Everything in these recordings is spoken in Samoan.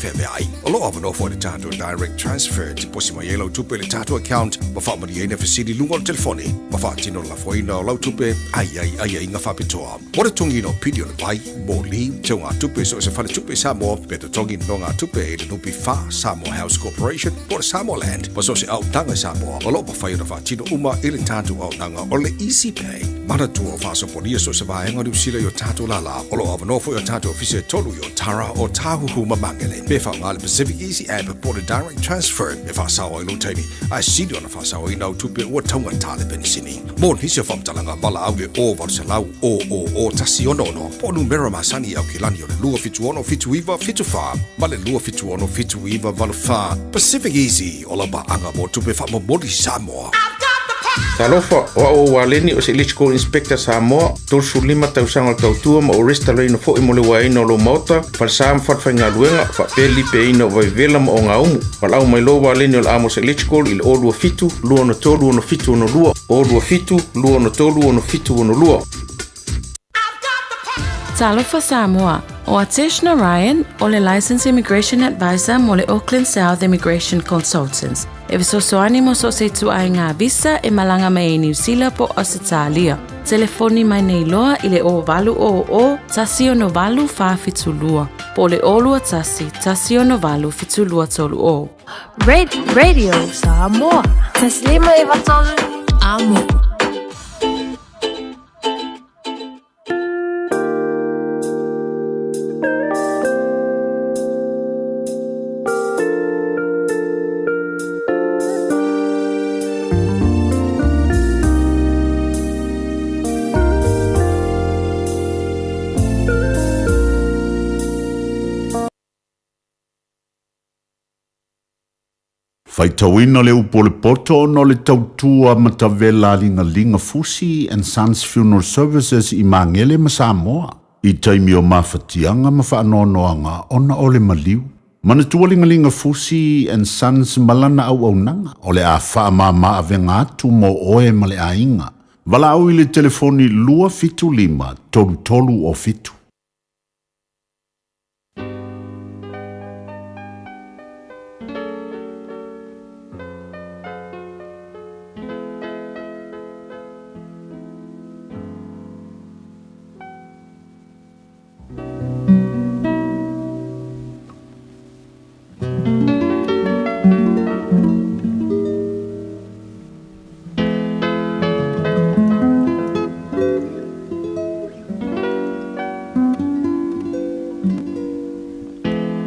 feaveai. O lo o avanoa foi le tatou direct transfer, tiposi mai ai lau tupe i le tatou account ma faamalieina fesili i luga o le telefoni ma faatino le lafoina o lau tupe a i ai aiaiga faapitoa. Mo le totogiina o pili o le vai, moli, teugatupe i so o se faletupe i Samoa, pe totogi nonogatupe i le NPF, Samoa House Corporation, po o le Samoa Land, ma so o se auaunaga i Samoa, o lo o mafai ona faatino uma i le tatou auaunaga o le Easy Pay. Manatua o faasopolia so o se vaega o Niu Sila i o tatou lālā. O lo o avanoa foi o tatou ofisa e tolu i Otara, Ōtāhuhu ma Māngere. Pe faaaoga le Pacific Easy App po o le Direct Transfer e faasao ai lou taimi, ae sili ona faasaoina au tupe ua taugata le penisini. Mo nisi o faamatalaga, valaau i le 0800 000 166 po o numera masani i Aukilani o le 276 79 74 ma le 276 79 84. Pacific Easy, o lau paaga mo tupe faamomoli Samoa. Talofa, o au o Waleni o se Electrical Inspector Samoa, 35 tausaga o le tautua ma ua resitalaina foi mo le uaeina o lou maota, falesa ma falefaigaluega, faapea le lipeaina o vaivevela ma ogaumu. Valaau mai loa Waleni o le Amos Electrical i le 027 263 6762, 027 263 6762. Talofa Samoa, o Atesh Narayan o le Licensed Immigration Advisor mo le Auckland South Immigration Consultants. E fesoasoani mo so o se ituaiga visa e malaga mai ai Niu Sila po o Ausetalia. Telefoni mai nei loa i le 0800 168 472 po o le 021 168 7230. Radio Samoa. Taslima e vatolu. Amo. Faitauina le upu o le poto ona o le tautua matavela a Ligalinga Fusi and Sons Funeral Services i Magele ma Samoa i taimi o mafatiaga ma faanoanoaga ona o le maliu. Manatua Ligalinga Fusi and Sons ma lana auaunaga o le a faamama avega atu mo oe ma le aiga. Valaau i le telefoni 275 33 o 7.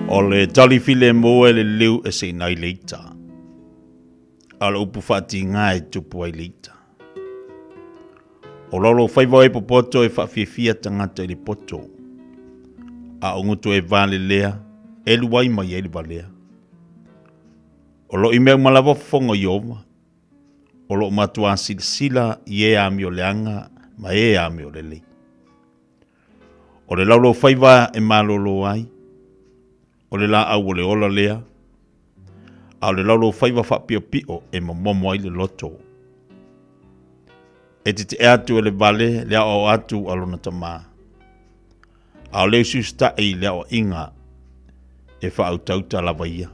O le tali filemu e liliu e seina ai le ita, a o le upu faatiga e tupu ai le ita. O Laulofaiva o e popoto e faafiafia tagata i le poto, a o gutu e valelea e luai mai ai le valea. O lo o i mea uma lava fofoga o Ieova, o lo o matuā silasila i e amioleaga ma e amiolelei. O le laulaufaiva e malolo ai, o le laau o le ola lea, a o le laulaufaiva faapiopio e momomo ai le loto. E teteʻe atu e le vale le aoao atu a lona tamā, a o le usiusitaʻi i le aoaiga e faautauta lava ia.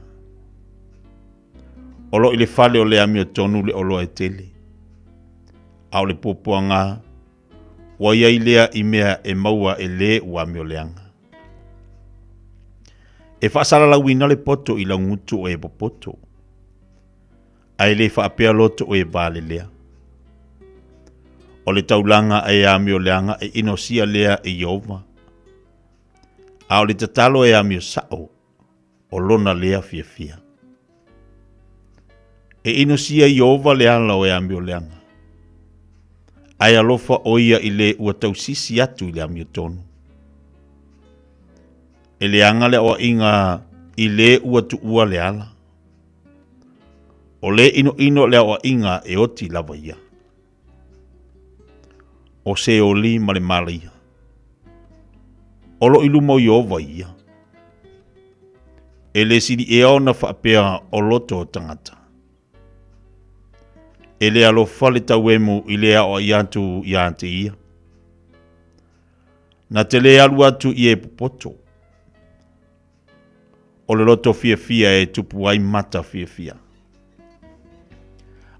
O lo o i le fale o le amiotonu le oloa e tele, a o le puapuaga ua i ai lea i mea e maua e lē ua amioleaga. E faasalalauina le poto i laugutu o e popoto, ae le faapea loto o e valelea. O le taulaga a e amioleaga e inosia lea e Ieova, a o le tatalo e amio sao o lona lea fiafia. E inosia Ieova le ala o e amioleaga, ae alofa ʻo ia i le ua tausisi atu i le amiotonu. E leaga le aoaiga i le ua tuua le ala. O le ʻinoʻino le aoaiga e oti lava ia. O Seoli ma le Malaia. O lo o i luma o Ieova ia. E le sili ea ona faapea o loto o tagata. E le alofa le tauemu i le aoai atu ia te ia. Na te le alu atu i e popoto. O le loto fiafia e tupu ai mata fiafia.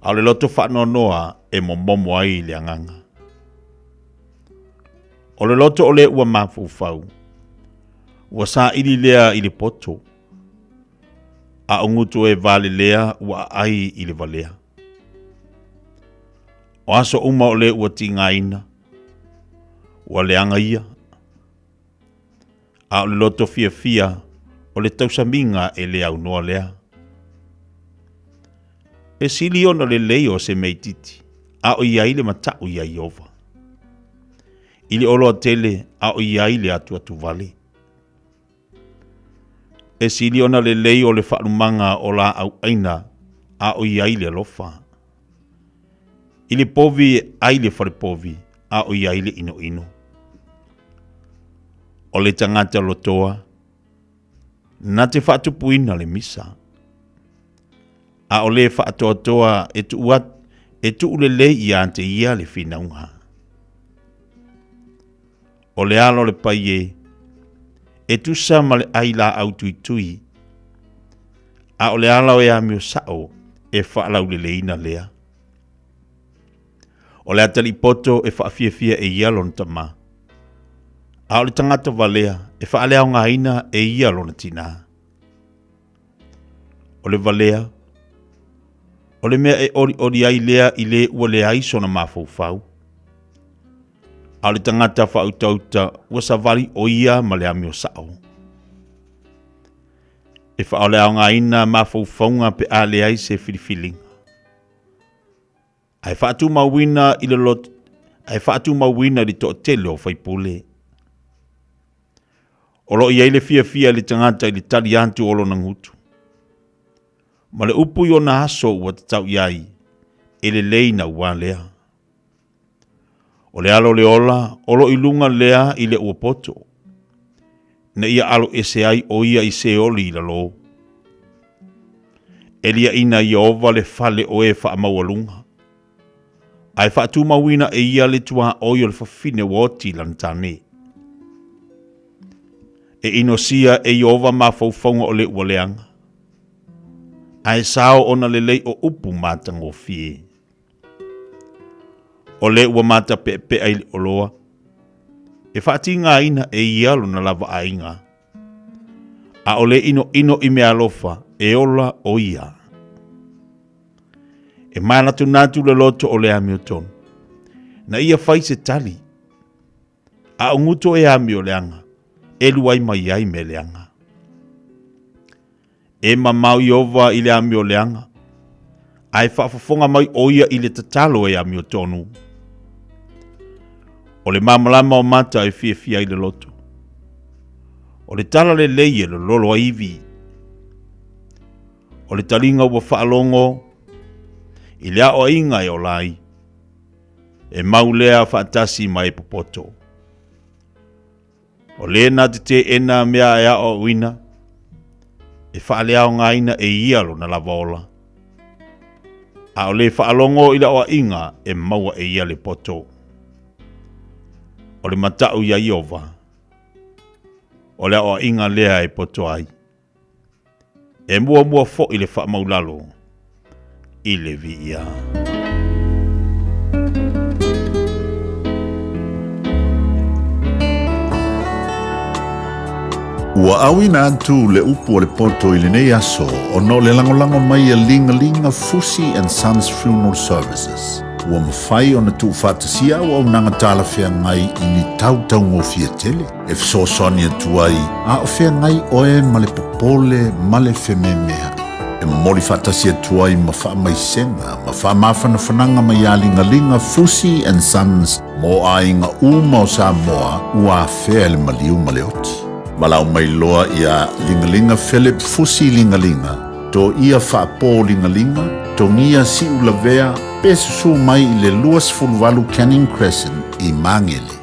A o le loto faanoanoa e momomo ai le agaga. O le loto o le ua mafaufau, ua saili lea i le poto, a o gutu e valelea ua aai i le valea. O aso uma o le ua tigaina, ua leaga ia, A o le loto fiafia o le tausamiga e le aunoa lea. E sili ona lelei o se mea itiiti, a o i ai le mataʻu iā Ieova. I le oloa tele, a o i ai le atuatuvale. E sili ona lelei o le faalumaga o laau ʻaina, a o i ai le alofa. I le povi e ai le falepovi, a o i ai le inoino. O le tagata lotoa, na te faatupuina le misa. A o le faatoatoa e tuu at, e tuu lelei ia te ia le finauga. O le alo o le paie, e tusa ma le ai laau tuitui, a o le ala o e amio sao e faalauleleina lea. O le atalii poto e faafiafia e ia lona tamā, a o le tagata valea e faaleaogaina e ia lona tinā. O le valea, o le mea e olioli ai lea i le ua leai sona mafaufau. A o le tagata faautauta ua savali o ia ma le amio sao. E faaleaogaina mafaufauga pe a leai se filifiliga. Ae faatumauina i le lot, ae faatumauina i le toatele o faipule. O lo o i ai le fiafia i le tagata i le tali atu o lona gutu. Ma le upu i ona aso ua tatau i ai, e lelei naua lea. O le alo o le ola, o lo o i luga lea i le ua poto, ina ia alo ese ai o ia i Seoli i lalo. E liaʻina Ieova le fale o e faamaualuga, ae faatumauina e ia le tuaoi o le fafine ua oti i lana tane. E inosia e Ieova mafaufauga o le ua leaga, ae sao ona lelei o upu matagofie. O le ua matapeapea i le oloa, e faatigaina e ia lona lava aiga, a o le inoino i meaalofa e ola o ia. E manatunatu le loto o le amiotonu, na ia fai se tali, a o guto e amio leaga, e luai mai ai mea leaga. E mamao Ieova i le amioleaga, ae faafofoga mai ʻo ia i le tatalo e amiotonu. O le malamalama o mata e fiafia ai le loto. O le tala lelei e lololo ai ivi. O le taliga ua faalogo i le aoaiga e ola ai, e mau lea faatasi ma e popoto. O le na te teena mea e aoaoina, e faaleaogaina e ia lona lava ola. A o le faalogo i le aoaiga e maua e ia le poto. O le mataʻu iā Ieova, o le aoaiga lea e poto ai. E muamua foi le faamaulalo i le viia. Ua auina atu le upu a le poto i lenei aso ona o le lagolago mai a Ligalinga Fusi and Sons Funeral Services. Ua mafai ona tuufaatasia auaunaga talafeagai i ni tautaugofie tele e fesoasoani atu ai a o feagai oe ma le popole ma le fememeaʻi. E momoli faatasi atu ai ma faamaisega ma faamafanafanaga mai iā Ligaliga Fusi and Sons mo aiga uma o Samoa ua afea e le maliu ma le oti. Valaau mai loa iā Ligaliga Philip Fusi Ligaliga, Toia Faapō Ligaliga, Togia Siulavea pe susū mai i le 28 Canning Crescent i Magele.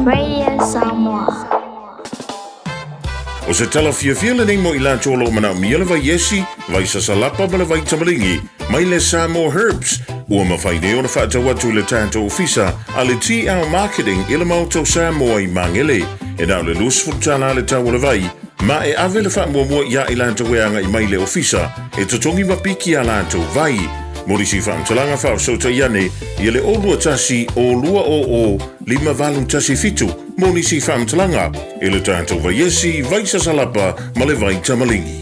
Radio Samoa. O se tala fiafia lenei mo i latou o lo o manaomia le vai esi, vai sasalapa ma le vai tamaligi mai le Samoa Herbs, ua mafai nei ona faatau atu i le tatou ofisa a le TL Marketing i le Maota o Samoa i Magele. E na o le $20 le tau o le vai, ma e ave le faamuamua iā i latou e agai mai i le ofisa e totogi ma piki a latou vai. Mo nisi faamatalaga faafesootai ane ia le 021 200 5817 mo nisi faamatalaga i le tatou vaiesi, vaisasalapa ma le vai tamaligi.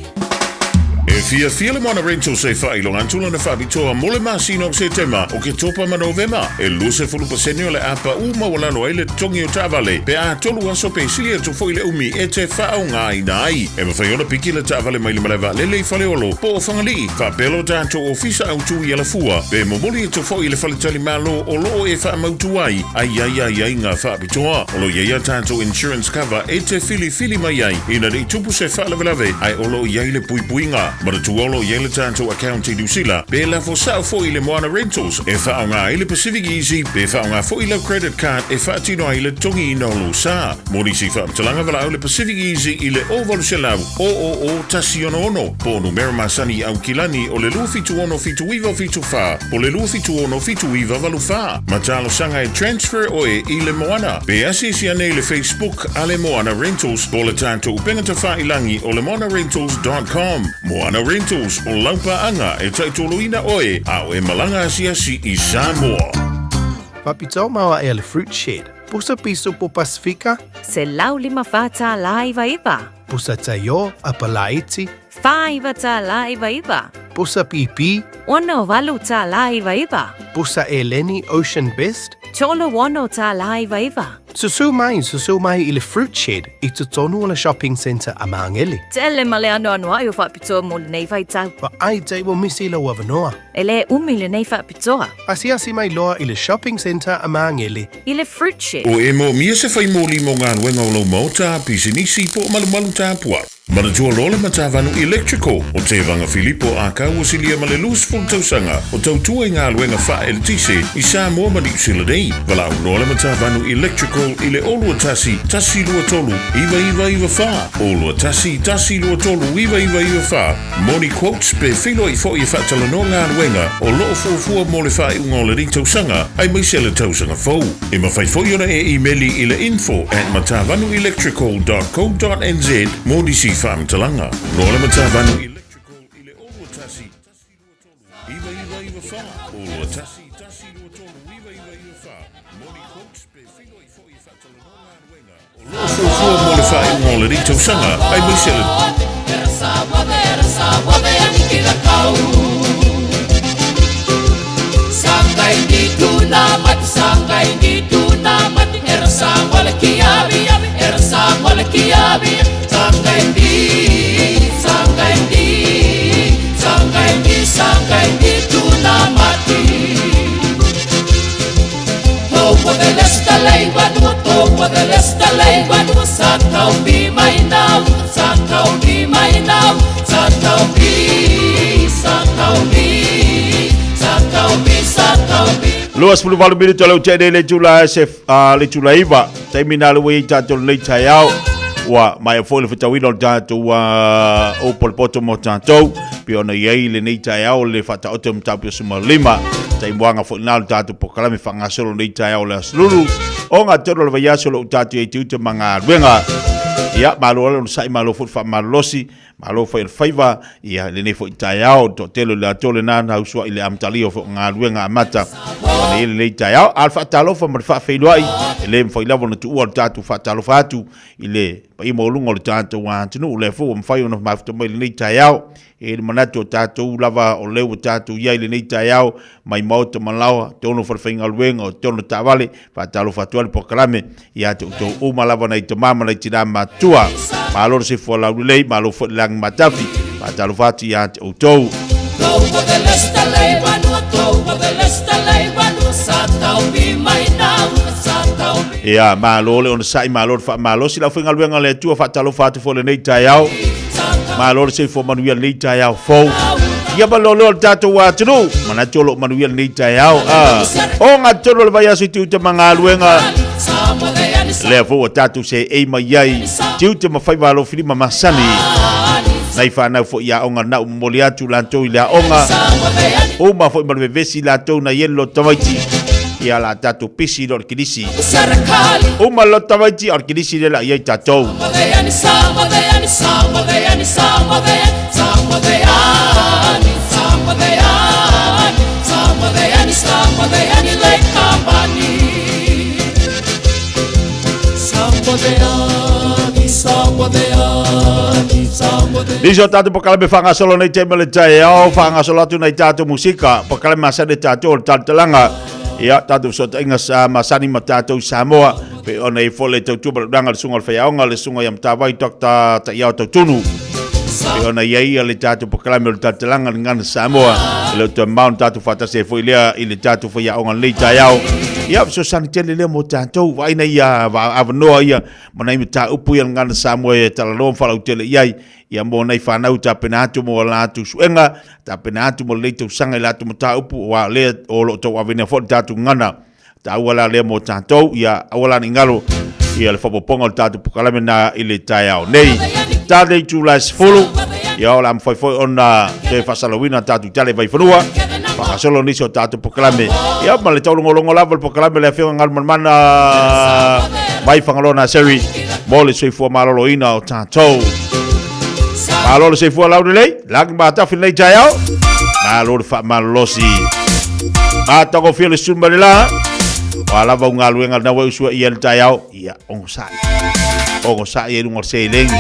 E fiafia le Moana Rentals e faailoga atu lana faapitoa mo le masina o Setema, Oketopa ma Novema. E 20% o le a pau maualalo ai le totogi o taavale pe a tolu aso pe sili atu foi le umi e te faaaogaina ai. E mafai ona piki le taavale mai le malae vaalele i Faleolo po o Fagalii, faapea lo tatou ofisa autu i Alafua, pe momoli atu foi i le faletalimalo o lo o e faamautu ai a i ai aiaiga faapitoa. O lo o i ai a tatou insurance cover e te filifili mai ai ina ne i tupu se faalavelave ae o lo o i ai le puipuiga. Manatua o lo o i ai le tatou account i Niu Sila, pe lafo sao foi i le Moana Rentals e faaaoga ai le Pacific Easy pe faaaoga foi lau credit card e faatino ai le totogiina o lou sa. Mo nisi faamatalaga valaau le Pacific Easy i le 0800 000 166 po o numera masani i Aukilani o le 276 7974 po o le 276 7984 ma talosaga e transfer oe i le Moana. Pe asiasi ane i le Facebook a le Moana Rentals po o le tatou upega tafailangi o le moanarentals.com. Moana Rentals, o lau paaga e taitoloina oe a o e malaga asiasi i Samoa. Faapitoa maoae a le Fruit Shed. Pusa piso po Pasifika. $154.99. Pusa taio a Palaiti. $49.99. Pusa pipi. $68.99. Pusa eleni Ocean Best. $36.99. Susu mai, susu mai i le Fruit Shed i totonu o le Shopping Centre a Māngere. Tele ma le anoanoai o faapitoa mo lenei vaitau. Vaai te ua misi lou avanoa. E le umi lenei faapitoa. Asiasi mai loa i le Shopping Centre a Māngere. I le Fruit Shed. O e moomia se fai moli mo galuega o lou maota, pisinisi po o malumalu tapuai. Manatua loa le Matavanu Electrical o Tevaga Filipo Akau ua silia ma le 20 tausaga o tautua i galuega faa-eletise i Samoa ma Niu Sila nei. Valaau loa le Matavanu Electrical i le 021 123 9994, 021 123 9994 mo ni quotes pe feiloai foi e faatalanoa galuega o lo o fuafua mo le faaiuga o lenei tausaga aemaise le tausaga fou. E mafai foi ona e imeli i le info at matavanuelectrical dot co dot nz mo nisi faamatalaga. Noa le Matavanu Electrical i le 021 123 9994, 021 123 9994 mo ni quotes pe feiloai foi e faatalanoa galuega o lo o fuafua mo le faaiuga o lenei tausaga aemaise le 28 minute o le utene le tula se le tula iva taimi na le wei tatou lenei taeao ua maea foi le fetauina o le tatou o polepoto mo tatou pe ona i ai lenei taeao le faataoto o mataupu o 15 taimuaga foi lena o le tatou polokalame faagasolo lenei taeao o le aso Lulu o gatonu o le vaiaso o lo o tatou i ai tiute ma galuega. Ia, malo le onosai, malo foi le faamalolosi, malo foi le faiva, ia, lenei foi taeao, toatele o le latou lena na usuai i le amatalia o foi o galuega amata ona i ai lenei taeao. A o le faatalofa ma le faafeiloai, e le mafai lava ona tuua le tatou faatalofa atu i le paia maualuga o le tatou atunuu, lea foi ua mafai ona mafuta mai lenei taeao. E i ai le manatu o tatou lava o lea ua tatou i ai i lenei taeao mai maota ma laoa, tonu o falefaigaluega, o tonu o taavale, faatalofa atu ai le polokalame ia te outou uma lava nai tama ma nai tina matua. Malo le soifua laulelei, malo foi le lagi matafi, faatalofa atu ia te outou. Ia, malo le onosai, malo le faamalosi, le aufaigaluega a le Atua, faatalofa atu foi i lenei taeao. Malo le soifua manuia lenei taeao fou. Ia ma loa le tatou atunuu. Manatu o lo o manuia lenei taeao. Ah. O ngā tonu o le vaiaso i tiute ma galuega. Lea foi ua tatou seei mai ai. Tiute ma faiva alofilima masani. Nai whanau foi i aoga nau momoli atu latou i le aoga. Uma foi ma le vevesi latou na ielo tamaiti. Ia la tatou pisi lo le kilisi. Uma lo tamaiti o le kilisi le la iai tatou. Nisi o tātou pakalame whangasolo nei te mele taeao, whangasolo atu nei tātou musika, pakalame masani tātou o le talatalaga. Ia, tātou fesootaiga sa masani ma tātou Samoa, pe ona i fole tautua ma le ulaga le susuga o le faiaoga, le susuga ia Matavai Dr. Taiao Tautunu. Pe ona i ai ia le tātou pakalame o le talatalaga le gagana Samoa, e le o toe mamao na tātou faatasi ai foi lea i le tātou faiaoga lenei taeao. Ia, fesoasoani tele lea mo tatou, vaai nai avanoa ia ma nai mataupu ia le Gagana Samoa e talanoa ma faalautele i ai, ia mo nai fanau e tapena atu mo a latou suega, tapena atu mo lenei tausaga i latou mataupu, aua o lea o lo o tauaveina foi le tatou gagana taua la lea mo tatou, ia aua la ne i galo ia le faaopoopoga o le tatou polokalame na i le taeao nei. Ta le itula e 10, ia o le a mafai foi ona toe faasalauina tatou tala i Vaifanua, faagasolo nisi o tatou polokalame. Ia ma le taulogologo lava o le polokalame le Afioga Galumalemana mai Fagaloa Naseri mo le soifua maloloina o tatou. Malo le soifua laulelei, lagi matafi lenei taeao. Malo le faamalolosi. Matagofie le suma le la. O a lava u galuega na ua usua ia le taeao, ia ogosa'i. Ogosa'i e luga o le seleni.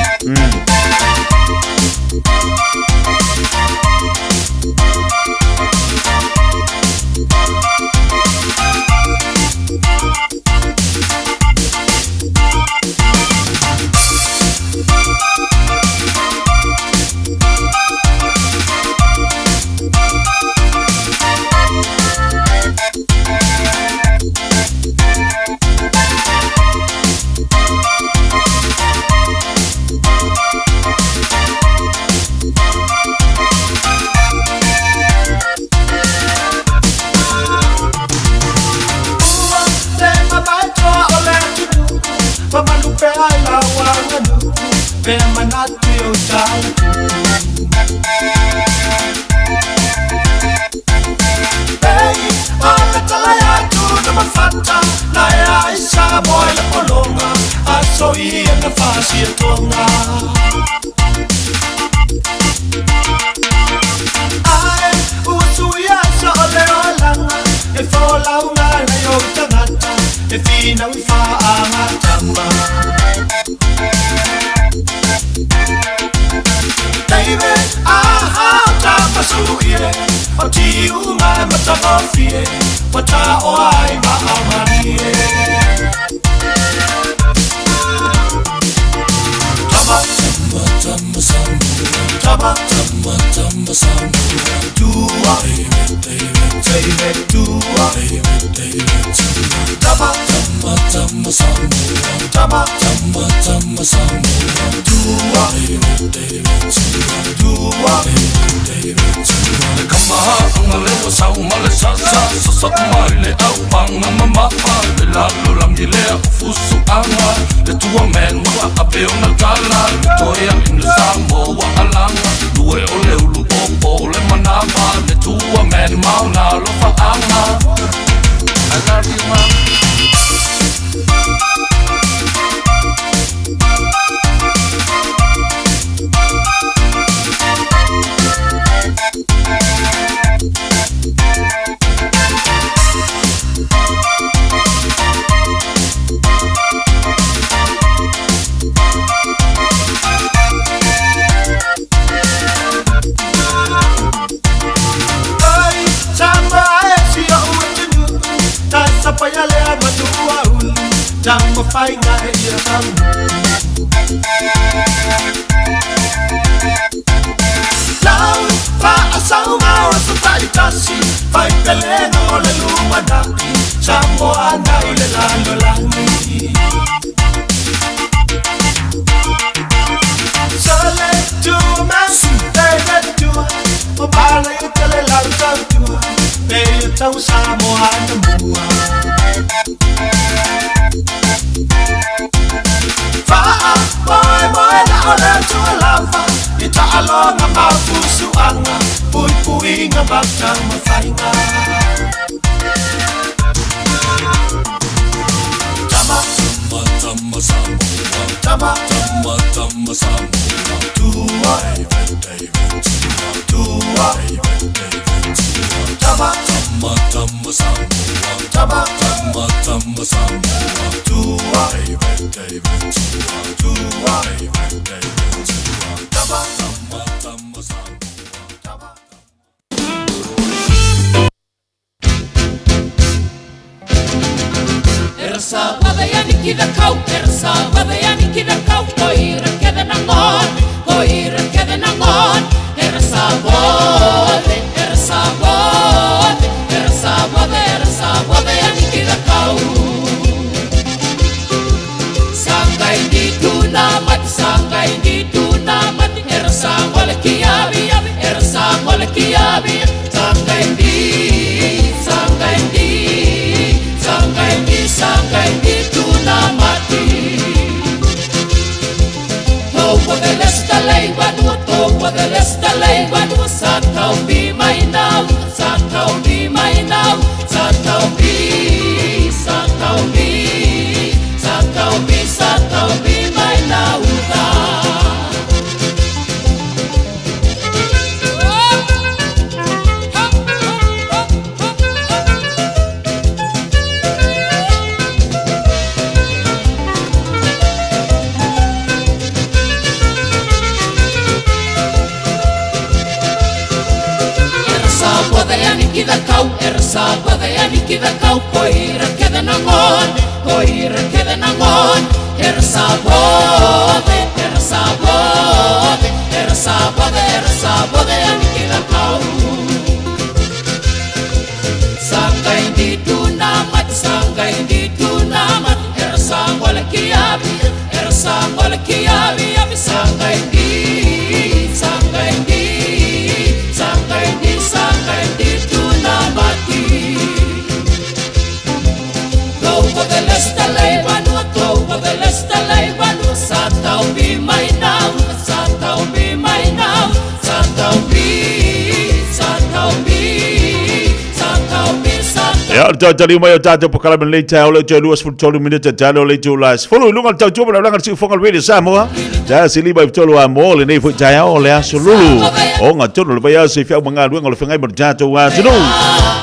Ia, o le tautaliu mai o tatou polokalame lenei taeao lea toe 23 minute talo le itula e 10 i luga o le tautua ma le laulaga le siufoga o le Radio Samoa. Ta se lima i tolu a mo lenei foi taeao o le aso lulu. O ngā tonu le vaiaso i whiau ma ngā luenga o le whangai mo le tatou atunuu.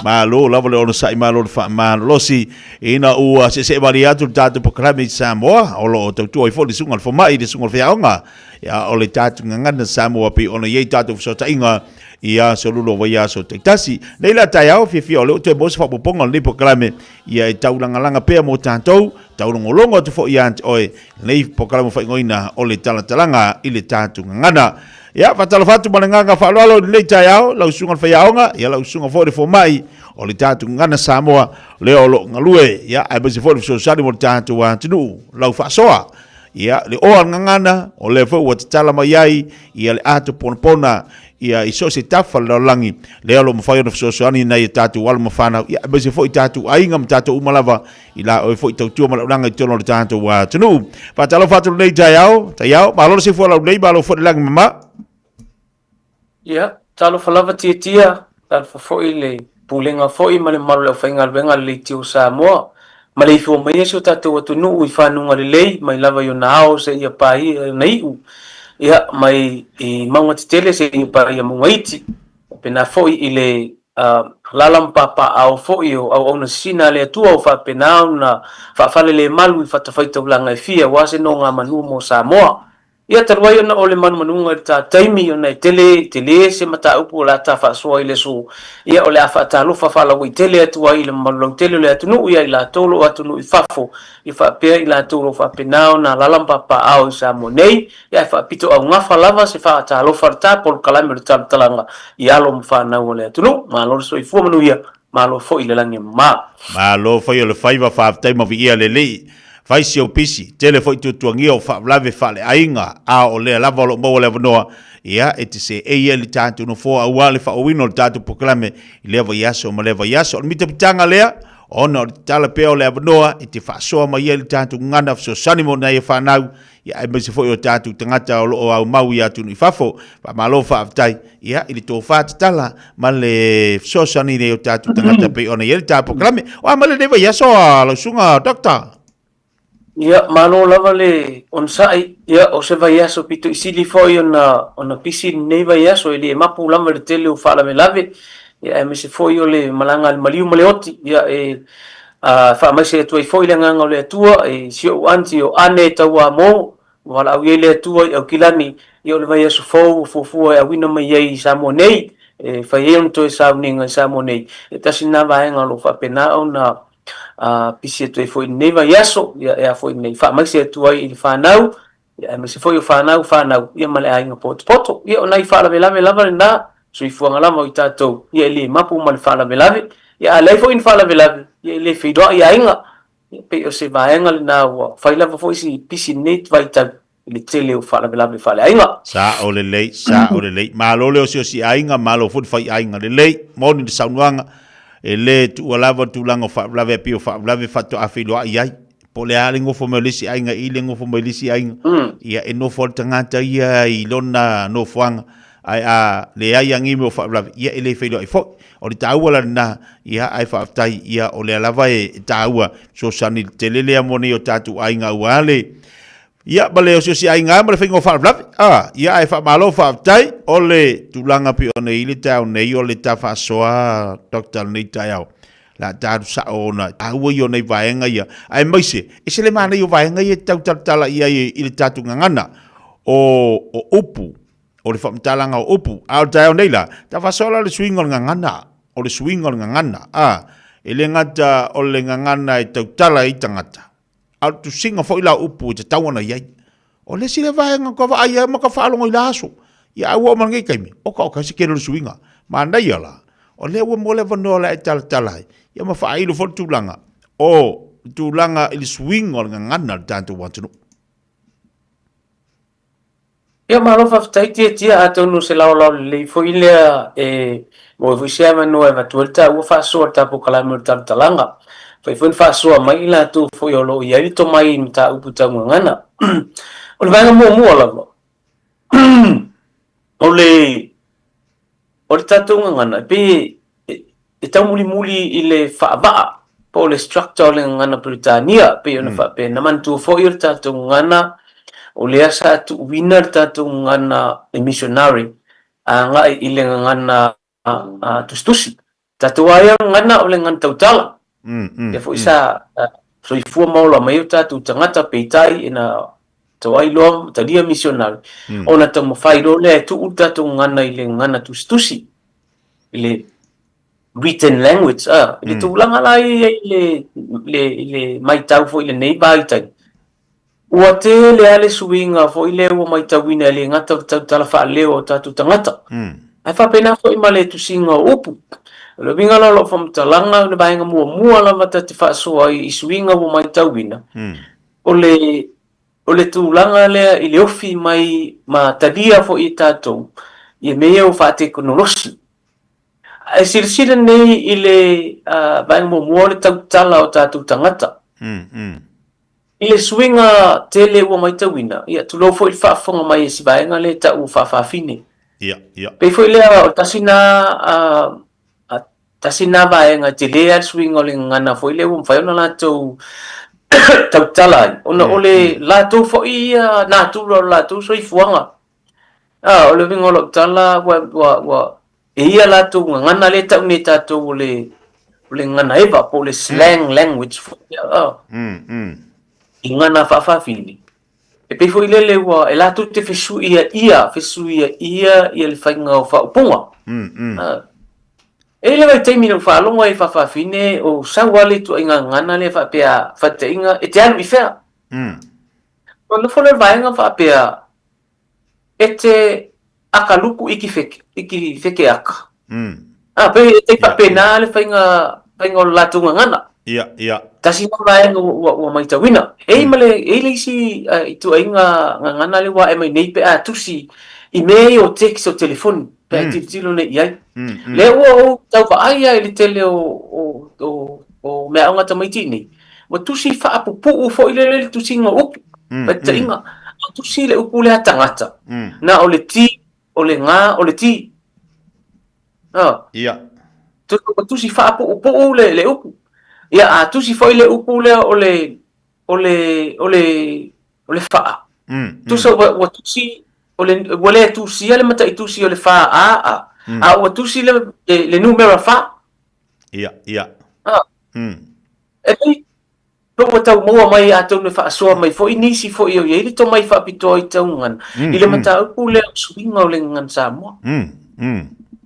Malo lava le onosai, malo le faamalolosi. Ina ua seesee malie atu le tatou polokalame i Samoa, o lo o tautua ai foi le susuga i le fomai, le susuga i le faiaoga, ia, o le tatou gagana Samoa pei ona i ai tatou fesootaiga i aso lulu o vaiaso taitasi. Nei la taeao, fiafia o lea ua toe maua se faaopoopoga o lenei polokalame, ia e taulagalaga pea mo tatou, taulogologo atu foi ia te oe lenei polokalame faaigoaina o le talatalaga i le tatou gagana. Ia, faatalofa atu ma le agaga faaaloalo i lenei taeao, lau susuga i le faiaoga, ia lau susuga foi i le fomai o le tatou gagana Samoa, lea o lo o galue, ia, aemaise foi le fesoasoani mo le tatou atunuu, lau faasoa. Ia, le oa le gagana, o lea foi ua tatala mai ai, ia le ato ponapona, ia, i so o se tafa o le lalolagi, lea o lo o mafai ona fesoasoani i nai a tatou alo ma fanau, ia, aemaise foi tatou aiga ma tatou uma lava, i la oe foi tautua ma laulaga i totonu o le tatou atunuu. Faatalofa atu lenei taeao, taeao, malo le soifua laulelei, malo foi le lagi mama. Ia, talofa lava Tiatia, talofa foi le Pulega foi ma le mamalu o le aufaigaluega a le Leitio o Samoa, maleifua maia si o tatou atunuu i fanuga lelei mai lava i ona ao seia paia ona iu, ia, mai i mauga tetele seia paia mauga iti, faapena foi i le alaala ma papaaao foi o auauna sisina a le Atua ua faapena ona faafalelemalu i fatafaitaulaga e fia aua se nogamanu mo Samoa. Ia, talu ai ona o le manumanuga i le ta taimi ona e tele, tele se mataupu o le a ta faasoa i le aso, ia o le a faatalofa faalauaitele atu ai i le mamalu lautele o le atunuu ia i latou o lo o atunuu i fafo, ia faapea i latou o lo o faapena ona alaala ma papaaao i Samoa nei, ia ae faapitoaugafa lava se faatalofa a le ta polokalame o le talatalaga i alo ma fanau a le atunuu. Malo le soifua manuia, malo foi le lagi e mama. Malo fai o le faiva, faafetai ma viia le Alii. Fai si ou pisi, tele foi tuatuagia o faalavelave faaleaiga, a o lea lava o lo o maua le avanoa, ia, e te seei ai le tatou nofoa aua le faaauauina o le tatou polokalame i lea vaiaso ma lea vaiaso. O le mitamitaga lea, ona o le tatala pea o le avanoa e te faasoa mai ai le tatou gagana fesoasoani mo nai fanau, ia, aemaise foi o tatou tagata o lo o aumau i atunuu i fafo. Faamalo faafetai, ia, i le tofa tatala ma le fesoasoani nei o tatou tagata pei ona i ai le ta polokalame. O a mai lenei vaiaso a lau susuga Doctor? Ia, malo lava le onosai. Ia, o se vaiaso pito i sili foi ona, ona pisi lenei vaiaso, e le mapu lava i le tele o faalavelave, ia, aemaise foi o le malaga a le maliu ma le oti. Ia, e a, faamaise atu ai foi le agaga o le Atua i si ou aunty o Ane Tauamo, Ua valaau i ai le Atua i Aukilani, ia o le vaiaso fou ua fuafua e auina mai ai i Samoa nei, e fai ai ona toe sauniga i Samoa nei. E tasi lena vaega o lo o faapena ona pisi atu ai foi i lenei vaiaso, ia e a foi nei faamaise atu ai i le fanau, ia aemaise foi o fanau fanau, ia ma le aiga potopoto. Ia o nai faalavelave lava lena, soifuaga lava o i tatou, ia e le mapu ma le faalavelave. Ia a leai foi ni faalavelave, ia e le feiloai aiga. E pei o se vaega lena ua fai lava foi si pisi lenei vaitau i le tele o faalavelave faaleaiga. Sao lelei, sao lelei. Malo le osiosi aiga, malo foi le fai aiga lelei. Moni le saunoaga, e le tuua lava le tulaga o faalavelave e pei o faalavelave faatoa feiloai ai. Po o le a le nofo mai o le isi aiga i le nofo mai le isi aiga, ia e nofo lava le tagata ia i lona nofoaga, ae a leai lava nei mea o faalavelave, ia e le feiloai foi. O le taua la lena, ia ae faafetai, ia o lea lava e taua fesoasoani tele lea mo nei o tatou aiga aua le Ia, ma le osiosiaiga ma le faiga o faalavelave. A, ia, ae faamalo faafetai. O le tulaga pei ona i ai le taeao nei, o le ta faasoa Doctor lenei taeao. La ta alu sao ona taua ia o nai vaega ia. Aemaise, e se le manaia o vaega ia e tau talatala i ai i le tatou gagana o, o upu, o le faamatalaga o upu. A o le taeao nei la, ta faasoa la le suiga o le gagana, o le suiga o le gagana. A, e le gata o le gagana e tautala ai tagata, A o le tusiga foi la o upu e tatau ona i ai. O le isi lea vaega ka vaai ai ma ka faalogo i la aso. Ia a ua oo mai lenei taimi, oka oka e se tele o le suiga. Manaia la, o lea ua maua le avanoa o le a e talatala ai, ia ma faailo foi le tulaga o le tulaga i le suiga o le gagana o le tatou atunuu. Ia malo faafetai Tiatia, atonu o se laolao lelei foi lea e maua foi se avanoa e avatu ai le taua faasoa i le tatou polokalame o le talatalaga. Fai foi ona faasoa mai i latou foi o lo o i ai le tomai i mataupu tau gagana. O le vaega muamua lava, o le O le tatou gagana, e pei e taumulimuli i le faavaa po o le structure o le gagana Peretania, pei ona faapena. Manatua foi o le tatou gagana, o lea sa tuuina le tatou gagana e missionary agai i le gagana tusitusi. Tatou lava ia gagana o le gagana tautala. Lea foi sa soifua ma ola mai ai o tatou tagata, peitai ina toai loa ma talia misionari, ona taumafai loa lea e tuu le tatou gagana i le gagana tusitusi, i le written language, a, i le tulaga la ia i ai i le, le, i le matau foi i lenei vaitaimi, Ua tele lava le suiga foi lea ua matauina e le gata o le tautala faaleo a o tatou tagata, ae faapena foi ma le tusiga o upu. O le uiga la o lau faamatalaga, o le vaega muamua lava ta te faasoa ai i suiga ua matauina, o le, o le tulaga lea i le ofi mai ma talia foi e tatou ia mea ia ua faatekonolosi. Ae silasila nei i le vaega muamua o le tautala a o tatou tagata. I le suiga tele ua matauina, ia, tulou foi le faafofoga mai e si vaega lea e tau o faafafine. Ia, ia. Pei foi lea o tasi na, a, tasi na vaega e tele lava le suiga o le gagana foi lea ua mafai ona latou tautala ai, ona o le latou foi ia natura o le latou soifuaga. A, o le uiga o lau tala, ua, ua, ua, e ia latou gagana lea e tau nei e tatou o le, o le gagana eva po o le slang language foi lea, a. I gagana faafafine. E pei foi lele ua, e latou te fesuia ia, fesuia ia ia le faiga o faaupuga. A. E i ai le vaitaimi na ou faalogo ai i faafafine, o sau lava le ituaiga gagana lea faapea, faataitaiga, e te alu i fea? Ona nofo lea o le vaega faapea, E te akaluku iki wheke, iki wheke aka. Ah, pei e te faapena le faiga, faiga o le latou gagana. Ia, ia. Tasi lena vaega ua, ua, ua maitauina. E i ma le, e i le isi uh, ituaiga gagana lea ua ae mai nei pe a tusi i mea ia o text o telefoni, pe a mm. tilotilo nei i ai. Lea ua ou tau vaai lava i le tele o, o, o, o meaaoga tamaiti nei, Ua tusi faapupuu foi lele le tusiga o upu, faitaitaiga, a tusi le upu lea tagata, na o le T, o le G, o le T. A. Ia. Ua tusi faapuupuu le, le upu. Ia, a tusi foi le upu lea o le, o le, o le, o le faa. Tusa ua, ua tusi, o le, ua le tusia le mataitusi o le fa a a, a ua tusi le, le, le numera fa. Ia, ia. A. E pei ua tau maua mai atonu e faasoa mai foi nisi foi o i ai le tomai faapitoa i tau gagana i le mataupu lea o suiga o le gagana Samoa.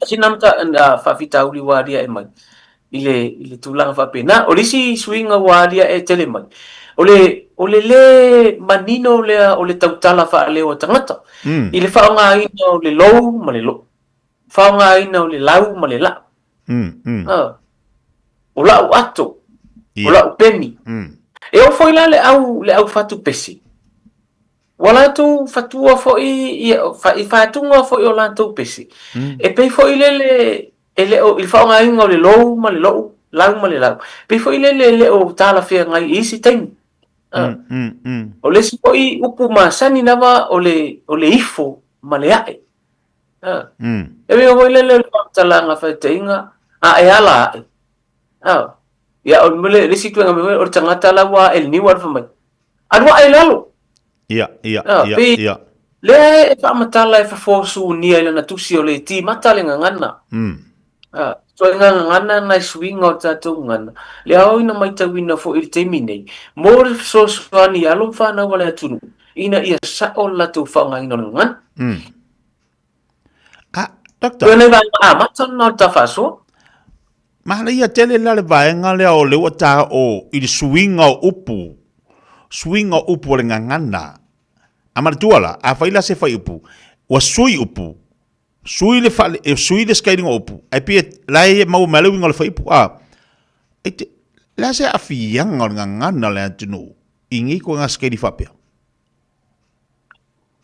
Sina faafitauli ua aliae mai i le, i le tulaga faapena. O le isi suiga ua aliae tele mai, o le, o le lē manino lea o le tautala faaleo a tagata i le faaaogaina o le lou ma le loo, faaaogaina o le lau ma le la'u. O la'u ato, o la'u peni. E oo foi la le au, le au fatu pese, ua latou fatua foi ia, i fatuga foi o latou pese, e pei foi lele e le o, i le faaaogaina o le lou ma le lo'u, lau ma le lau, e pei foi lele e le o talafeagai i isi taimi. O le isi foi upu masani lava o le, o le ifo ma le a'e. E uiga foi lele o le faamatalaga faitaitaiga, a e ala a'e. Ia, o le isi ituaiga mea foi, o le tagata la ua a'e i le niu ae fai mai, alu a'e i lalo. Ia, ia, ia, Pei, ia. lea e faamatala e fofo sunia i lana tusi o le timata le gagana. Ituaiga gagana nai suiga o tatou gagana, le ao ina maitauina foi i le taimi nei, mo le fesoasoani i alo ma fanau a le atunuu, ina ia sa'o le latou faaaogaina o le gagana. Ah, Doctor. Pei o nai vaega amata lena o le ta faasoa. Manaia tele la le vaega lea o le ua ta o i le suiga o upu, suiga o upu o le gagana. A manatua la, afai la se fuaiupu, ua sui upu, sui le faale, e sui le sekailinga o upu, ae pei la e maua mai le uiga o le fuaiupu, a. E te, le a se aafiaga o le gagana o le atunuu i nei ituaiga sekaili faapea?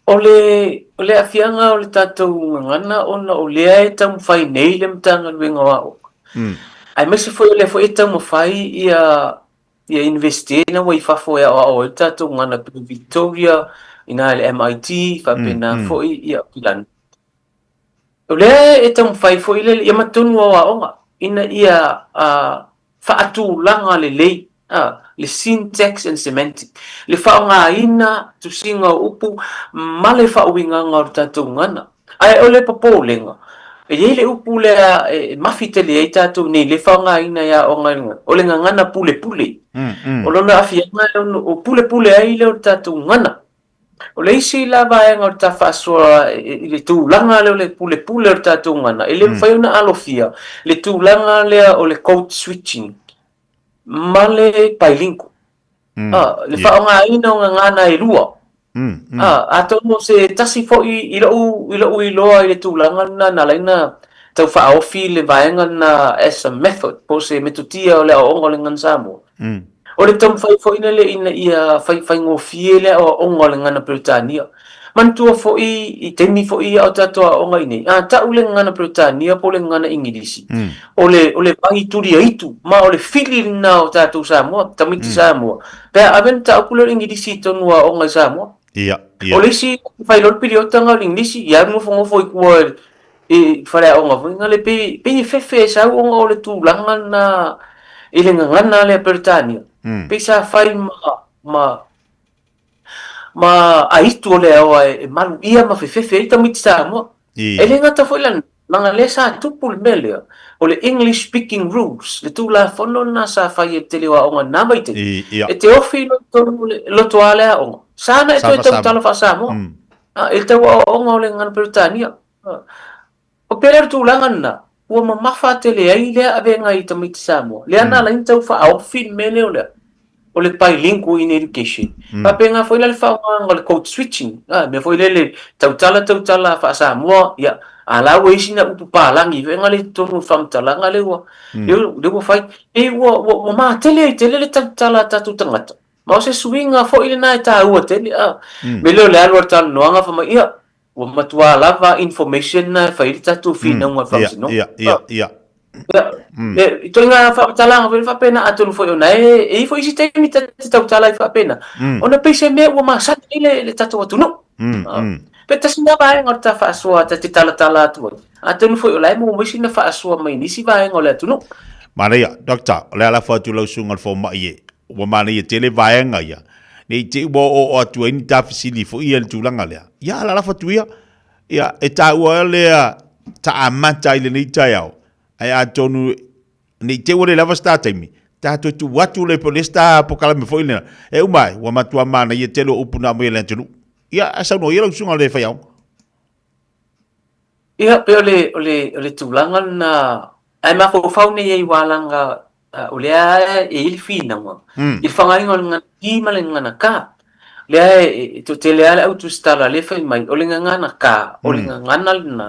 O le, o le aafiaga o le tatou gagana ona o lea e taumafai nei le Matagaluega o Aoga, aemaise foi o lea foi e taumafai ia ia Iunivesite na ua i fafo e aoao ai le tatou gagana pei o Victoria, ina i le MIT, faapena foi ia Aukilani. O lea e taumafai foi le ia matonu o aoaoga ina ia faatulaga lelei le syntax and semantic, le faaaogaina tusiga o upu ma le faauigaga o le tatou gagana. Ae o le popolega, e i ai le upu lea e mafi tele ai tatou nei le faaaogaina e aoga i le gagana, o le gagana pulepule. O lona aafiaga e ono pulepule ai lea o le tatou gagana. O le isi la vaega o le ta faasoa i le tulaga lea o le pulepule o le tatou gagana, e le mafai ona alofia le tulaga lea o le code switching ma le bilingual. Le faaaogaina o gagana e lua. Atonu o se tasi foi i lou, i lou iloa i le tulaga lena na ala ai ona tau faaofi le vaega lena as a method, po o se metotia o le aoaoga o le gagana Samoa. O le taumafai foi lele ina ia fai faigofie le aoaoga o le gagana Peretania. Manatua foi i taimi foi ia o tatou aoaoga i nei, a tau le gagana Peretania po o le gagana Igilisi, o le, o le vai tuliaitu, ma o le fili lena o tatou Samoa, tamaiti Samoa, pe a ave le mataupu lea o le Igilisi i totonu o aoga i Samoa. Ia, ia. O le isi fai loa le piliota o le Igilisi, ia alu nofonofo i tua i faleaoga foi lea, pei, pei e fefe e sau ona o le tulaga lena i le gagana lea Peretania. Pei sa fai ma, ma, ma aitu o le aoa e maluia ma fefefe ai tamaiti Samoa. E le gata foi la leaga lea sa tupu le mea lea, o le English Speaking Rules, le Tulafono lena sa fai e le tele o aoga i lena vaitaimi, e te ofi loa i totonu o le lotoa le aoga, sa na e toe tautala faa-Samoa i le tau aoaoga o le gagana Peretania. O pea le tulaga lena, ua mamafa tele ai lea avega i tamaiti Samoa, lea na ala ai ona tau faaofi le mea lea o le o le bilingual in education. Faapena foi la le faaaogaina o le code switching, a mea foi lele tautala tautala faa-Samoa, ia, a la ua i ai sina upu palagi foi lea i totonu o le faamatalaga lea ua, lea ua fai. E ua, ua, ua matele ai tele le tautala a tatou tagata. Ma o se suiga foi lena e taua tele, a. Mea lea o le alu o le talanoaga fai mai, ia, Ua matua lava information na e fai ai le tatou finauga i le faamasinoga. Ia, ia, ia. Ia, ituaiga faamatalaga foi faapena, atonu foi ona e i ai foi isi taimi ta te tautala ai faapena, ona pei se mea ua masani ai le, le tatou atunuu. Pe tasi lena vaega o le ta faasoa ta te talatala atu ai, atonu foi o la e maua mai sina faasoa mai nisi vaega o le atunuu. Manaia, Doctor, o le a lafo atu i lau susuga i le fomai e Ua manaia tele vaega ia, ne i te i ua oooo atu ai ni ta fesili foi ia i le tulaga lea. Ia, lalafo atu ia, ia, e taua lea ta amata i lenei taeao, ae atonu ne i te i ua le lava se ta taimi, ta toe tuu atu le po le isi ta polokalame foi lena, e uma ai, ua matua manaia tele o upu na aumai e le atunuu. Ia, ae saunoa ia lau susuga i le faiaoga. Ia, pei o le, o le, o le tulaga lena, ae mafaufau nei ai ua laga, o lea e i ai le finauga, i le faaaogaina o le gagana T ma le gagana K. O lea e toatele lava le au tusitala lea e fai mai, o le gagana K, o le gagana lena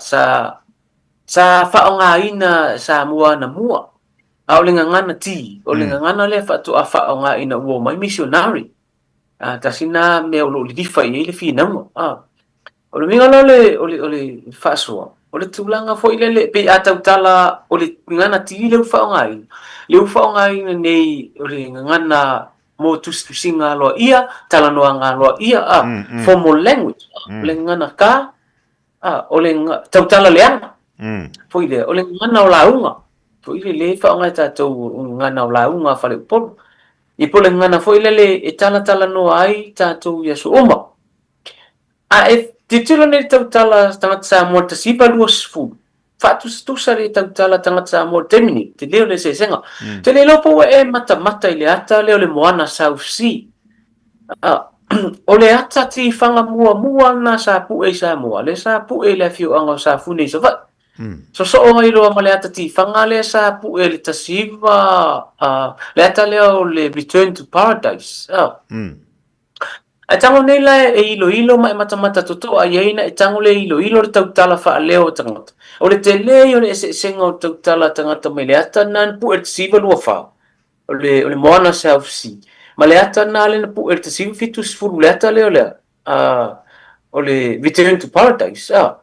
sa, sa faaaogaina Samoa anamua, a o le gagana T, o le gagana lea faatoa faaaoga ina ua omai misionari. Tasi lena mea o lo o lilifa i ai le finauga. O le uiga la o le, o le, o le faasoa, o le tulaga foi lele, pei a tautala o le gagana T lea ua faaaogaina, lea ua faaaogaina nei o le gagana mo tusitusiga aloaia, talanoaga aloaia, a, formal language, a, o le gagana ka, a, o le tautala leaga, foi lea, o le gagana o lauga, foi le lea e faaaoga e tatou o le gagana o lauga a faleupolu. Ia po o le gagana foi lele e talatalanoa ai tatou i aso uma. A e tilotilo nei i le tautala tagata Samoa i le 1920, faatusatusa le tautala tagata Samoa i le taimi nei, tele o le eseesega. Ou te le iloa po ua e matamata i le ata lea o le moana South Sea. O le ata tifaga muamua lena sa pue i Samoa, lea sa pue i le afioaga o Safune i Savaii. Sosoo ai loa ma le ata tifaga lea sa pue i le tasiva, le ata lea o le Return to Paradise. Ae tago nei la e iloilo ma e matamata totoa i ai na e tago le iloilo le tautala faaleo o tagata. O le tele ia o le eseesega o le tautala a tagata mai le ata lena na pue i le 1924, o le, o le moana South Sea, ma le ata lena lea na pue i le 1970, le ata lea o le a? O le Return to Paradise, a.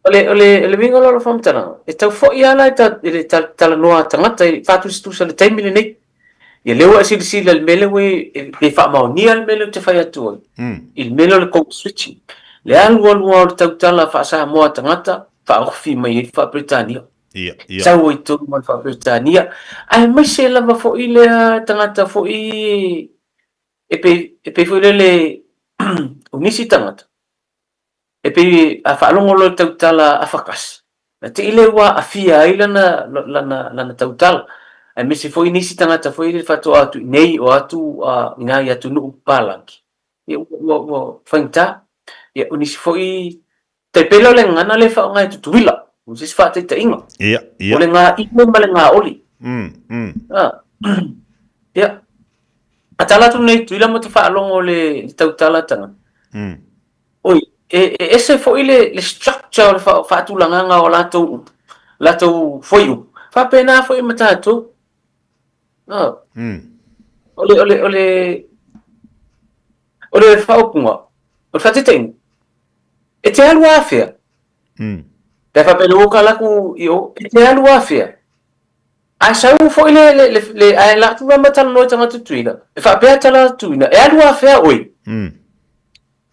O le, o le, o le uiga o lau faamatalaga, e tau foi lava la i, ta, i le talanoa a tagata i faatusatusa i le taimi lenei. Ia lea ua e silasila i le mea lea ua e, pe faamaonia le mea lea ou te fai atu ai, i le mea lea o le code switching. Le alualu lava o le tautala faa-Samoa a tagata, faaofi mai ai le faa-Peretania. Ia, ia. Sau ai tonu ma le faa-Peretania, aemaise lava foi lea tagata foi e pei, e pei foi lele o nisi tagata, E pei a faalogo loa i le tautala afakasi, na te i lea ua aafia ai lana, lana, lana tautala. Aemaise foi nisi tagata foi lele faatoa atu i nei o atu i nai atunuu papalagi, ia ua, ua, ua faigata. Ia, o nisi foi, tai pei la o le gagana lea e faaaoga e Tutuila, o se isi faataitaiga. Ia, ia. O le gaine ma le gaoli. Ia. A tala atu nei Tutuila ma te faalogo i le tautala tagata. Oi, e, e ese foi le, le structure o le fa, faatulagaga o latou upu, latou fuaiupu. Faapena foi ma tatou. Ah. O le, o le, o le, o le faaupuga, o le faataitaiga, e te alu afea? Pe a faapea ua kala atu i o, e te alu afea? Ae sau foi le, le, le, le ae la atu ma talanoa i tagata Tutuila, e faapea tala Tutuila, e alu afea oe?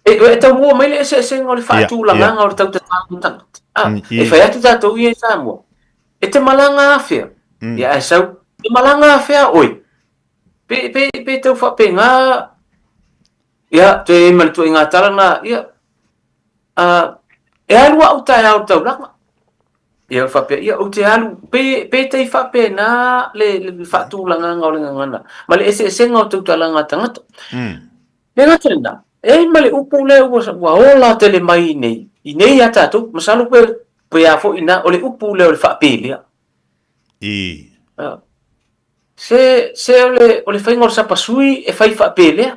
E, e tau mua mai le eseesega o le faatulagaga o le tautatalo o tagata. Ah, e fai atu tatou ia i Samoa. E te malaga afea? Ia ae sau, e malaga afea oe? Pe, pe, pe tau faapena, ia, toe i ai ma le tuaiga tala na, ia, e alu au taeao i le taulaga. Ia, o faapea, ia, ou te alu, pe, pe tai faapena le, le faatulagaga o le gagana, ma le eseesega o tautalaga a tagata. Le gata i lena, e ai ma le upu lea ua, ua ola tele mai i nei, i nei ia tatou, masalo pe, pe a foi ina, o le upu lea o le faapelea. I. Se, se o le, o le faiga o le sapasui e fai faapelea.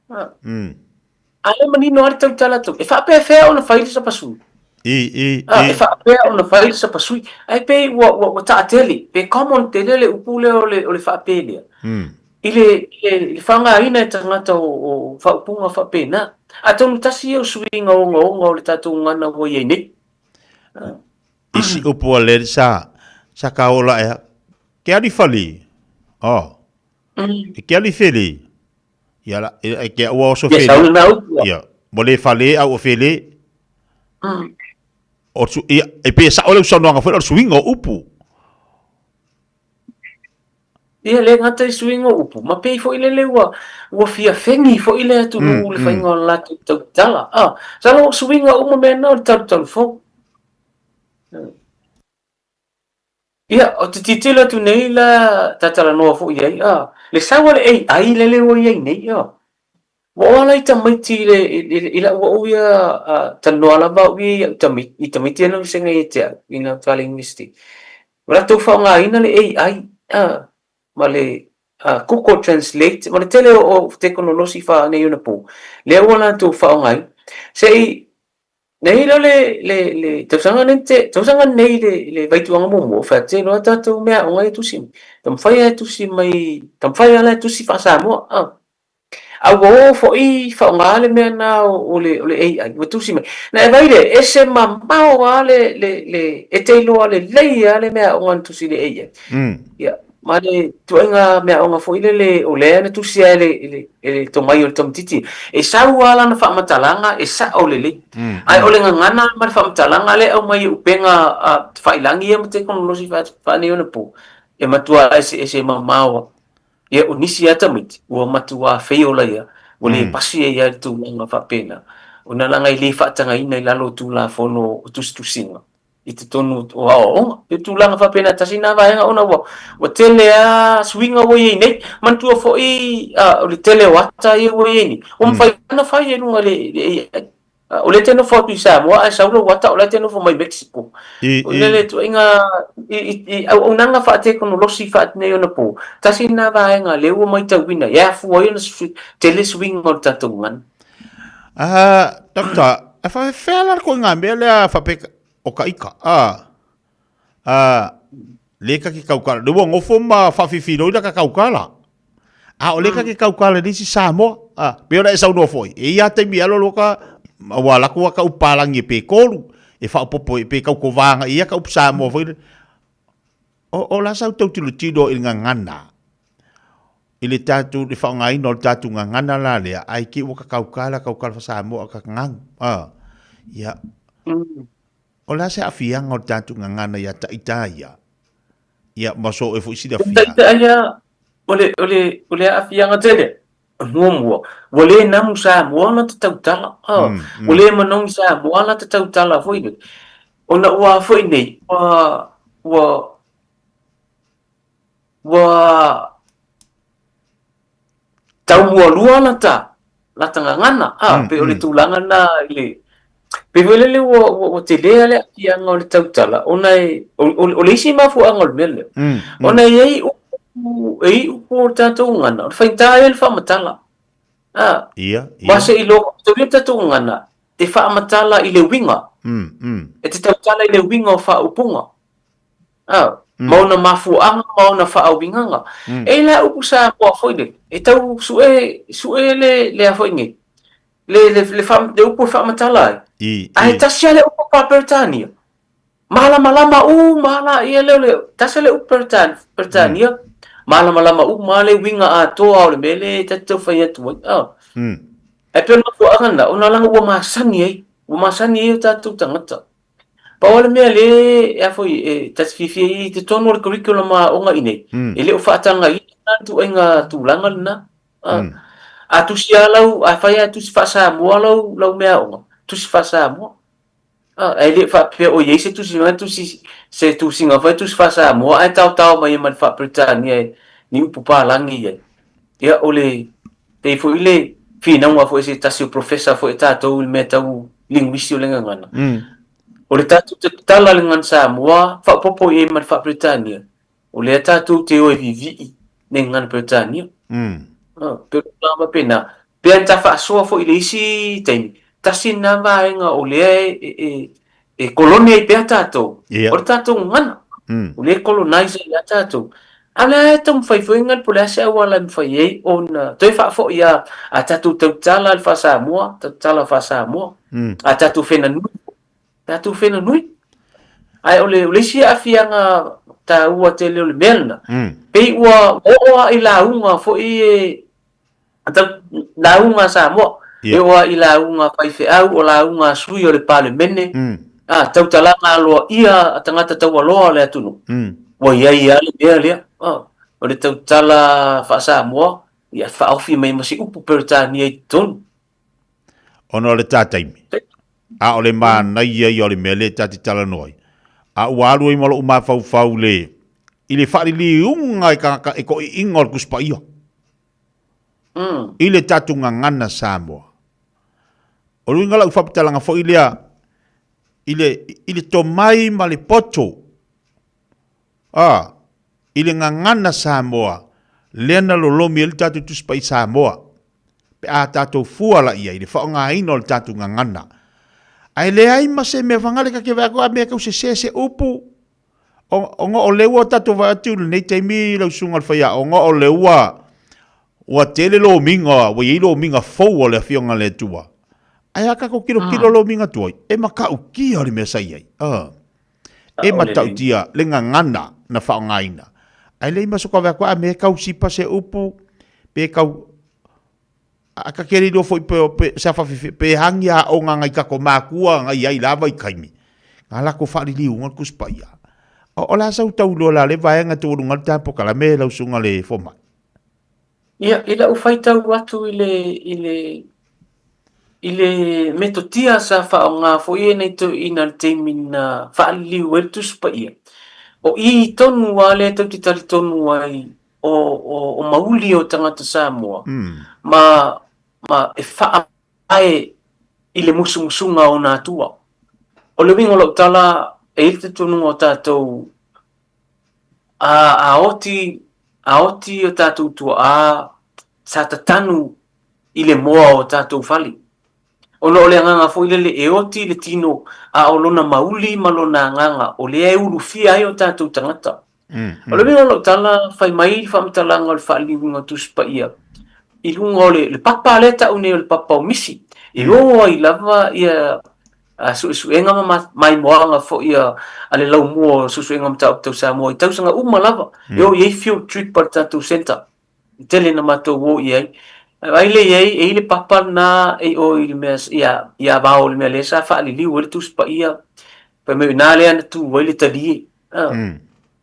A lea manino lava le tautala atu, e faapefea ona fai le sapasui? I, i, i. E faapea ona fai le sapasui. Ae pei ua, ua, ua taatele, pe common tele le upu lea o le, o le faapelea. I le, i le, i le faaaogaina e tagata o, o faaupuga faapena. Atonu tasi ia o suiga ogaoga o le tatou gagana ua i ai nei. Isi upu a le sa, sa ka ola ea. Ke alifali. Oh. E ke alifeli. Ia la, e ke ua oso Ia, fele. sau lena upu. Ia, mo le fale au o fele. O su, ia, e pe sao le saunoaga foi o le suiga o upu. Ia, le gata i suiga o upu, ma pei foi lele ua, ua fia fengi foi le atunuu le faiga o le latou tautala. Ah, salo o suiga uma mea na o le talutalu fou. Ia, ou te tilotilo atu nei la ta talanoa foi i ai, a, le sau a le AI lele ua i ai nei, a, ua oo lava i tamaiti i le, i, i lau au ia, a, talanoa lava au ia i au tamaiti, i tamaiti ia na vasega ia te au i ngā Kala University. Ua latou faaaogaina le AI, a, ma le a, Google Translate, ma le tele o, o tekonolosi faaneionapo, lea ua latou faaaogaina. Se i Nei la le, le, le tausaga nei te, tausaga nei le, le vaituaga muamua, o whea te loa tātou mea o ngai e tusi mai. Taumafai lava e tusi mai, taumafai lava la e tusi faa-Samoa. Ah. A ua oo foi faaaoga le mea na o, o le, o le AI, ua tusi mai. Na e vaai lea, ese mamao lava le, le, le, e te iloa lelei lava le mea aoga na tusi i le AI. Ia. Ma le ituaiga meaaoga foi lele o lea na tusia e le, e le, e le tomai o le tamaitiiti, e sau lava lana faamatalaga e sao lelei. Ae o le gagana ma le faamatalaga lea e aumai e upega tafailagi ia ma tekonolosi faaneionapo, e matua eseese mamao lava. Ia, o nisi lava tamaiti ua matua feiola ia, ua le pasi ai lava i le tulaga faapena, ona leaga e le faatagaina i lalo o Tulafono o Tusitusiga. i totonu o aoaoga. E tulaga faapena tasi na vaega ona ua ua tele a suiga ua i ai nei. Manatua foi o le tele o ata ia ua i ai nei, ua mafai ona fai i luga le AI. O lea e te nofo atu i Samoa ae sau lou ata o la e te nofo mai Mexico. O le ituaiga i auaunaga faatekonolosi faaneionapo, tasi lena vaega lea ua matauina e afua ai ona tele suiga o le tatou gagana. Doctor, e faafefea la le koiga mea lea faapea o ka ika, le ka ke kaukala, le ua ngofo ma faafifiloi la ka kaukala. A o le ka ke kaukala le isi Samoa, pe ona e saunoa foi, e ia taimi alo lo ka, ua lako ka upalangi e pe kolu, e faaopopo e pe kaukovanga ia ka upu Samoa foi. O la sa outou tilotilo i le gagana, i le tatou, le faaaogaina o le tatou gagana la lea, ae te i ua kakaukala, kaukala faa-Samoa, kakagagu. A, ia, o le a se aafiaga o le tatou gagana ia Taita ia? Ia, ma so oe foi silafia. Taita ia, o le, o le, o le aafiaga tele, muamua, ua le namu Samoa lata tautala, ua le manogi Samoa lata tautala foi nei. Ona ua foi nei, ua, ua, ua taumualua lata, lata gagana, pei o le tulaga lena i le, pei foi lele ua, ua, ua tele le aafiaga o le tautala, ona e, o, o, o le isi mafuaaga o le mea lea, ona e i ai upu, e i ai upu o le tatou gagana, o le faigata ia le faamatala. Ia, ia. Ma seiloga, tau ia le tatou gagana, e faamatala i le uiga. E te tautala i le uiga o faaupuga. Ma ona mafuaaga ma ona faauigaga. E i ai la upu Samoa foi nei, e tau sue, sue le, le a foi nei, le, le, le, le, le upu e faamatala ai. Ae tasi lava le upu faa-Peretania. Malamalama uma lava laia lea o le, tasi lava le upu Peretania, malamalama uma lava le uiga atoa o le mea lea ta te tau fai atu ai. Ae pei o le mafuaaga lena, ona leaga ua masani ai, ua masani ai o tatou tagata. Pau lava le mea lea e a foi, e ta te fiafia ai i totonu o le curriculum a aoga i inei, e le o faatagaina le ituaiga tulaga lena. A tusi lava lau, afai lava e tusi faa-Samoa lau, lau meaaoga, tusi faa-Samoa. Ae le faapea o i ai se tusi tusi se tusiga foi tusi faa-Samoa ae taotao mai ai ma le faa-Peretania e ni upu palagi i ai. Ia o le pei foi le finauga foi a se tasi o professor foi a tatou i le mea tau linguisi o le gagana. O le tatou tatala i le gagana Samoa faaopoopo i ai ma le faa-Peretania, O lea tatou te o e vivii le gagana Peretania. Pei o le tulaga faapena. Pe ana ta faasoa foi i le isi taimi, tasi lena vaega o lea e kolone ai pea tatou, o le tatou gagana. O lea e colonize ai lava tatou. A o lea e taumafai foi gagana po o le a se auala e mafai ai ona toe faafoi a tatou tautala le faa-Samoa, tautala faa-Samoa, a tatou fenanui. Tatou whenanui. Ae o le, o le isi aafiaga taua tele o le mea lena, pei ua oo lava i lauga foi e, tau, lauga a Samoa, e oo lava i lauga a faifeau, o lauga a sui o le Palemene, a, tautalaga aloaia a tagata taualoa o le atunuu, ua i ai lava le mea lea, o le tautala faa-Samoa, ia faaofi mai ma se upu Peretania i totonu. Ona o le ta taimi, a o le manaia ia o le mea lea ta te talanoa ai, a ua alu ai ma lou mafaufau le, i le faaliliuga e tagata e toeaiina o le Tusi Paia. I le tatou gagana Samoa. O le uiga o lau faamatalaga foi lea, i le, i le tomai ma le poto, A, i le gagana Samoa, lea na lolomi ai le tatou Tusi Paia Samoa, pe a tatou fua la i ai i le faaaogaina o le tatou gagana. Ae leai ma se mea fagale ta te vaai atu a mea tau sese se upu, ona o lea ua tatou vaai atu i lenei taimi lau susuga i le faiaoga o lea ua ua tele lomiga, ua i ai lomiga fou a le Afioga a le Atua. Ae a tatou tilotilo lomiga tuai, e matautia le mea sa i ai. E matautia le gagana na faaaogaina. Ae leai ma so kave atu a me kau sipa se upu pe kau a ka kere iloa foi pe, pe sa whawhiwhi, pe hangi a o ngā ngai kako mākua ngai ai lava i kaimi. Ngā lako whaaliliunga le Tusi Paia. O, o la sau tau loa la le vaenga te walu ngā le tāpo kalame lau sunga le fomai. Ia, i lau faitau atu i le, i le, i le metotia sa whaonga foi e nei toeaiina i le taimi na whaaliliu ai le Tusi Paia. O i tonu a lea tau te talitonu ai o, o, o mauli o tagata Samoa, ma, ma e faavae i le musumusuga o ona atua. O le uiga o lau tala, e i ai le talitonuga o tatou, a, a oti, a oti o tatou tuaa, sa tatanu i le moa o tatou fale. Ona o le agaga foi lele e oti le tino, a o lona mauli ma lona agaga, o lea e ulufia ai o tatou tagata. O le uiga o lau tala, fai mai le faamatalaga o le faaliliuina o Tusi Paia i luga o le, le papa lea e tau nei o le papa o misi, e o ai lava ia suesuega ma maimoaga foi a, a le laumua o suesuega mataupu tau Samoa i tausaga uma lava, e o i ai field trip a le tatou centre. E tele na matou o i ai. Ae vaai lea i ai, e i ai le papa lena e i o i le mea, i a, i Avao i le mea lea sa faaliliu ai le Tusi Paia, fai mai o i ina lea na tu ai le talie.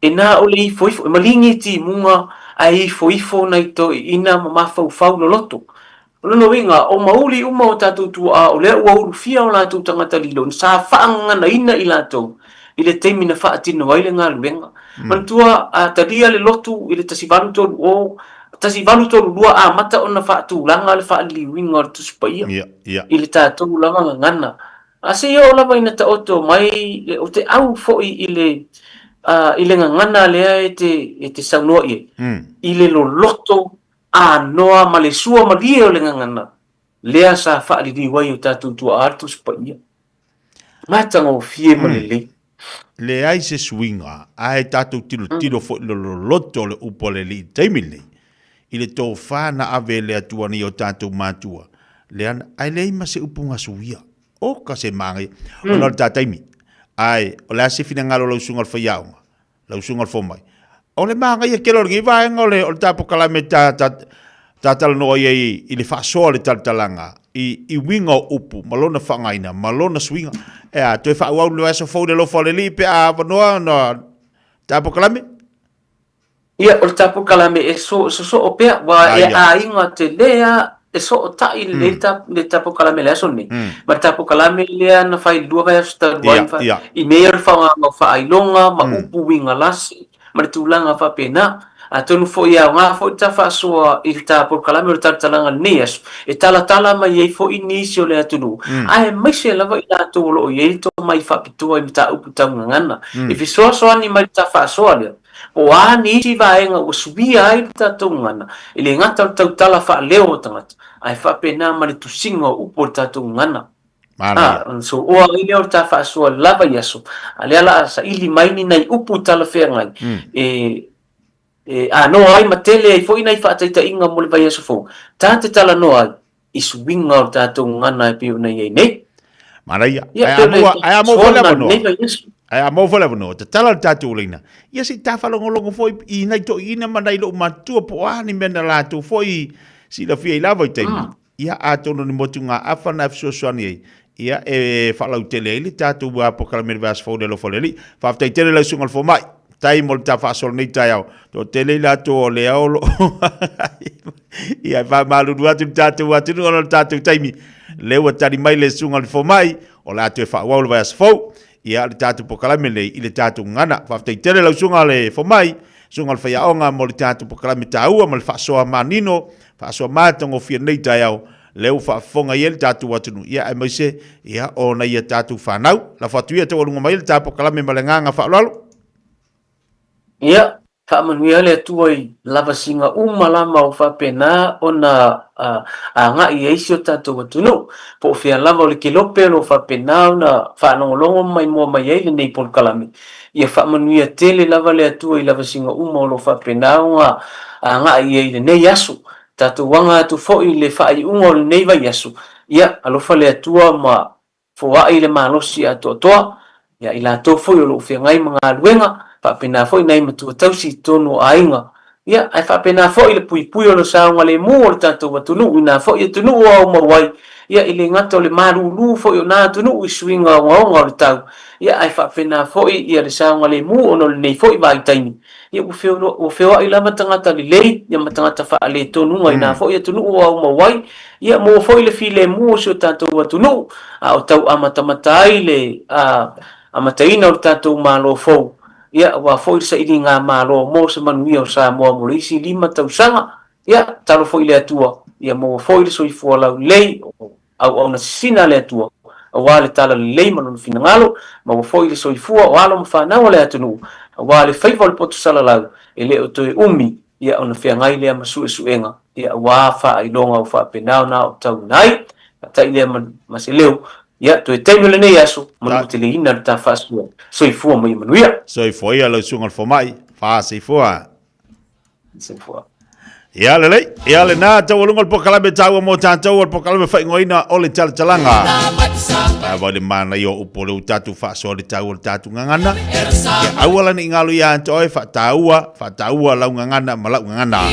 E na o le ifoifo, e maligi i timuga ae ifoifo nai toeaiina ma mafaufau loloto. O lona uiga, o mauli uma o tatou tuaa o lea ua ulufia o latou tagata lilo, sa faagaganaina i latou i le taimi na faatino ai le galuega. Manatua, a talia le lotu i le 1830, 1832 amata ona faatulaga le faaliliuina o le Tusi Paia i le tatou lava gagana. A se i oo lava ina taoto mai le, o te au foi i le, i le gagana lea e te, e te saunoa i ai, i le loloto anoa ma le sua malie o le gagana lea sa faaliliu ai o tatou tuaa le Tusi Paia. Matagofie ma lelei. Leai se suiga, ae tatou tilotilo foi i le loloto o le upu a le Alii i le taimi lenei, i le tofa na ave e le Atua nei o tatou matua, lea na, ae leai ma se upu na suia. Oka se manaia, ona o le ta taimi. Ae, o le a se finagalo o lau susuga i le faiaoga, lau susuga i le fomai? O le manaia tele o lenei vaega o le, o le ta polokalame ta, ta, ta talanoa i ai i le faasoa o le talatalaga i, i uiga o upu ma lona faaaogaina ma lona suiga. E a, toe faaauau le vaiaso fou i le alofa o le Alii pe a avanoa ona ta polokalame? Ia, o le ta polokalame e so, sosoo pea, ua e aiga tele a e sootai lelei mm. le ta polokalame i le aso lenei. Ma le ta polokalame lea na fai i le lua vaiaso talu ai, i mea ia o le faaaogaga o faailoga ma upu uiga lasi ma le tulaga faapena. Atonu foi e aoga foi le ta faasoa i le ta polokalame o le talatalaga i lenei aso, e talatala mai ai foi nisi o le atunuu, aemaise lava i latou o lo o i ai le tomai faapitoa i mataupu tau gagana. E fesoasoani mai le ta faasoa lea, po o a nisi vaega ua suia ai le tatou gagana, e le gata o le tautala faaleo o tagata, ae faapena ma le tusiga o upu o le tatou gagana. Manaia. A, ona sooa ai lea o le ta faasoa lava i aso, a lea la a saili mai ni nai upu talafeagai e, e anoa ai ma tele ai foi nai faataitaiga mo le vaiaso fou, ta te talanoa ai i suiga o le tatou gagana e pei ona i ai nei. Manaia. Ia, Ae pei a ona maua, ae a maua foi le soona avanoa. lenei vaiaso. Ae a maua foi le avanoa, tatala le tatou laina. Ia se i ta faalogologo foi i nai toeaiina ma nai loomatua po o a ni mea na latou foi silafia i la vaitaimi. Ia, atonu ni motugaafa na e fesoasoani ai, ia, e faalautele ai le tatou polokalame i le vaiaso fou i le alofa o le Alii. Faafetai tele lau susuga i le fomai. Faafetai mo le ta faasoa lenei taeao. Toatele i latou o lea o lo o ia, e faamalulu atu i le tatou atunuu ona o le tatou taimi. Lea ua tali mai le susuga i le fomai, o le a toe faaauau le vaiaso fou. Ia, le tatou polokalame lenei i le tatou gagana. Faafetai tele lau susuga i le fomai, susuga i le faiaoga mo le tatou polokalame taua ma le faasoa manino, faasoa matagofie lenei taeao, lea ua faafofoga i ai le tatou atunuu, ia aemaise ia o nai a tatou fanau. Lafo atu ia taualuga mai le ta polokalame ma le agaga faaaloalo. Ia, faamanuia le Atua i lavasiga uma lava o faapena ona agai ai si o tatou atunuu. Po o fea lava o le kelope o lo o faapena ona faalogologo ma maimoa mai ai lenei polokalame, ia faamanuia tele lava le Atua i lavasiga uma o lo o faapena ona agai ai i lenei aso. Tatou aga atu foi i le faaiuga o lenei vaiaso, ia alofa le Atua ma foai le malosi atoatoa. Ia i latou foi o lo o feagai ma galuega, faapena foi nai matua tausi i totonu o aiga. Ia, ae faapena foi le puipui o le saogalemu o le tatou atunuu i na foi atunuu o aumau ai, ia, e le gata o le malulu foi o na atunuu i suiga ogaoga o le tau, ia, ae faapena foi ia le saogalemu ona o lenei foi vaitaimi, ia, ua feoai lava tagata lelei, ia, ma tagata faaletonuga i na foi atunuu o aumau ai, ia, maua foi le filemu o si o tatou atunuu, a o tau amatamata ai le amataina o le tatou Malo fou. Ia, aua foi le sailiga Malo mo se manuia o Samoa mo le isi 5 tausaga. Ia, tatalo foi i le Atua, ia maua foi le soifua laulelei o auauna sisina a le Atua, aua le talalelei ma lona finagalo, maua foi le soifua o alo ma fanau a le atunuu, aua le faiva o le poto salalau, e le o toe umi, ia ona feagai lea ma suesuega, ia aua faailoga ua faapena ona aotauina ai. Faata'i lea ma se leo, Ia, toe taimi o lenei aso, manuteleina le ta faasoa. Soifua ma ia manuia. Soifua ia lau susuga i le fomai. Faasoifua. Soifua. Ia lelei, ia lena taualuga o le polokalame taua mo tatou o le polokalame faaigoaina o le talatalaga. Ae le manaia o upu o le tatou faasoa le taua o le tatou gagana. Ia aua la ne i galo ia te oe faataua, faataua lau gagana ma lau gagana.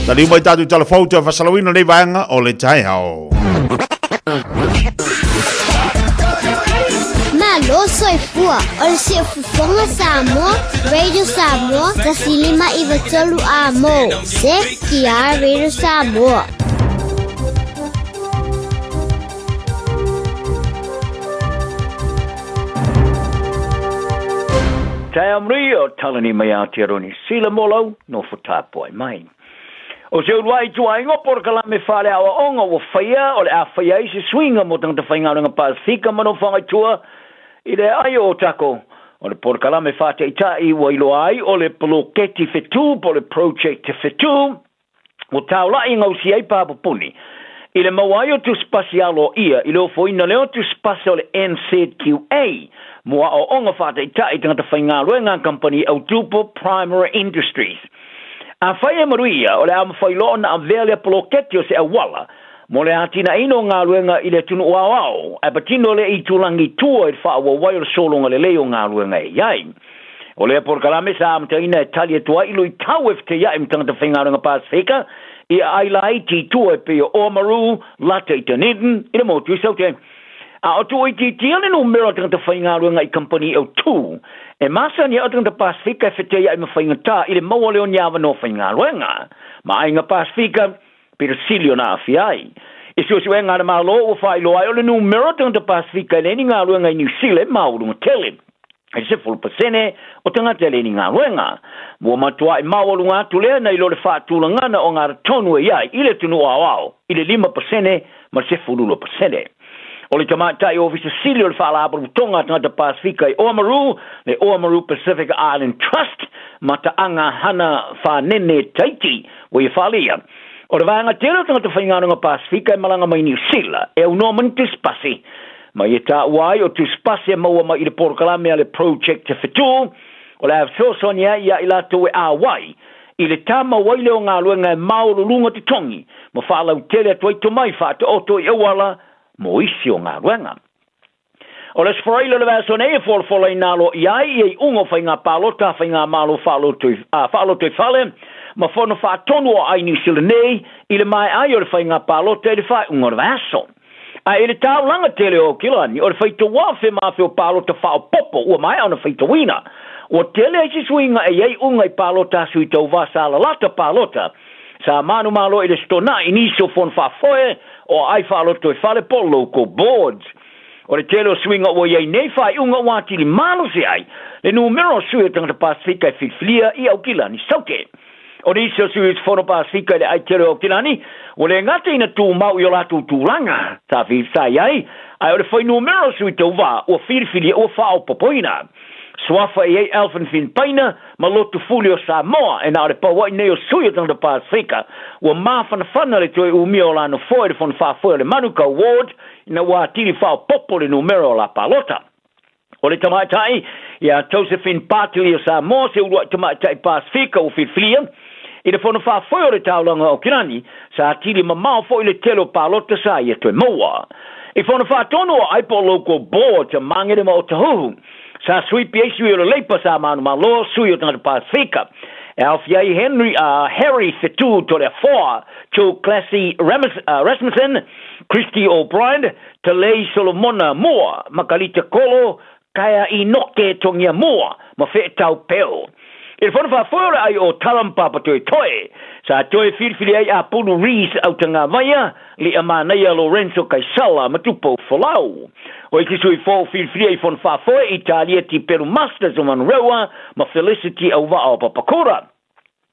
Taliu mai tatou tala fou toe faasalauina lenei vaega o le taeao. Malo soifua o le Siufofoga Samoa, Radio Samoa, 105 93 Amo. CTR Radio Samoa. Taeao manuia o Talani mai Aotearoa Niu Sila mo lau nofo tapuai mai. O se uluai ituaiga o polokalame faaleaoaoga ua faia o le a faia ai se suiga mo tagata faigaluega Pasefika ma nofoaga i tua i le aai o Otago. O le polokalame faataitai ua iloa ai o le Poloketi Fetu po o le Project Fetu ua taola'i e gausia ai papupuni i le maua ai o tusipasi aloaia i le ofoina lea o tusipasi o le NZQA mo aoaoga faataitai tagata faigaluega a kamupani autu po Primary Industries. Afai e manuia, o le a mafai loa ona avea lea poloketi o se auala mo le atinaeina o galuega i le atunuu aoao, ae patino lea itulagi i tua i le faaauau ai o le sologa lelei o galuega e i ai. O lea polokalame sa amataina e tali atu ai i luitau e feteiai ma tagata faigaluega Pasefika i aai laiti i tua e pei o Oamaru, Lata i Dunedin, i le motu i Saute. A o tuuitiitia le numera o tagata faigaluega i kamupani autū, e masani ai o tagata Pasefika e feteiai ma faigata i le maua lea o ni avanoa faigaluega. Ma aiga Pasefika, pito sili ona aafia ai. I suesuega a le Malo ua faailoa ai o le numera o tagata Pasefika e leai ni galuega i Niu Sila e maualuga tele. I le 10% o tagata e leai ni galuega. Ua matuai maualuga atu lea nai lo le faatulagana o garatonu e i ai i le atunuu aoao i le 5% ma le 12%. O le tamaitai Ofisa Sili o le Faalapotopotoga a Tagata Pasefika i Oamaru, le Oamaru Pacific Island Trust, Mataaga Hana Fanene Taiti, ua ia faaleia. O le vaega tele o tagata faigaluega Pasefika e malaga mai Niu Sila e aunoa mai ni tusipasi Ma ia taua ai o tusipasi e maua mai i le polokalame a le Project Fetu, o le a fesoasoani ai ia i latou e āwai i le tāmau ai lea o galuega e māoluluga totogi ma faalautele atu ai tomai faataoto i auala mo isi o galuega. O le Aso Faraile o le vaiaso nei e folafolaina aloaia ai ia iuga o faiga palota a faigamalo faalotoifale ma fono faatonu o aai Niu Sila nei i le maea ai o le faiga palota i le faaiuga o le vaiaso. A i le taulaga tele o Aukilani, o le faitauafe ma afe o palota faaopoopo ua maea ona faitauina. Ua tele ai se suiga e i ai uga i palota a sui tauva sa lalata palota sa manumalo i le Stonai i nisi o fono faafoe o aai faalotoifale po o local boards. O le tele o suiga ua i ai nei faaiuga ua atili malosi ai le numera o sui o tagata Pasefika e filifilia i Aukilani Saute. O nisi o sui usufono Pasefika i le aitele o Aukilani, ua le gata ina tumau i o latou tulaga sa sa i ai, ae o le fuainumera o sui tauva ua filifilia ua faaopoopoina. Suafa i ai Alvin Finn Paina ma Lotu Fuli o Samoa e na o le pau ai nei o sui o tagata Pasefika ua mafanafana le toe umia o la nofoa i le Fono Faafoe o le Manukau Ward ina ua atili faaopoopo le numera o la palota. O le tamaitai ia Josephine Bartley o Samoa se uluai tamaitai Pasefika ua filifilia i le fono faafoe o le taulaga o Aukilani, sa atili mamao foi le tele o palota sa ia toe maua. I fono faatonu o ai po o Local Board a Magere ma Otahuhu, Sa sui ai sui o le Leipa sa manumalo, sui o tagata Pasifika. E aofia ai Henry, Harry Fetu Toleafoa, Joe Classy Rasmussen, Christy O'Brien, Talei Solomona Moa, Makalita Kolo, Kaea Inoke Togia Moa, ma Fe'etau Peo. I le fono faafoe o le ai o Talam Papatoetoe, sa toe filifili ai Apulu Rees Autagavaia, Li'amanaia Lorenzo Kaisala ma Tupou Folau. O isi sui fou filifilia i fono faafoe, Italia Tipelu Masters o Manurewa ma Felicity Auva'a o Papakura.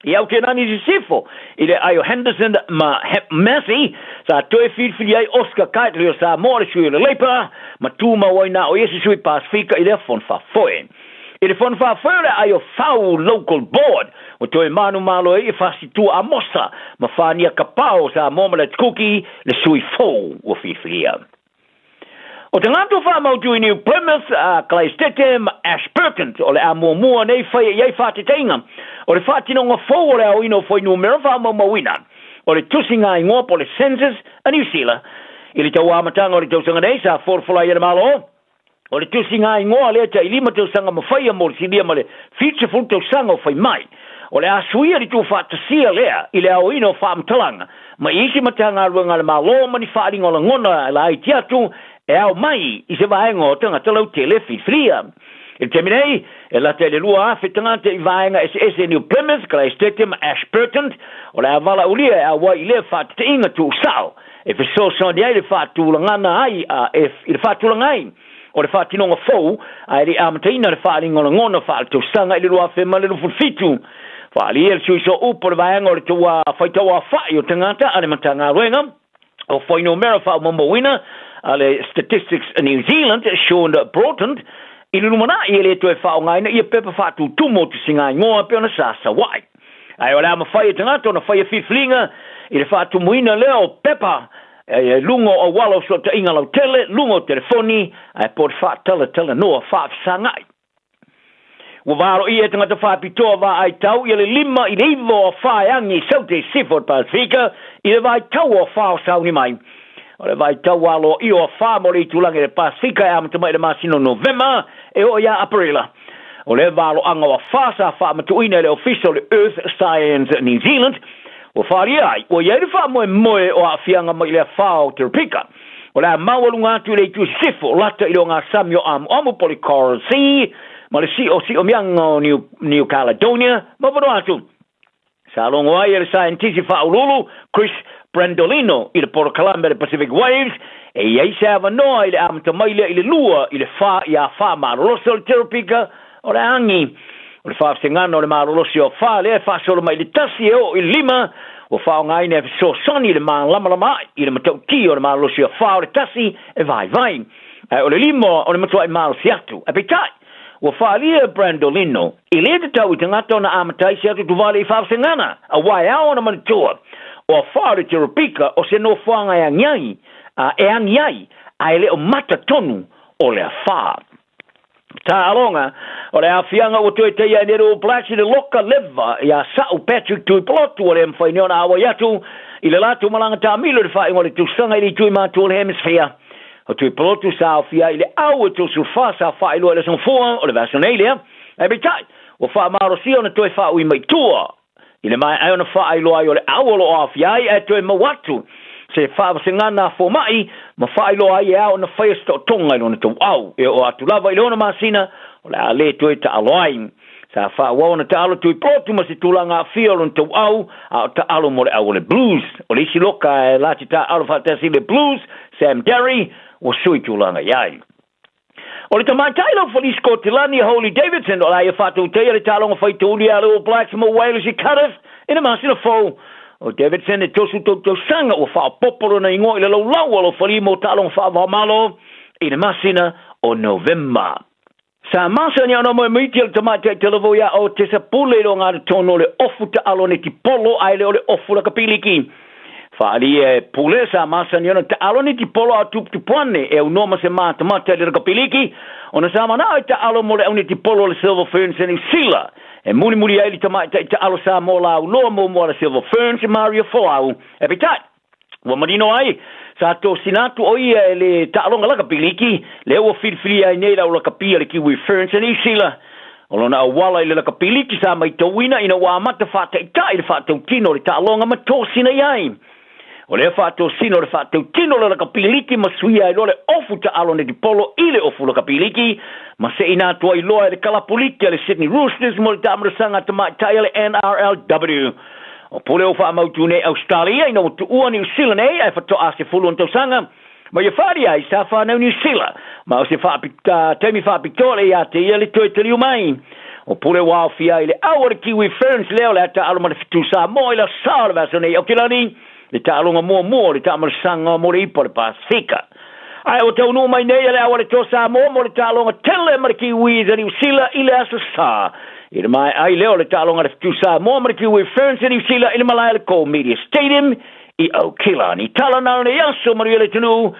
I Aotenani Sisifo, i le ai o Henderson ma Massey, sa toe filifili ai Oscar Kightley o Samoa le sui o le Leipa, ma tumau ai na o ia se sui Pasifika i lea fono faafoe. I le fono faafoe o le ai o Fau Local Board, ua toe manumalo ai Fasitua Amosa ma Fania Kapao o Samoa ma le Atukuki le sui fou ua filifilia. O tagata faamautu i New Plymouth, a Kalaistete ma Ash Perkins, o le a muamua nei faia i ai faatetaiga o le faatinoga fou o le aoina o fuainumera faamaumauina o le tusiga igoa po o le Census a Niu Sila. I le tauamataga o le tausaga nei sa folafola ai e le Malo o le tusiga igoa lea tailima tausaga ma faia mo le silia ma le 70 tausaga o fai mai. O le a suia le tuufaatasia lea i le aoina o faamatalaga ma isi matagaluega a le Malo ma ni faaaliga o lagona e laiti atu e ao mai i se vaega o tagata lautele filifilia. I le taimi nei, e lata i le 2,000 tagata i vaega eseese i New Plymouth, Kalaistete ma Ashburton, o le a valaaulia e auai i lea faateteiga tuusao e fesoasoani ai le faatulagana ai a e i le faatulaga ai o le faatinoga fou ae le i amataina le faaaliga o lagona faaletausaga i le 2027. Faaalia le sui sooupu o le vaega o le faitauafa'i o tagata a le Matagaluega o Fuainumera Faamaumauina a le Statistics New Zealand, Sean Broughton, i le lumanai e le toe faaaogaina ia pepa faatutumu o tusiga igoa pe ona sa saua'i. Ae o le a mafai e tagata ona faia filifiliga i le faatumuina lea o pepa e luga o auala o fesootaiga lautele, luga o telefoni, ae po o le faatalatalanoa faafesaga'i. Ua valoia e tagata faapitoa vaai tau ia le 5 i le 9 o afa e agi i Saute Sifo o le Pasifika i le vaitau o afa o sauni mai. O le vaitau aloaia o afa mo le itulagi o le Pasifika e amata mai i le masina o Novema e oo ia Aperila. O le valoaga o afa sa faamatuuina e le Ofisa o le Earth Science New Zealand ua faaalia ai ua i ai le faamoemoe o aafiaga mai i le afa o Teropika. O le a maualuga atu i le itu sisifo, lata i le ogasami o Amoamo po o le Coral Sea ma le si'osi'omiaga o New, New Caledonia ma Vanuatu. Sa logo ai e le saienitisi faauluulu Chris Brandolino i le polokalame a le Pacific Waves e i ai se avanoa i le amata mai lea i le 2 i le 4 ia afa malolosi o le teropika o le agi. O le faafesegana o le malolosi o afa lea e faasolo mai i le 1 e oo i le 5 ua faaaogaina e fesoasoani i le mālamalama ai i le matautia o le malolosi o afa o le 1 e vaivai, ae o le 5 o le matuai malosi atu. Ae peitai, ua faaalia e Brandolino e lē tatau i tagata ona amata ai se atu tuvale i faafesegana, auā e ao ona manatua o afa o le teropika o se nofoaga e agiagi e agi ai ae le o mata tonu o le afa. Taaloga, o le aafiaga ua toe taia ai nei le All Blacks i le loka leva ia Sa'u Patrick Tuipulotu ua le mafai nei ona auai atu i le latou malaga taamilo i le faaiuga o le tausaga i le itu i matua o le Hemisphere. O Tuipulotu sa aofia ai i le au e 34 sa faailoa i le aso Gafua o le vaiaso nei lea, ae peitai ua faamalosia ona toe faaui mai tua i le maea ai ona faailoa ai o le au o lo o aofia ai ae toe maua atu se faavasegana a foma'i ma faailoa ai e ao ona faia se taotoga i lona tauau e oo atu lava i le 6 masina o le a lē toe taalo ai. Sa faaauau ona taalo Tuipulotu ma se tulaga aafia o lona tauau a o taalo mo le au o le Blues. O le isi loka e lati taalo faatasi i le Blues, Sam Darry, ua sui tulaga i ai. O le tamaitai laufali Sikotilani Holly Davidson o le a ia faatautaia le taaloga faitauli a le All Blacks ma Wales i Cardiff i le masina fou. O Davidson e 33 tausaga ua faaopoopo lona igoa i le laulau o laufali mo taaloga faava-o-Malo i le masina o Novema. Sa masani ona moemoeiti o le tamaitai talavou ia o Tessa Pule i le ogatotonu o le ofu taalo netipolo ae le o le ofu lakapiliki. Faaalia e Pule sa masani ona taalo netipolo a o tuputupuane e aunoa ma se matamata i le rakapiliki ona sa mana'o e taalo mo le au netipolo o le Silver Ferns a Niu Sila e mulimuli ai le tamaitai taalo Samoa lauloa muamua a le Silver Ferns Maria Folau. Ae peitai, ua manino ai Sa tosina atu o ia e le taaloga lakapi liki, lea ua filifilia ai nei le au lakapi a le Kiwi Ferns a Niu Sila. O lona auala i le lakapi liki sa maitauina ina ua amata faataitai le faatautino o le taaloga ma tosina i ai. O lea faatosina o le faatautino o le lakapi liki ma suia ai loa le ofu taalo netipolo i le ofu lakapi liki ma seina atu ai loa e le kalapu liki a le Sydney Roosters mo le taamulasaga a tamaitai a le NRLW. O pule ua faamautu nei Ausetalia ina ua tuua Niu Sila nei ae fatoa 10 ona tausaga ma ia faalia ai sa fanau Niu Sila ma o se taimi faapitoa le ia te ia le toe taliu mai. O pule ua aofia ai le au a le Kiwi Ferns lea o le a taalo ma le Fetu Samoa i le aso o le vaiaso nei i Aukilani, le taaloga muamua o le taamalasaga mo le Ipu a le Pasefika. Ae ua taunuu mai nei a le au a le Toa Samoa mo le taaloga tele ma le Kiwis a Niu Sila i le Aso Sa. I le maea ai lea o le taaloga a le Fetu Samoa ma le Kiwi Ferns a Niu Sila i le malae a le Coal Media Stadium i Aukilani. Tala na o nei aso, manuia le atunuu.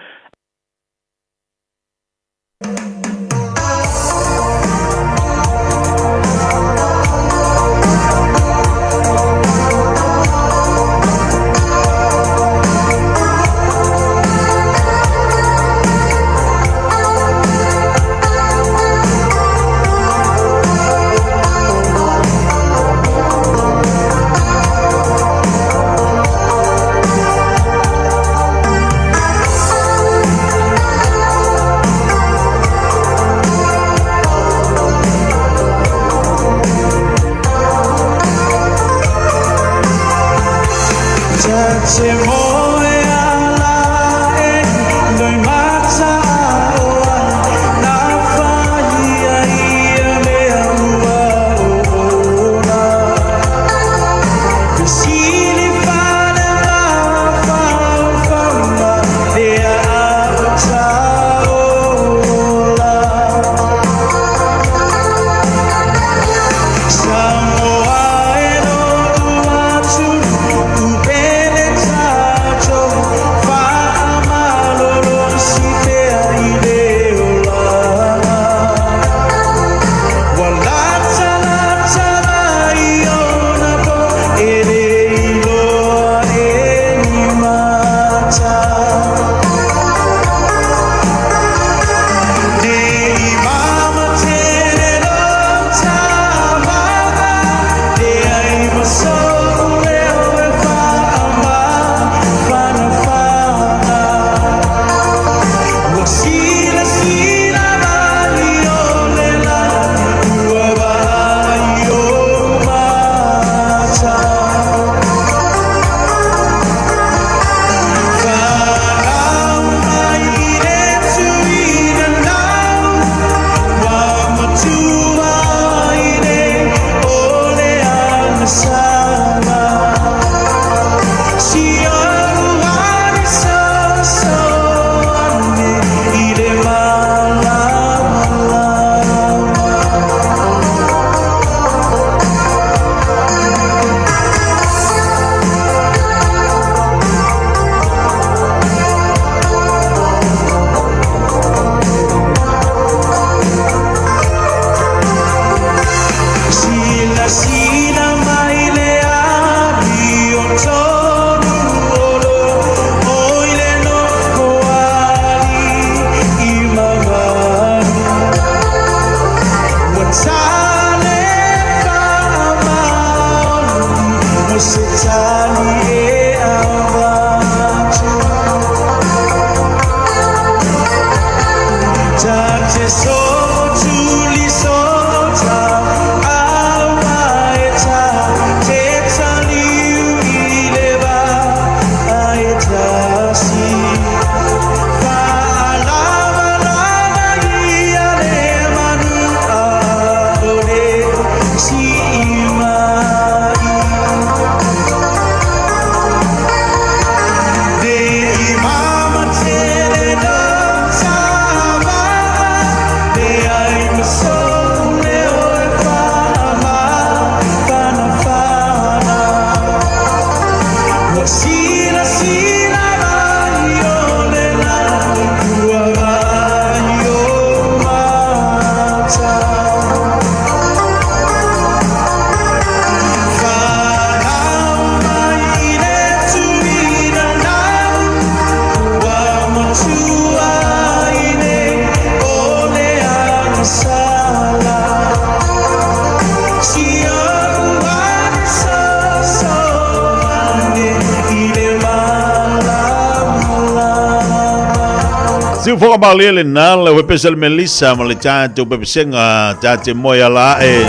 Siufoga malie lena le wepese le Melissa ma le tatou pepesega tate moe ala ae.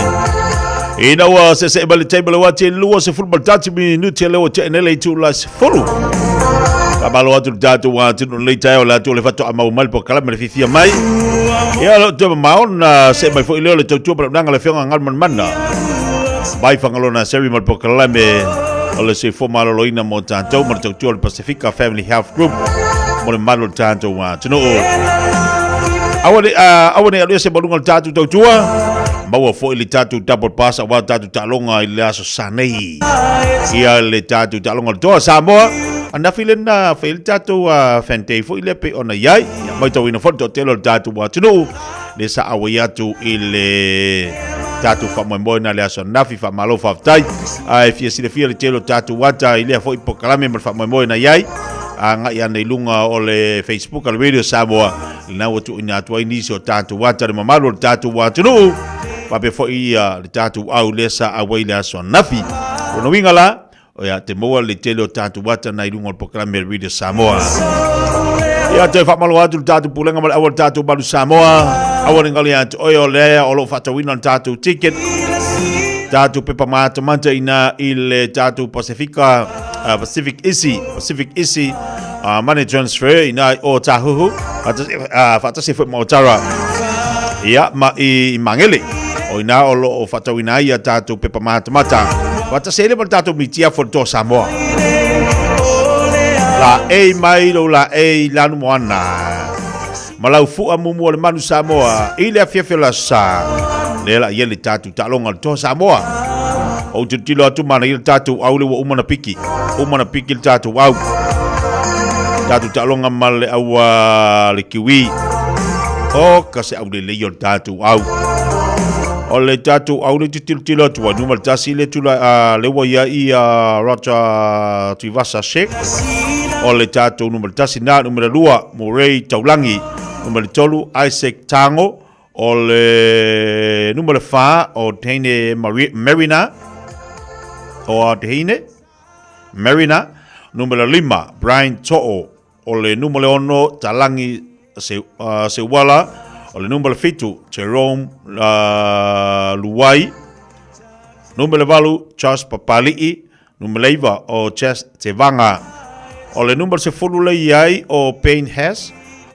Ina ua sese ma le taimi le wati 21 minuti le ua te nele i tula 10. Faamalo atu le tatou atunu lenei taeao le atu o le faatoa mau mai le polokalame le fiafia mai. Ia o lo o toe mamao na see mai foi lea o le tautua ma le auaunaga a le Afioga Galumalemana mai Fagaloa Nursery ma le polokalame o le soifua maloloina mo tatou ma le tautua o le Pasifika Family Health Group mo le mamalu o le tatou atunuu. Aua ne aua ne alu ese ma luga o le tatou tautua, maua foi le tatou double pass aua le tatou taaloga i le aso Sa nei. Ia le tatou taaloga o le Toa Samoa, anafi lena fai le tatou fan day foi lea pei ona i ai. Ia maitauina foi le toatele o le tatou atunuu le sa auai atu i le tatou faamoemoe na le aso anafi. Faamalo faafetai. Ae fia silafia le tele o tatou ata i lea foi polokalame ma le faamoemoe na i ai. Agai ana i luga o le Facebook a le Radio Samoa, lena ua tuuina atu ai nisi o tatou ata le mamalu o le tatou atunuu. Faapea foi ia le tatou au lea sa auai i le aso anafi. Lona uiga la, o ia te maua le tele o tatou ata na i luga o le polokalame a le Radio Samoa. Ia toe faamalo atu le tatou pulega ma le au o le tatou Malu Samoa. Aua ne galo ia te oe o lea o lo o faatauina le tatou ticket. Tatou pepa matamata ina i le tatou Pasifika, Pacific Easy, Pacific Easy Money Transfer ina i o Tāhuhu, faatasi foi ma Otara. Ia, ma i Mangele. O ina o lo o faatauina ai ia tatou pepa matamata. Faatasi ai le ma le tatou mitia for Toa Samoa. La ei mai lou la ei lanu moana. Ma lau fua mumu o le manu Samoa i le afiafi o le aso sa. Lea la ia le tatou taaloga o le Toa Samoa. Ou tilotilo atu manaia le tatou au le ua uma na piki. Uma na piki le tatou au. Tatou taaloga ma le au a le Kiwi. O ka se au lelei o le tatou au. O le tatou au le tilotilo atu ai numera 1 le tula le ua ia i Roger Tuivasa Sheck. O le tatou numera 1 na numera 2 Murray Taulangi, numera 3 Isaac Tango, o le numera 4 o Teine Marina, o Teine Marina, numera 5 Brian To'o, o le numera 6 Talangi Seuala, o le numera 7 Jerome Luai, numera 8 Josh Papali'i, numera 9 o Jess Tevaga, o le numera 10 le i ai o Payne Hess,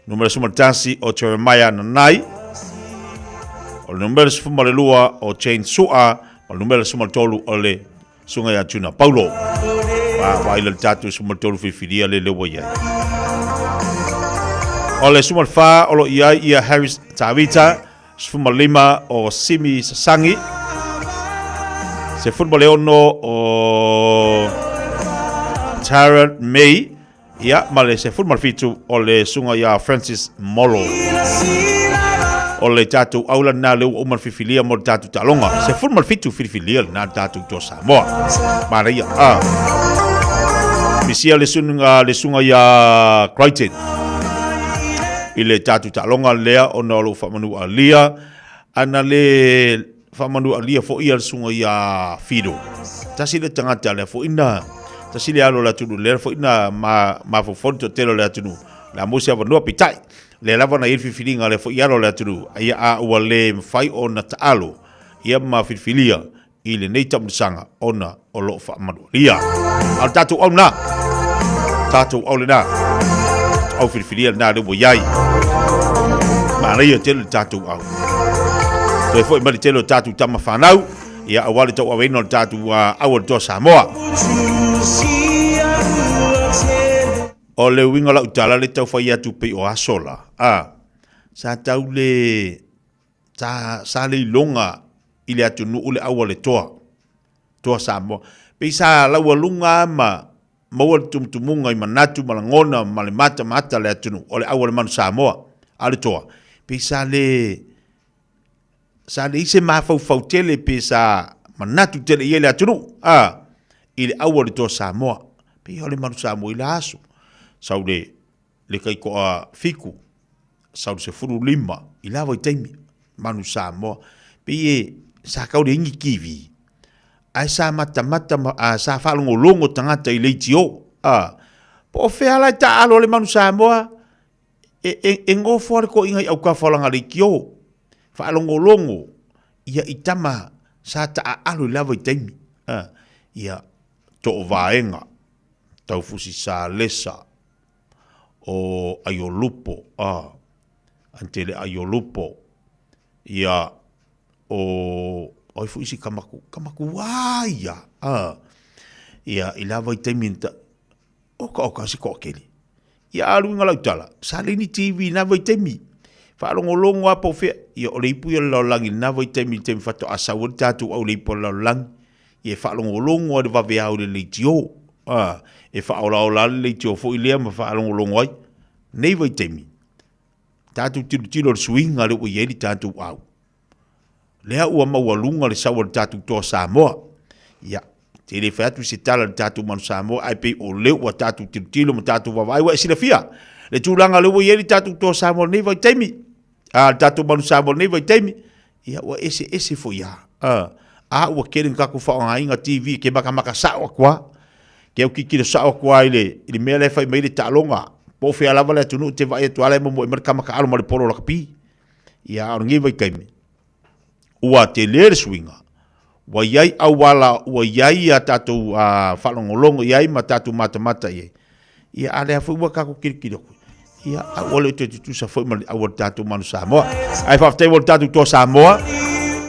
numera 11 o Jeremiah Nanai, o le numera 12 o Jane Sua, ma le numera 13 o le Susuga ia Juna Paulo. Wa wa ila le tatou 13 filifilia le le ua i ai. O le 14 o lo i ai ia Harris Tavita, 15 o Simi Sasangi, 16 o Tara May, ia ma le 17 o le susuga ia Francis Molo. O le tatou aula lena lea ua uma le filifilia mo le tatou taaloga. 17 filifilia lena le tatou Toa Samoa. Manaia. Ah. Misia le suga, le suga ia Crichton i le tatou taaloga lea ona o lou faamanu alia ana le faamanu alia foi ia le suga ia Fido. Tasi le tagata lea foi na tasi le alo o le atunuu lea foi na mafaufau le toatele o le atunuu. Le a maua se avanoa peitai lea lava na i ai le filifiliga lea foi alo o le atunuu ia a ua le mafai ona taalo ia ma filifilia i lenei taamilosaga ona o lo o faamanualia. A o le tatou au lena, tatou au lena, au filifilia lena lea ua i ai. Manaia tele le tatou au. Toe foi mai le tele o tatou tama fanau, ia aua le tauaveina o le tatou au o le Toa Samoa. O le uiga o lau tala le tau fai atu pei o aso la, a, sa tau le, sa, sa le iloga i le atunuu le au a le Toa, Toa Samoa. Pei sa laualuga lava ma maua le tumutumuga i manatu ma lagona ma le matamata le atunuu o le au a le Manu Samoa, a o le Toa, pei sa le, sa leai se mafaufau tele pe sa manatu tele i ai le atunuu, a, i le au a le Toa Samoa. Pei o le Manu Samoa i la aso, sau le, le kaikoa 7, sau le 15 i la vaitaimi, Manu Samoa. Pei e, sa kau leai ni TV, ae sa matamata ma, a, sa faalogologo tagata i leitio, a, po o fea la e taaalo le Manu Samoa, E, e, e ngofo a le koʻiga i aukafo alaga leitio, faalogologo, ia i tama sa taaalo i la vaitaimi. A, ia, Toovaega, Taufusi Salesa, o Aiolupo, a, Antele Aiolupo, ia, o, o ai foi isi kamaku, kamaku wā ia, a, ia, i la vaitaimi ta, oka oka se toakele. Ia alu i lau tala, sa leai ni TV i na vaitaimi. Faalogologo lava po o fea, ia o le ipu ia o le lalolagi i lena vaitaimi i le taimi faatoa sau ai le tatou au i le ipu o le lalolagi. Ia e faalogologo lava i le vaveao i le leitio, a, e faaolaola lava le leitio foi lea ma faalogologo ai. Nei vaitaimi, tatou tilotilo i le suiga lea ua i ai le tatou au. Lea ua maualuga le sau a le tatou toa Samoa. Ia, te le fai atu se tala i le tatou manu Samoa, ae pei o lea ua tatou tilotilo ma tatou vaavaai, ua e silafia le tulaga lea ua i ai le tatou toa Samoa i lenei vaitaimi. A, le tatou manu Samoa i lenei vaitaimi, ia ua eseese foi lava. A, a ua tele ina tatou faaaogaina TV ke makamaka sao atu lava. Ke au tilotilo sao atu lava i le, i le mea la e fai mai ai le taaloga. Po o fea lava le atunuu e te vaai atu lava la e momoe mai le tama taalo ma le polo lakapi. Ia, a o lenei vaitaimi, ua tele le suiga, ua i ai auala ua i ai a tatou faalogologo i ai ma tatou matamata i ai. Ia, a lea foi ua tatou tilotilo atu, ia, a ua le o toe tutusa foi ma le au a le tatou Manu Samoa. Ae faafetai mo le tatou Toa Samoa,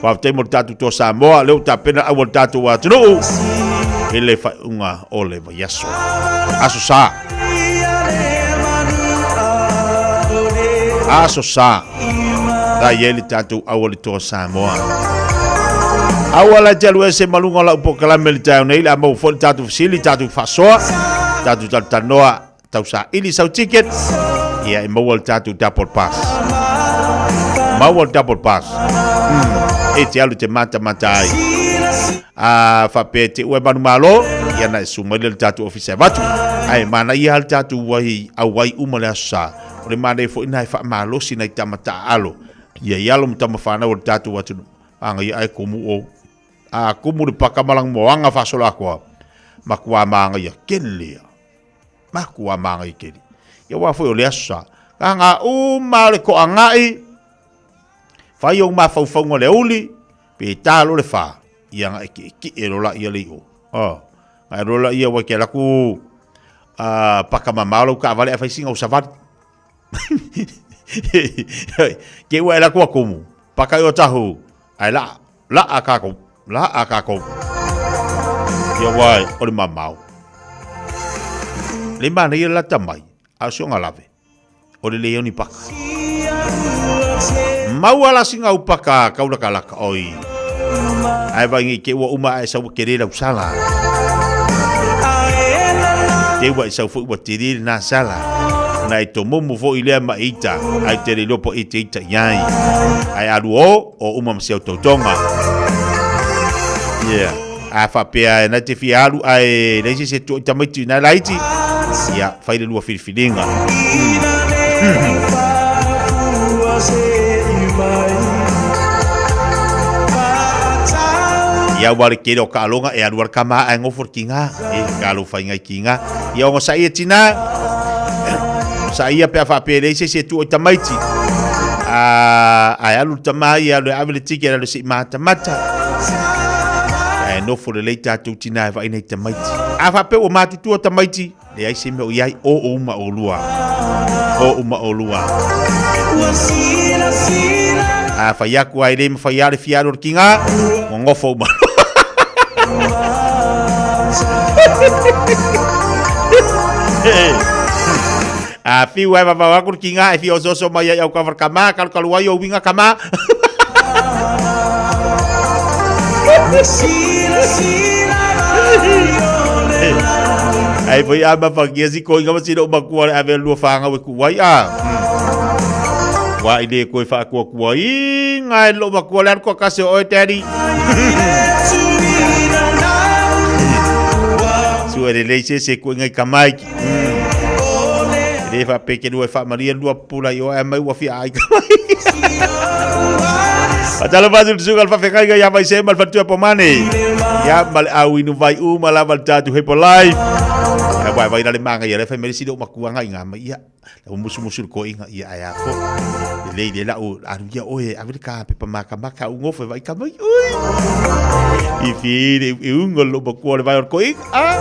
faafetai mo le tatou Toa Samoa, lea ua tapena le au a le tatou atunuu i le faaiuga o le vaiaso. Aso Sa. Aso Sa. La i ai le tatou au a le Toa Samoa. Aua la te alu ese ma luga o lau polokalame i le taeao nei, le a maua foi le tatou fesili, tatou faasoa, tatou talatalanoa, tausaili sau ticket, ia e maua le tatou double pass. Maua le double pass. E te alu te matamata ai. A faapea e te ua e manumalo, ia na e susu mai lea i le tatou ofisa e avatu. Ae manaia lava le tatou ai auai uma le Aso Sa. O le manaia foi lena e faamalosi nai tama taaalo, ia i alo ma tama fanau o le tatou atunuu. Magaia ae kumu o. A kumu le paka ma lagomoaga faasoloatoa, matua magaia kele a. Matua magaia kele. Ia aua foi o le Aso Sa, gaga uma o le toagai, fai ou mafaufauga o le aoauli, pe ta loa le fa, ia na e tietie loa laia le i o. Oh, na e loa laia ua ke alu atu paka mamao lau taavale ae fai sina ou savali. Ke ua e alu atu a kumu, paka i o tahu, ae laa, laa kakou, laa kakou. Ia uae, o le mamao. Le manaia le lata mai, a o si ona lave. O le leai o ni paka. Maua la sina au paka kaulakalaka, oi. Ae vai nei te ua uma ae sau ua tele lau sala. Te ua e sau foi ua tele lena sala. Na e tomomo foi lea ma e ita, ae te le iloa po e te ita i ai. Ae alu o, o uma ma si au tautoga. Yeah. A faapea e na te fia alu ae leai se isi e tua i tamaiti i nai laiti, ia, fai le lua filifiliga. Ia ua le tele o taaloga e alu a le tama ae nofo le tiga, e talo faiga i tiga. Ia ogasai e tina, ogasai ia pe a faapea e leai se isi e tua i tamaiti. A, ae alu le tama ia alu e ave le ticket alu e se i matamata. Ae nofo lelei tatou tina e vaai nai tamaiti. A faapea ua matutua tamaiti, leai se mea o i ai, o uma olua. O uma olua. A fai atu ai le mawhai a le fia alu o le tiga, nonofo uma. A fiu ai vavau aku le tiga e fia ososo mai ai au kawar kama, kalukalu ai o winga kama. Ai foi a mafakia si koinga ma sina o makua le ave lua whangau e kuai a. Wa i le koe whaakua kua i ngai lo makua le alu kase o oe daddy. Sua le lei se se koe ngai kamaiki. E le faapea ke lua e faamalie lua pupula i o ae mai ua fia ai ka mai. Fatalofa atu i le susuga i le faafeagaiga ia Vaisē ma le faletua po Mane. Ia ma le au inu vai uma lava le tatou Herbalife. Ia uae vai la le magaia lea fai mai le sili o makuaga i ngā mai. Ia. Ua musumusu le koiga, ia ae a foi. Lelei le lau alu ia oe, ave le ka pepa makamaka au ngofo e vai ka mai. Ui! I fi le i unga lo makua le vai o le koiga. Ah!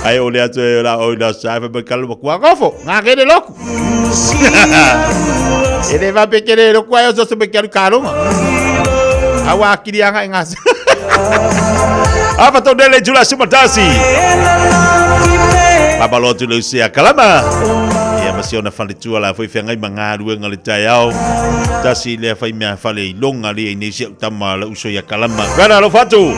Ai o le atu e la oi la sa fa mai kalo makua ngofo. Ngā kere loku. E le va pe kere loku ai o so se me kia kalonga. Awa akiri anga e ngā. Apa tau nele jula sumatasi. Papa lotu le usia kalama. Ia ma si ona faletua la foi whangai ma ngā ruenga le tai ao. Tasi lea whai mea whale i longa le i nei si au tama la uso ia kalama. Rana lo fatu!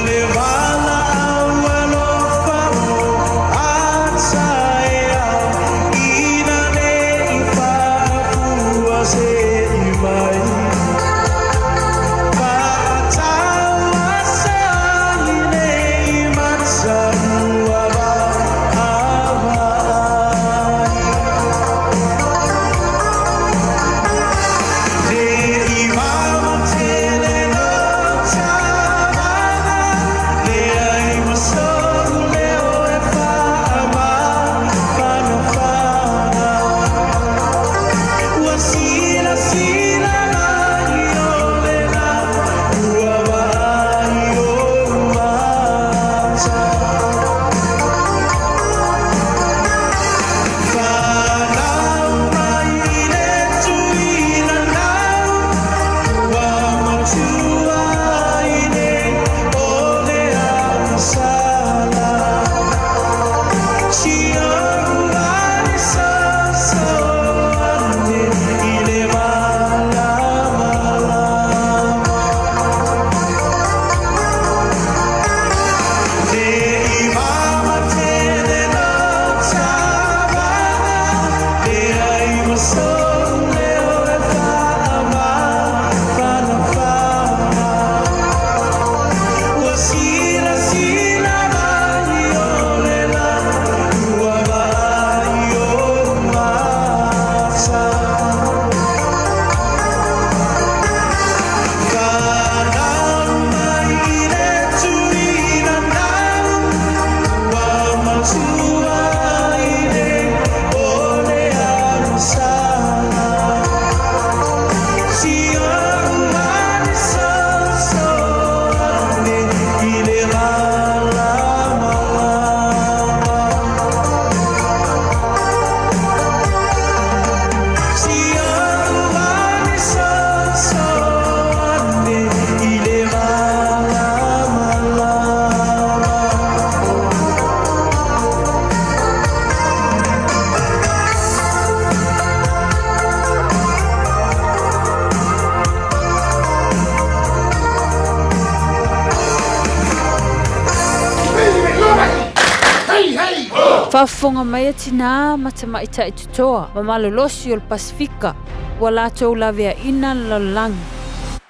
Faafofoga mai a tinā ma tamaitai totoa ma malolosi o le Pasefika ua latou laveaina le lalolagi.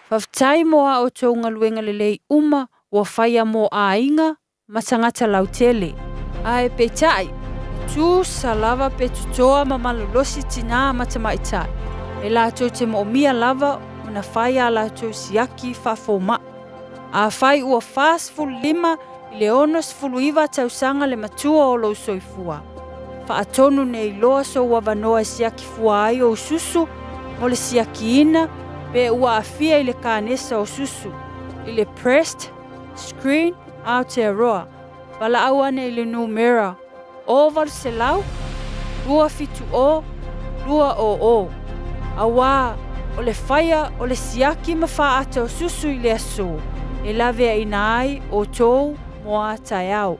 Faafetai mo a outou galuega lelei uma ua faia mo aiga ma tagata lautele. Ae peitai, e tusa lava pe totoa ma malolosi tinā ma tamaitai, e latou te moomia lava ona fai a latou siaki faafoma'i. Afai ua 45 i le 69 tausaga le matua o lou soifua, faatonu nei loa sou avanoa e siaki fua ai ou susu mo le siakiina pe ua aafia i le kanesa o susu, i le breast screen Aotearoa, valaau ane i le numera 0800 270 200, auā o le faia o le siaki ma faata o susu i le aso e laveaina ai outou mo a taeao.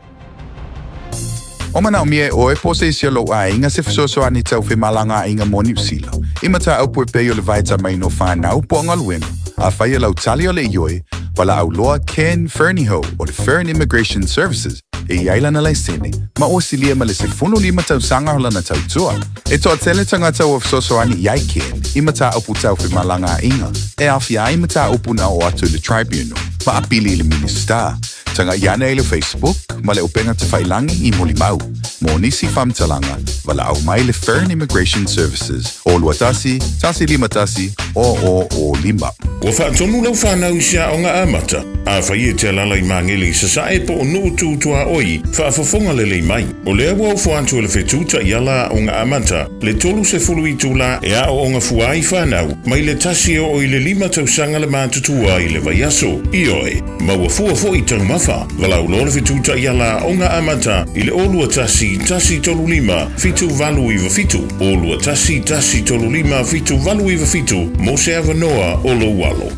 O manaomia e ʻoe po o se isi o lou ʻaiga se fesoasoani tau femalagaaiga mo Niu Sila, i mataupu e pei o le vaetamaina o whanau po o galuega, afai e lau tali o le ioe, valaau loa Ken Fernihough o le Fern Immigration Services e i ai lana laisene, ma ua silia ma le 15 tausaga o lana tautua. E toatele tagata ua fesoasoani i ai Ken i mataupu tau femalagaaiga e aofia ai mataupu na oo atu i le Tribunal ma apili i le Minisita. Taga'i ane i le Facebook ma le upega tafailangi i Molimau. Mo nisi faamatalaga, valaau mai le Fern Immigration Services o 21 151 00 5. Ua faatonu lau fanau i se aoga amata. Afai e te alaala i Magele i Sasae po o Nuu Tu Tuaoi, faafofoga lelei mai. O lea ua ofo atu e le Fetu Taiala Aoga Amata le 30 itula e aooga fua ai fanau mai le 1 e oo i le 5 tausaga le matutua i le vaiaso. Ioe, maua fua foi taumafa. Valaau loa le Fetu Taiala Aoga Amata i le 0 21 135 7897, 0 21 135 7897 mo se avanoa o lou alo.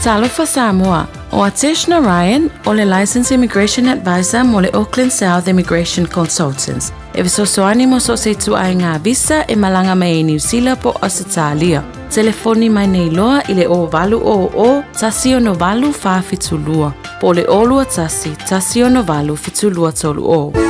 Talofa Samoa, ʻO Atesh Narayan, o le Licensed Immigration Advisor mo le Auckland South Immigration Consultants, e fesoasoani mo so o se ituaiga visa e malaga mai ai Niu Sila po o Ausetalia. Telefoni mai nei loa i le 0800 168 472 po o le 021 168 7230.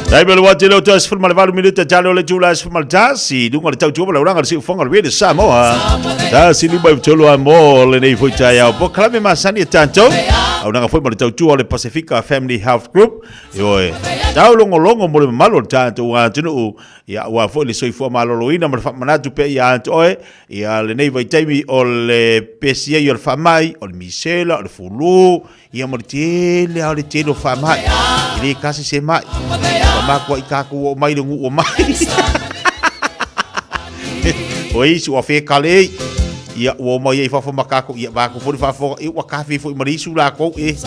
Taimi o le wā tele o te 18 minute talo le tula 11 i lunga le tautua ma laulanga le siufonga le Radio Samoa. Tasi lima i tolu a mo lenei foi taeao. Po kalame masani e tātou. Aunaga foi ma le tautua o le Pasifika Family Health Group. Ioe. Tau longolongo mo le mamalu o le tātou atunuu. Ia ua foi le soifua maloloina ma le faamanatu pea ia te oe. Ia lenei vaitaimi o le pesia o le faamai, o le misela, o le fulu, ia ma le tele lava o le tele o faamai. E le kasi se mai. Ua makua i kākou o mai le nuu o mai. O isi ua whekale ei. Ia, ua o mai ai fafo ma kākou. Ia, vākou foi le faafofoga. Ia, ua kafe foi ma le isu lākou e.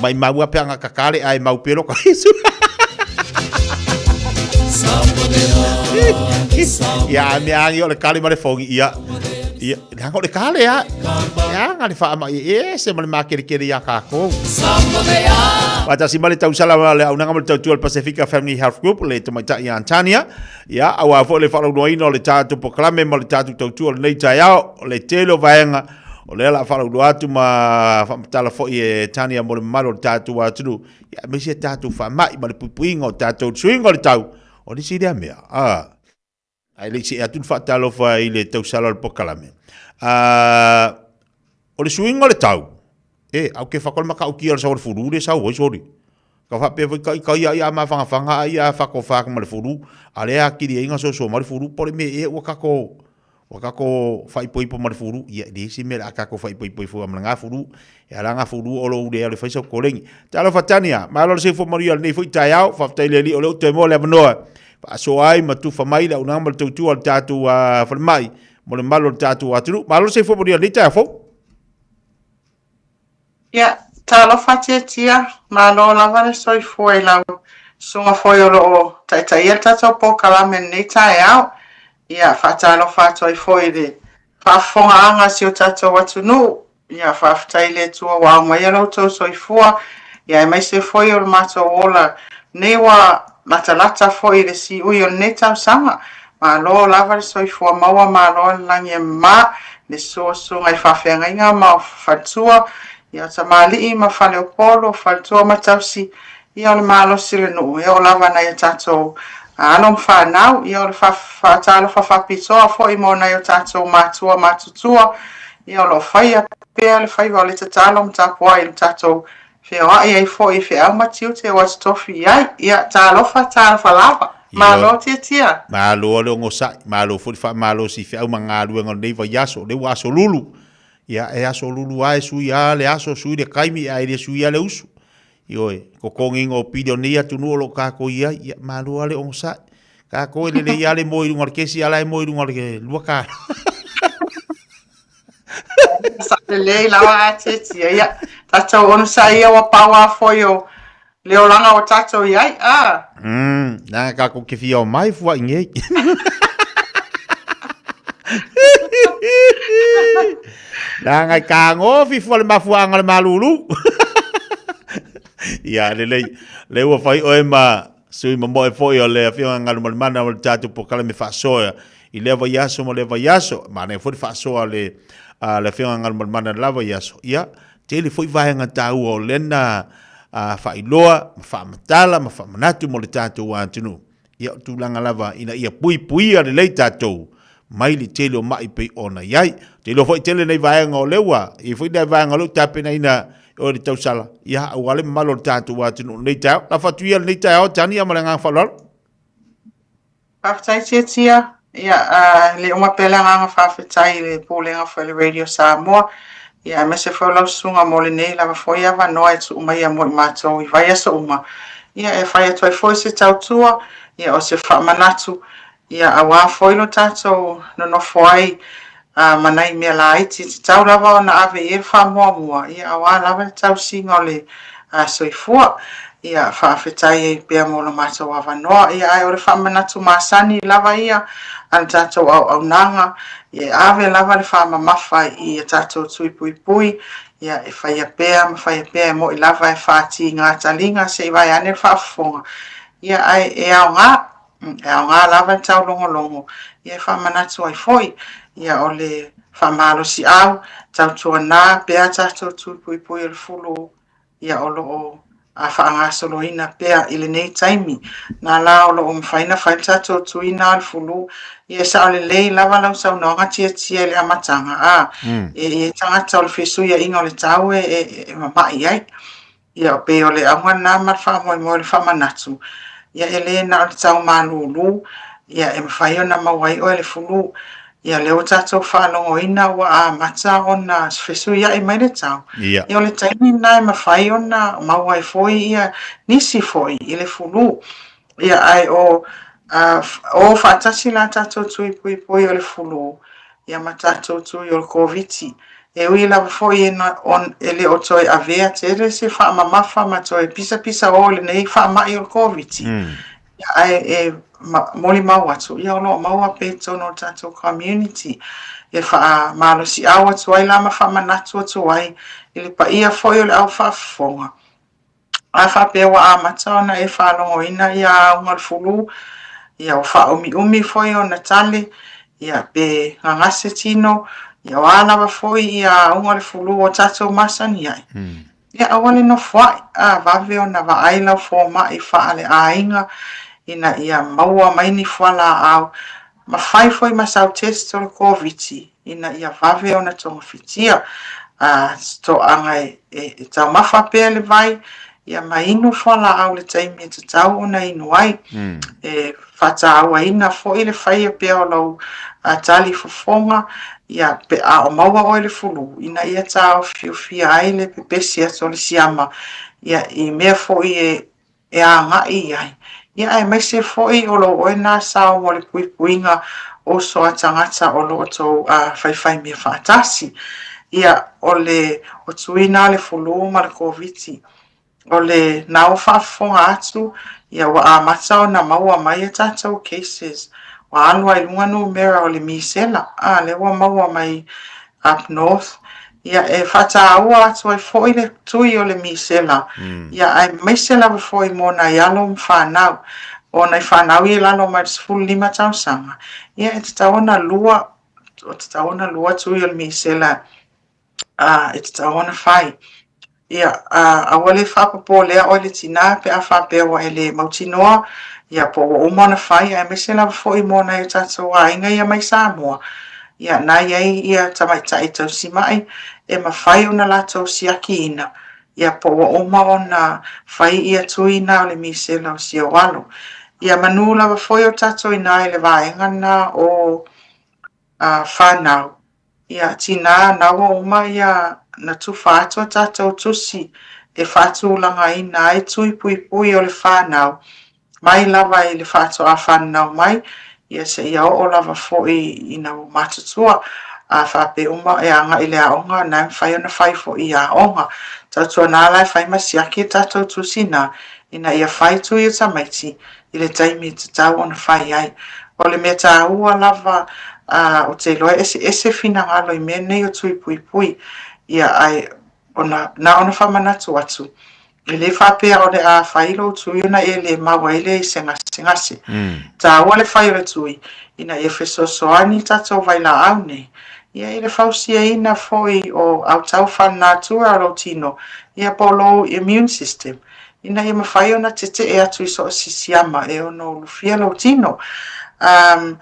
Mai maua pe anga kakale ae mau pelo ka isu. Ia, mea angi o le kale ma le fongi. Ia, ia, leaga o le kale a. Leaga le faamai e ese ma le makerekere iā kākou. Faatasi mai le tausala ma le aunaga ma le tautua o le Pasifika Family Health Group, le tamaitai ia Tania. Ia, auā foi le faalauiloaina o le tatou polokalame ma le tatou tautua o lenei taeao, o le tele o vaega o lea o le a faalauiloa atu ma faamatala foi e Tania mo le mamalu o le tatou atunuu, ia, aemaise tatou faamai ma le puipuiga o tatou suiga o le tau, o le isi lea mea. A. Ae le i see atu le faatalofa i le tausala o le polokalame. A, o le suiga o le tau, e, au ke whakole matautia o le sau o le fulu le sau ai sori. Ka whapea foi ka ika ia ia mawhangawhanga a ia whako whak ma le fulu, a le akiri e inga soso ma le fulu, po le me e ua kako, ua kako whaipoipo ma le fulu, ia le isi me a kako whaipoipo i fua ma ngā fulu, e ala ngā fulu o lo ure o le whaisau korengi. Talofa Tania, malo le seifua manuia lenei foi taeao, faafetai le Alii o lea ua toe maua le avanoa faasoa ai ma tufa mai le auaunaga ma le tautua o le tatou falemai mo le mamalu o le tatou atunuu. Malo le soifua manuia lenei taeao fou. Ia, talofa Tiatia, malo lava le soifua i lau susuga foi o lo o taitaia le tatou polokalame i lenei taeao. Ia, faatalofa atu ai foi i le faafofogaaga a si o tatou atunuu. Ia, faafetai i le Atua ua aumaia lo outou soifua, ia aemaise foi o le matou ola nei ua latalata foi i le siui o lenei tausaga. Malo lava le soifua maua, malo le lagi e mama, le susu o susuga i faafeagaiga ma o faletua, ia o tamalii ma faleupolu, o faletua ma tausi, ia o le malosi o le nuu, e oo lava nai o tatou alo ma fanau, ia o le faatalofa faapitoa foi mo nai o tatou matua matutua, ia o lo o faia pea le faiva o le tatalo ma tapuai i le tatou feoai ai foi i feau ma tiute ua totofi i ai. Ia, talofa, talofa lava. Malo Tiatia. Malo le onosai, malo foi le faamalosi i feau ma galuega o lenei vaiaso, o lea ua aso lulu. Ia, e aso lulu lava e sui lava le aso, sui le taimi, ae le suia le usu. Ioe, totogiina o pili o nei atunuu o lo o tatou i ai, ia malo lava le onosai. Tatou e lelei lava le moe i luga o le kesi, a o la e moe i luga o le $2. Sa lelei lava a Tiatia, ia, tatou onosai ia ua pau lava foi o le olaga ua tatou i ai, a. Leaga tatou te fia omai fua'i nei. Leaga e tagofi fua le mafuaaga o le malulu. Ia, lelei. Lea ua fai oe ma sui momoe foi o le Afioga Galumalemana o le tatou polokalame faasoa i lea vaiaso ma lea vaiaso. Manaia foi le faasoa a le, a le Afioga Galumalemana i le la vaiaso. Ia, tele foi vaega taua o lena faailoa ma faamatala ma faamanatu mo le tatou atunuu. Ia, o tulaga lava ina ia puipuia lelei tatou mai le tele o ma'i pei ona i ai. Ou te iloa foi tele nei vaega o lea ua i ai foi nai vaega o lea ua tapenaina o le tausala, ia, aua le mamalu o le tatou atunuu i lenei taeao. Lafo atu ia lenei taeao, Tania, ma le agaga faaaloalo. Faafetai Tiatia. Ia, e le uma pea le agaga faafetai i le Pulega foi a le Radio Samoa, ia aemaise foi o lau susuga mo lenei lava foi avanoa e tuu maia mo i matou i vaiaso uma, ia e fai atu ai foi se tautua, ia o se faamanatu, ia aua foi lo tatou nonofo ai ma nai mea laiti e tatau lava ona ave i ai le faamuamua, ia aua lava le tausiga o le soifua. Ia faafetai ai pea mo lo matou avanoa. Ia ae o le faamanatu masani lava ia a le tatou auaunaga, ia e ave lava le faamamafa i a tatou tui puipui, ia e faia pea ma faia pea e mo'i lava e faatiga taliga se i vaeane le faafofoga. Ia ae e aoga, E aoga lava le taulogologo e faamanatu ai foi, ia o le faamalosiau, tautuana pea tatou tui puipui o le fulu, ia o lo o faagasoloina pea i lenei taimi. Na la o lo o mafai ona fai le tatou tuina o le fulu, ia e sao lelei lava lau saunoaga Tiatia i le amataga, a, e i ai tagata o le fesuiaiga o le tau e mamai ai. Ia, pei o le auga lena ma le faamoemoe o le faamanatu, ia e le na o le tau malulu, ia e mafai ona maua ai oe le fulu. Ia lea ua tatou faalogoina ua amata ona fesuiai mai le tau. Ia. Ia o le taimi lena e mafai ona maua ai foi ia nisi foi i le fulu. Ia ae o o faatasi la tatou tui puipui o le fulu, ia ma tatou tui o le Koviti. E ui lava foi e e le o toe avea tele se faamamafa ma toe pisapisao i lenei faamai o le Koviti, ia ae e molimau atu, ia o lo o maua pea i totonu o le tatou community. E faamalosiau atu ai la ma faamanatu atu ai i le paia foi o le au faafofoga, A faapea ua amata ona e faalogoina ia auga o le fulu, ia ua faaumiumi foi ona tale, ia pe gagase tino, ia o a lava foi ia auga o le fulu ua tatou masani ai, ia aua le nofoa'i, a vave ona vaai lau fomai faaleaiga ina ia maua mai ni fualaau ma fai foi ma sau test o le Koviti ina ia vave ona togafitia a toaga e taumafa pea le vai ia ma inu fualaau i le taimi e tatau ona inu ai. E faatauaina foi le faia pea o lau tali fofoga ia pe a o maua oe le fulu ina ia taofiofia ai le pepesi atu o le siama ia i mea foi e e agai i ai, ia aemaise foi o lo oe nā sao mo le puipuiga o uso a tagata o lo o tou faifaimea faatasi. Ia, o le o tuina le fulu ma le Koviti, o le na ua faafofoga atu, ia ua amata ona maua mai a tatou cases, ua alu a i luga numera o le misela, a, lea ua maua mai up north, ia e faataua atu ai foi le tui o le misela, ia aemaise lava foi mo nai alo ma fanau. O nai fanau ia i lalo mai le 15 tausaga, ia e tatau ona lua, e tatau ona lua tui o le misela e tatau ona fai. Ia, aua le faapopolea oe le tina pe a faapea ua e le mautinoa, ia, po ua uma ona fai, aemaise lava foi mo nai o tatou aiga ia mai Samoa, ia, na i ai ia tamaitai tausimai e mafai ona latou siakiina, ia, po ua uma ona fai ia tui na o le misela o si ou alo. Ia, manu lava foi o tatou ina i le vaega lena o fanau, Ia, tinā, na ua uma ia na tufa atu a tatou tusi e faatulagaina ai tui puipui o le whānau, mai lava i le faatoa whanau mai, ia seia oo lava foi ina ua matutua, a faapea uma e agai i le aoga, na e mafai ona fai foi i aoga. Tautuana la e fai ma siaki a tatou tusi na, ina ia fai tui o tamaiti i le taimi e tatau ona fai ai. O le mea taua lava, ou te iloa e eseese finagalo i mea nei o tui puipui, ia ae ona, na ona faamanatu atu, e le faapea o le a fai lou tui ona e le mau ai lea i se gasegase. E taua le fai o le tui ina ia fesoasoani tatou vailaau nei, ia i le fausiaina foi o autau faalenatura o lou tino, ia po o lou immune system, ina ia mafai ona tetee atu i so o se siama e ono ulufia lou tino. Um,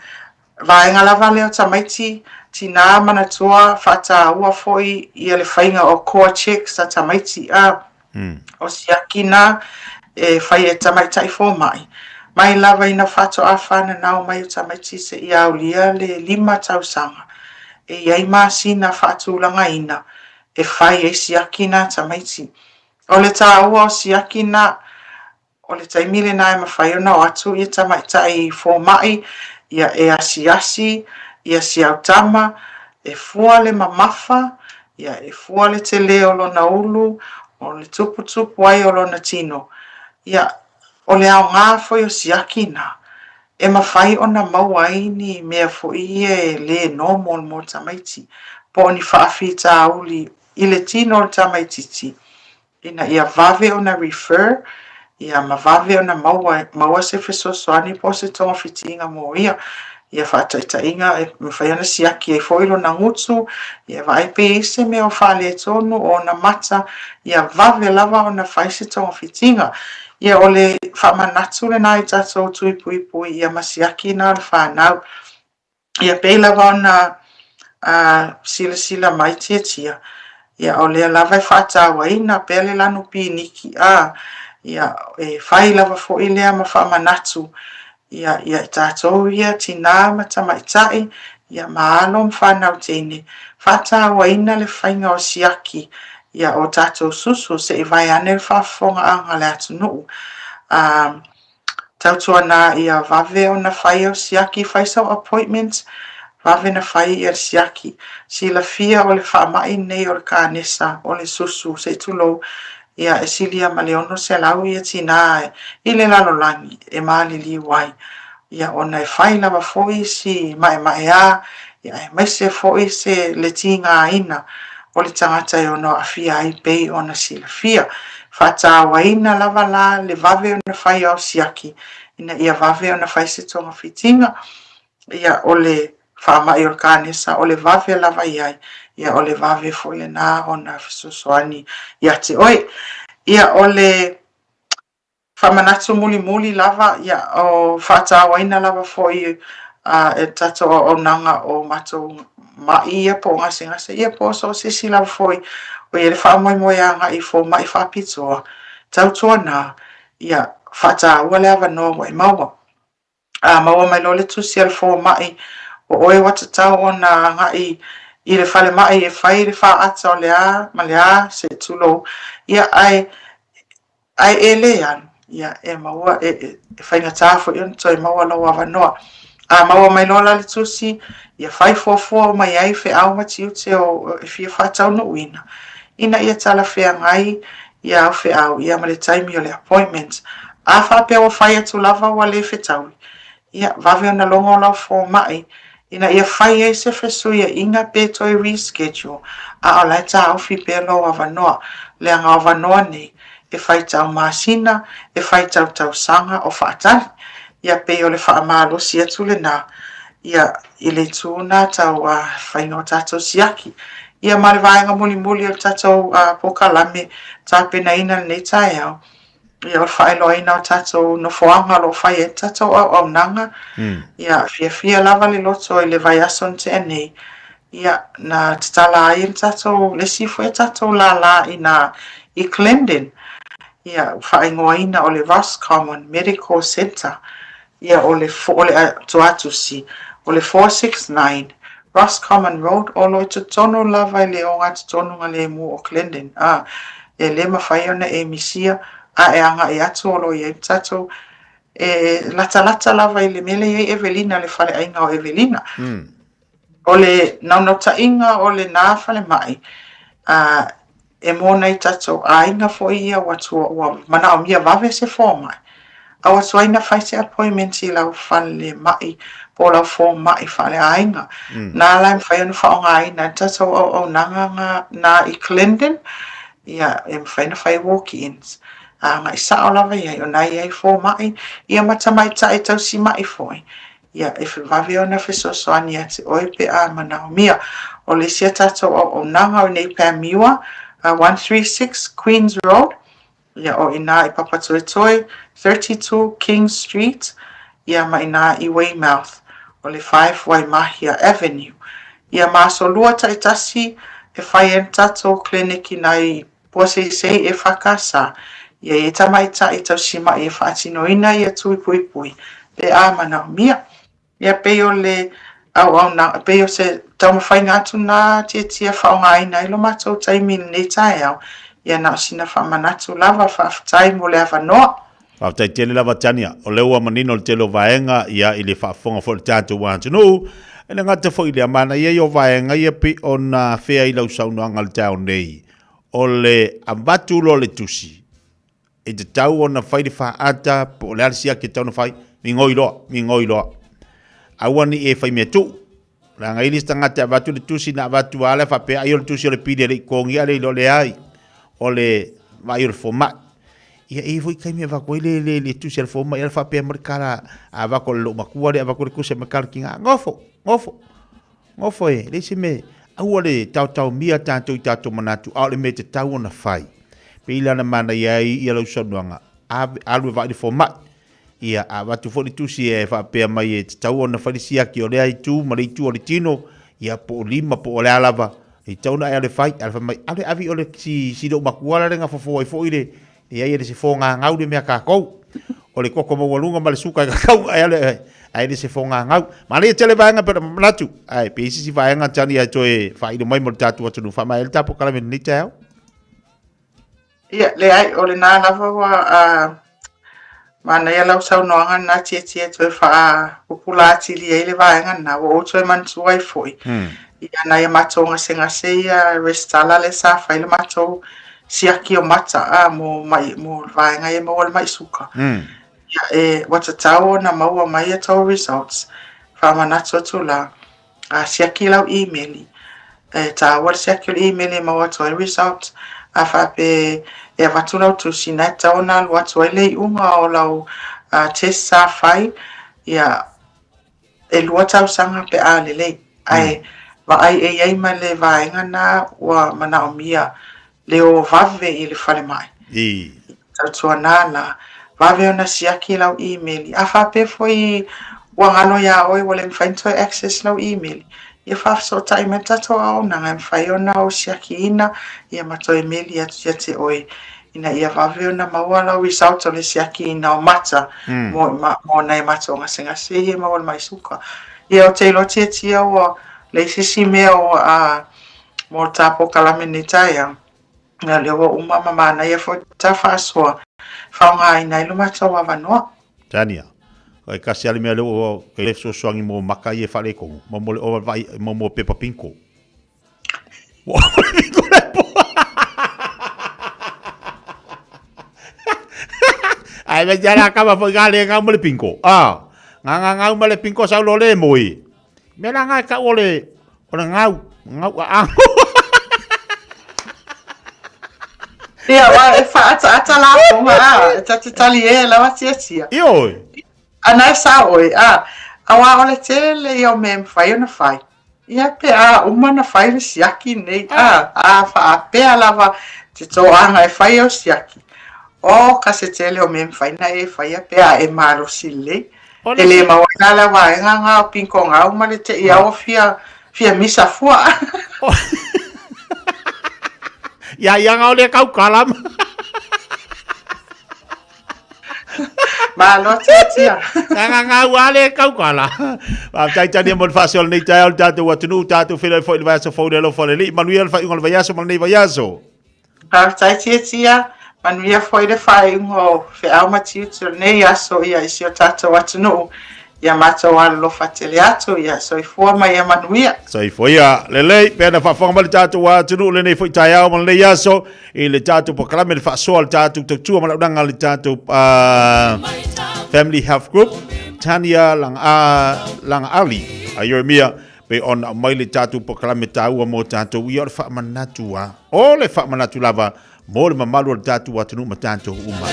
vaega lava lea o tamaiti, tinā manatua faataua foi ia le faiga o core checks a tamaiti a o siaki na e fai e tamaitai fomai. Mai lava ina faatoa fananau mai o tamaiti seia aulia le 5 tausaga, e i ai masina faatulagaina e fai ai siaki na tamaiti. O le taua o siaki na, o le taimi lena e mafai ona o atu ia tamaitai fomai ia e asiasi ia si au tama, e fua le mamafa, ia e fua le tele o lona ulu, o le tuputupu ai o lona tino. Ia, o le aoga foi o siaki na, e mafai ona maua ai ni mea foi ia e le normal mo tamaiti, po o ni faafitauli i le tino o le tamaitiiti ina ia vave ona refer ia ma vave ona maua maua se fesoasoani po o se togafitiga mo ia. Ia faataitaiga e mafai ona siaki ai foi lona gutu, ia vaai pe i ai se mea o faaletonu o ona mata, ia vave lava ona fai se togafitiga. Ia o le faamanatu lena i tatou tui puipui ia ma siaki na o le fanau. Ia pei lava ona silasila mai Tiatia, ia o lea lava e faatauaina pea le lanu piniki a, ia e fai lava foi lea ma faamanatu ia ia i tatou ia tinā ma tamaitai, ia ma alo ma fanau teine, faatauaina le faiga o siaki ia o tatou susu se i vaeane le faafofogaaga a le atunuu. Tautuana ia vave ona fai au siaki, fai sau appointment, vave na fai ia le siaki. Silafia o le faamai lenei o le kanesa, o le susu, se i tulou, ia e silia ma le 600 ia tinā i le lalolagi e maliliu ai. Ia ona e fai lava foi si maemaea, ia aemaise foi se le tigaina o le tagata e ono aafia ai pei ona silafia. Faatauaina lava la le vave ona fai au siaki ina ia vave ona fai se togafitiga, ia o le faamai o le kanesa o le vave lava i ai, ia o le vave foi lena ona fesoasoani ia te oe. Ia o le Faamanatu mulimuli lava, ia, o faatauaina lava foi e le tatou auaunaga o matou ma'i ia po o gasegase ia po o so o se isi lava foi o i ai le faamoemoe agai i fomai faapitoa, tautuana, ia, faataua le avanoa ua e maua. A maua mai loa le tusi a le fomai, o oe ua tatau ona agai i le falemai e fai le faata o le a ma le a, se i tulou, ia, ae, ae e le alu, ia, e maua, e, e, e faigata foi ona toe maua lou avanoa. A maua mai loa la le tusi, ia fai fuafua uma i ai feau ma tiute o, e fia faataunuuina, ina ia talafeagai ia au feau, ia ma le taimi o le appointment. A faapea ua fai atu lava ua le fetaui, ia, vave ona logo lau fomai ina ia fai ai se fesuiaiga pe toe reschedule, a o la e taofi pea lou avanoa. Leaga o avanoa nei, e faitau masina, e faitau tausaga o faatali. Ia pei o le faamalosi atu lena, ia, i le itu lena tau faiga o tatou siaki. Ia ma le vaega mulimuli o le tatou polokalame tapenaina i lenei taeao, ia o le faailoaina o tatou nofoaga o lo o fai ai le tatou auaunaga. Ia, fiafia lava le loto i le vaiaso na tea nei, ia, na tatala ai le tatou, le isi foi a tatou lālā i ina i Glendon, ia, ua faaigoaina o le Roscommon Medical Centre. Ia, o le, o le atoatusi, o le 469 Roscommon Road, o lo o i totonu lava i le ogatotonuga lemu o Glendon, a e le mafai ona e misia, a e agai atu o lo o i ai le tatou, e latalata lava i le mea lea e i ai Evelina, le faleaiga o Evelina. O le naunautaiga o lena falemai, a, e mō nai tatou aiga foi ia ua tua, ua manaomia vave se fomai, a ua tuai na fai se appointment i lau falemai. Po o lau fomai faaleaiga. Na la e mafai ona faaaogaina ai le tatou auaunaga na i Clendon, ia e mafai ona fai walk-ins. Agai sao lava i ai, o na e i ai fomai, ia ma tamaitai tausimai foi, ia e vave ona fesoasoani ia te oe pe a manaomia. O le isi a tatou auaunaga o i inei i Panmure, 136 Queens Road, Ia, o i inā i Papatoetoe, 32 King Street, ia ma inā i Weymouth, o le 5 Waimahia Avenue. Ia ma aso lua taitasi e fai ai le tatou clinic i nai Puaseisei EFKS, ia i ai tamaitai tausima'i e faatinoina ia tui puipui pe a manaomia. Ia pei o le auaunaga, e pei o se taumafaiga atu lena Tietie e faaaogaina ai lo matou taimi i lenei taeao, ia na o sina faamanatu lava, faafetai mo le avanoa. Faafetai tele lava Tania, o lea ua manino le tele o vaega ia i le faafofoga foi a le tatou atunuu. E le gata foi i lea, manaia ia o vaega ia pei ona afea i lau saunoaga i le taeao nei, o le avatu loa o le tusi, e tatau ona fai le faata po o le a le siaki e tatau ona fai, migoi loa, migoi loa. Aua ne i e fai mea tuu. Leaga i le isi tagata e avatu le tusi na avatu lava lea faapea ai o le tusi o le pili e le i totogia le iloa leai o le vaai o le fomai. Ia e i ai foi taimi e avatu ai le, le, le tusi a le fomai ala faapea mai le tala a avatu e le loomatua lea avatu le tusi ma tala tiga nofo, nofo. Nofo e, leai se mea, aua le taotaomia tatou i tatou manatu, a o le mea e tatau ona fai. Pei la na manaia ai ia lau saunoaga, ave, alu e vaai le fomai. Ia, a avatu foi le tusi e faapea mai e tatau ona fai le siaki o lea itu ma le itu o le tino, ia po o lima po o le a lava, e tatau ona e alu e fai, ae fai mai, alu e ave i o le si, si loomatua la le na fofo ai foi le, Leai e le se fogagau le mea tatou. O le toto maualuga ma le suka e kakau ae ale ae le se fogagau. Manaia tele vaega pe manatu. Ae pe i se isi vaega tani ae toe faailo mai mo le tatou atunuu. Faamaea le tatou polokalame i lenei taeao. Ia, leai, o lena lava ua manaia lau saunoaga lena Tietie toe faapupula atili ai le vaega lena, ua ou toe manatua ai foi. Ia nai a matou gasegase ia resitala lea sa fai le matou siaki o mata a mo mai mo le vaega ia e maua le mai suka. Ia e ua tatau ona maua mai a tou results. Faamanatu atu la, a siaki lau imeli, e taua le siaki o le imeli e maua atu ai results. A faapea e avatu lau tusi, na e tatau ona alu atu ai le iuga o lau test sa fai, ia e lua tausaga pe a lelei. Ae vaai e i ai ma le vaega na ua manaomia le o vave i le falemai. Tautuana la, vave ona siaki lau imeli. A faapea foi ua galo iā oe ua le mafai ona toe access lau imeli, ia faafesootai mai le tatou auaunaga e mafai ona ou siakiina ia ma toe meli atu ia te oe ina ia vave ona maua lau result o le siakiina o mata mo, mo nai mata o gasegase ia e maua i le mai suka. Ia ou te iloa Tietie ua leai se isi mea ua a mo le ta polokalame nei taeao. Ia lea ua uma ma manaia foi ta faasoa faaaogaina ai lo matou avanoa. Tania, e kasi lava le mea lea ua le fesoasoani mo maka ia e faaletonu, ma mo le ova vaai mo mo pepa pinko. Ua pinko le po. Ai me jara kama foi ga le ngau mo le pinko. Ah, nga nga ngau ma le pinko sau lo le moi. Me la nga ka o le o le ngau, ngau a ango. Ia, wa e whaataata la fonga, a, e ta te tali e lawa tia tia. Ioe. Ana e sa oe, a, aua o le tele ia o mea e mawhai ona whai. Ia pe a uma ona fai le siaki nei, a, a faapea lava te toaga e fai au siaki. O ka se tele o mea e mafai ona e faia pe a e malosi lelei. E le maua ai la la vaega nga o pinko ngau ma le tei au fia, fia misa fua. Ia ia nga o le kau kalama. Malo tiatia. Nga nga nga ua le kau kala. Faafetai Tania mo le faasoa lenei taeao le tatou atunuu, tatou feiloai foi i le vaiaso fou i le alofa o le Alii. Manuia le faaiuga o le vaiaso ma lenei vaiaso. Faafetai Tiatia, manuia foi le faaiuga o feau ma tiute o lenei aso ia i si o tatou atunuu. Ia matou alolofa tele atu, ia soifua ma ia manuia. Soifua ia, lelei, pea na faafofoga mai le tatou atunuu lenei foi taeao ma lenei aso i le tatou polokalame le faasoa le tatou tautua ma le auaunaga a le tatou Family Health Group. Tania Lagaali a Ieremia pei ona aumai le tatou polokalame taua mo tatou ia o le faamanatu a o le faamanatu lava mo le mamalu o le tatou atunuu ma tatou uma.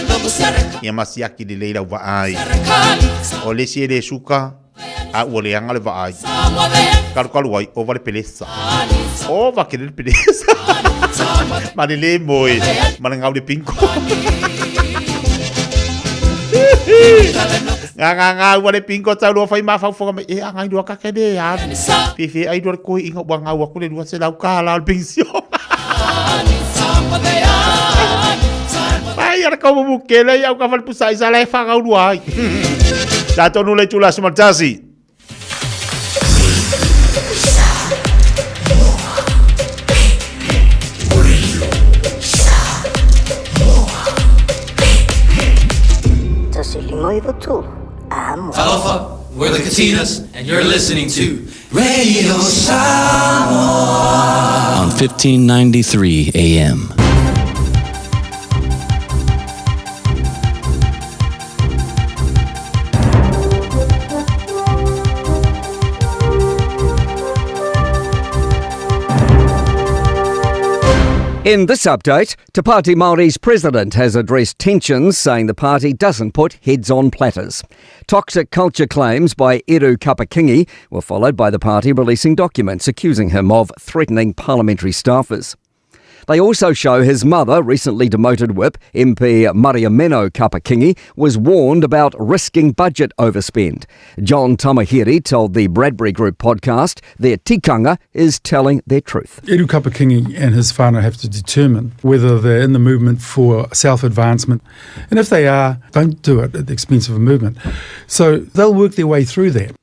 Ia ma siaki lelei lau vaai. O le isi e le suka, a ua leaga le vaai. Kalukalu ai, ova le pelesa. Ova kele le pelesa. Ma le le moe, ma le ngau le pinko. Ngā ngā ngā ua le pinko tau lua whai mawhauwhanga mai. E a ngai lua kake le a. Whiwhi ai lua le koi inga ua ngau aku le lua se lau kā la o le pingsio. Ai ara kau mumu kele i au ka whale pusa i sa le whangau lua ai. Tā tonu le tula sumatasi. Talofa, we're the Katinas, and you're listening to Radio Samoa on 1593 AM. In this update, Te Pāti Māori's president has addressed tensions, saying the party doesn't put heads on platters. Toxic culture claims by Eru Kapa-Kingi were followed by the party releasing documents accusing him of threatening parliamentary staffers. They also show his mother, recently demoted whip MP Mariameno Kapa-Kingi, was warned about risking budget overspend. John Tamihere told the Bradbury Group podcast their tikanga is telling their truth. Eru Kapa-Kingi and his whānau have to determine whether they're in the movement for self-advancement. And if they are, don't do it at the expense of a movement. So they'll work their way through that.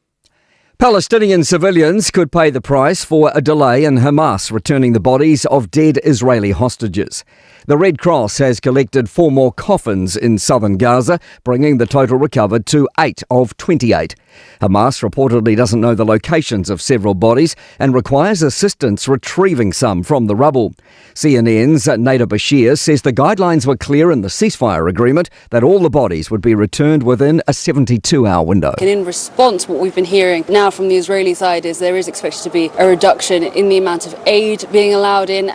Palestinian civilians could pay the price for a delay in Hamas returning the bodies of dead Israeli hostages. The Red Cross has collected 4 more coffins in southern Gaza, bringing the total recovered to 8 of 28. Hamas reportedly doesn't know the locations of several bodies and requires assistance retrieving some from the rubble. CNN's Nada Bashir says the guidelines were clear in the ceasefire agreement that all the bodies would be returned within a 72-hour window. And in response, what we've been hearing now from the Israeli side is there is expected to be a reduction in the amount of aid being allowed in.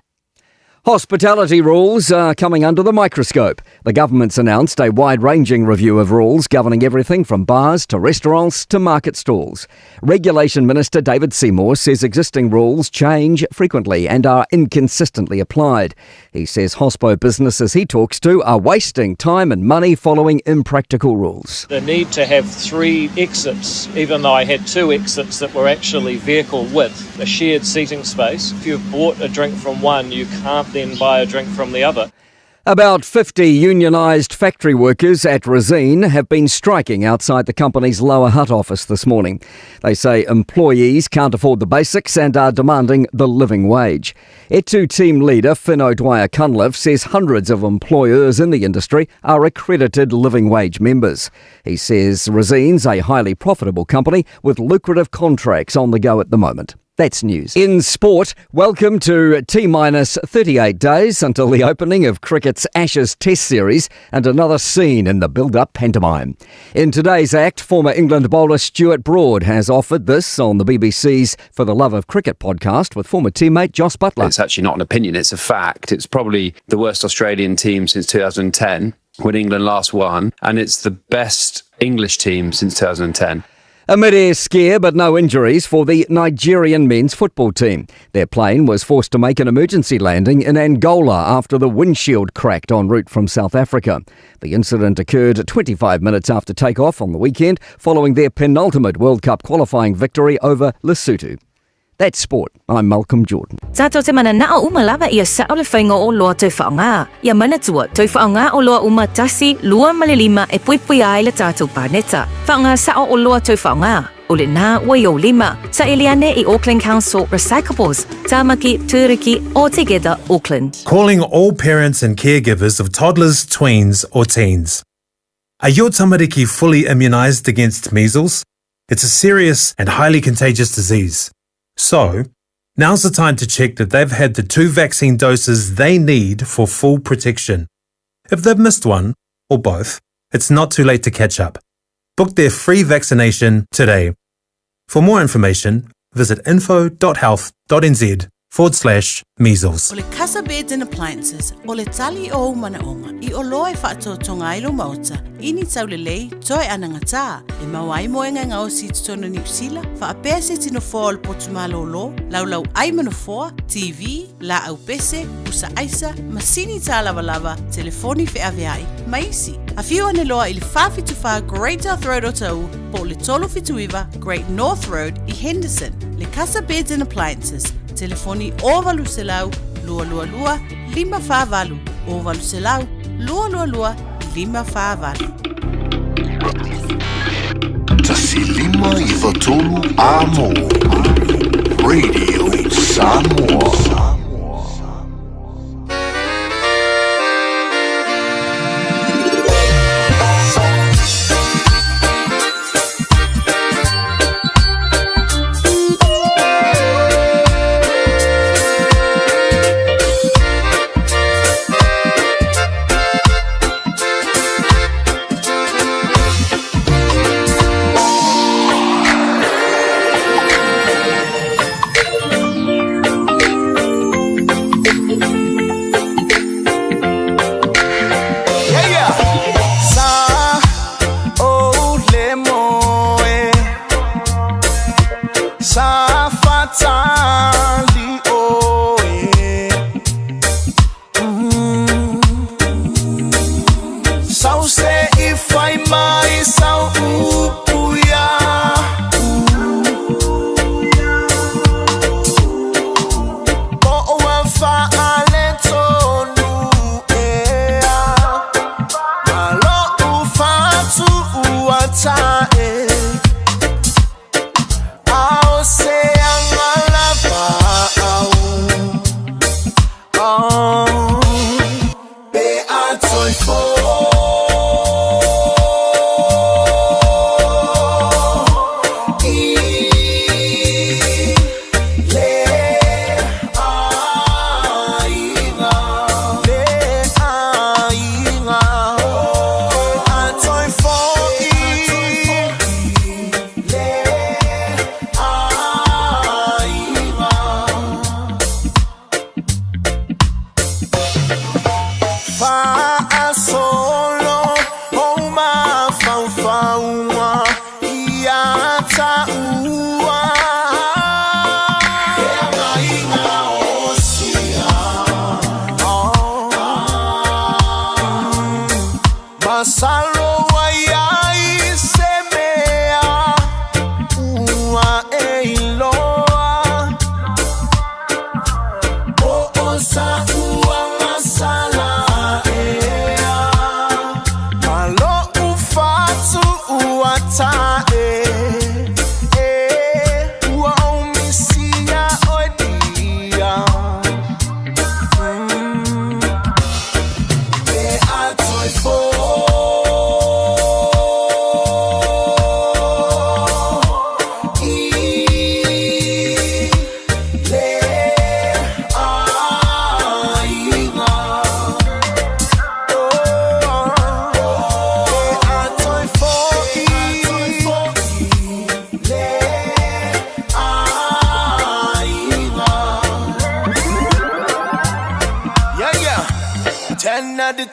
Hospitality rules are coming under the microscope. The government's announced a wide-ranging review of rules governing everything from bars to restaurants to market stalls. Regulation Minister David Seymour says existing rules change frequently and are inconsistently applied. He says hospo businesses he talks to are wasting time and money following impractical rules. The need to have 3 exits, even though I had 2 exits that were actually vehicle width, a shared seating space. If you've bought a drink from one, you can't then buy a drink from the other. About 50 unionised factory workers at Resine have been striking outside the company's Lower Hutt office this morning. They say employees can't afford the basics and are demanding the living wage. Etu team leader Finn O'Dwyer-Cunliffe says hundreds of employers in the industry are accredited living wage members. He says Resine's a highly profitable company with lucrative contracts on the go at the moment. That's news. In sport, welcome to T-minus 38 days until the opening of cricket's Ashes Test Series and another scene in the build-up pantomime. In today's act, former England bowler Stuart Broad has offered this on the BBC's For the Love of Cricket podcast with former teammate Jos Buttler. It's actually not an opinion, it's a fact. It's probably the worst Australian team since 2010 when England last won, and it's the best English team since 2010. A mid-air scare, but no injuries for the Nigerian men's football team. Their plane was forced to make an emergency landing in Angola after the windshield cracked en route from South Africa. The incident occurred 25 minutes after takeoff on the weekend, following their penultimate World Cup qualifying victory over Lesotho. That's sport. I'm Malcolm Jordan. Tātou te mananao uma lava ia sa'o le faiga o oloa tau faaaoga. Ia manatua, tau faaaoga oloa uma tasi, lua ma le lima e puipuia ai le tātou paneta. Faaaoga sa'o oloa tau faaaoga, o lenā ua i ou lima. Saili ane i Auckland Council Recyclables, Tāmaki, Tūruki, or Together Auckland. Calling all parents and caregivers of toddlers, tweens or teens. Are your tamariki fully immunised against measles? It's a serious and highly contagious disease. So, now's the time to check that they've had the 2 vaccine doses they need for full protection. If they've missed one, or both, it's not too late to catch up. Book their free vaccination today. For more information, visit info.health.nz forward slash measles. O le Casa Beds and Appliances, o le tali o ou manaoga, i oloa e faatoatoga ai lou maota, i ni taulelei, toe anagatā, e maua ai moega e gaosi i totonu o Niu Sila, faapea se iti nofoa o le potu malōlō, laulau ai ma nofoa, TV, laau pese, pusa aisa, masini tālavalava, telefoni feaveai, ma isi. Afio ane loa i le 474 Great South Road o Taū, po o le 379 Great North Road i Henderson. Le Casa Beds and Appliances, telefoni 0800 222 548, 0800 222 548. 1593 Amo Radio Samoa.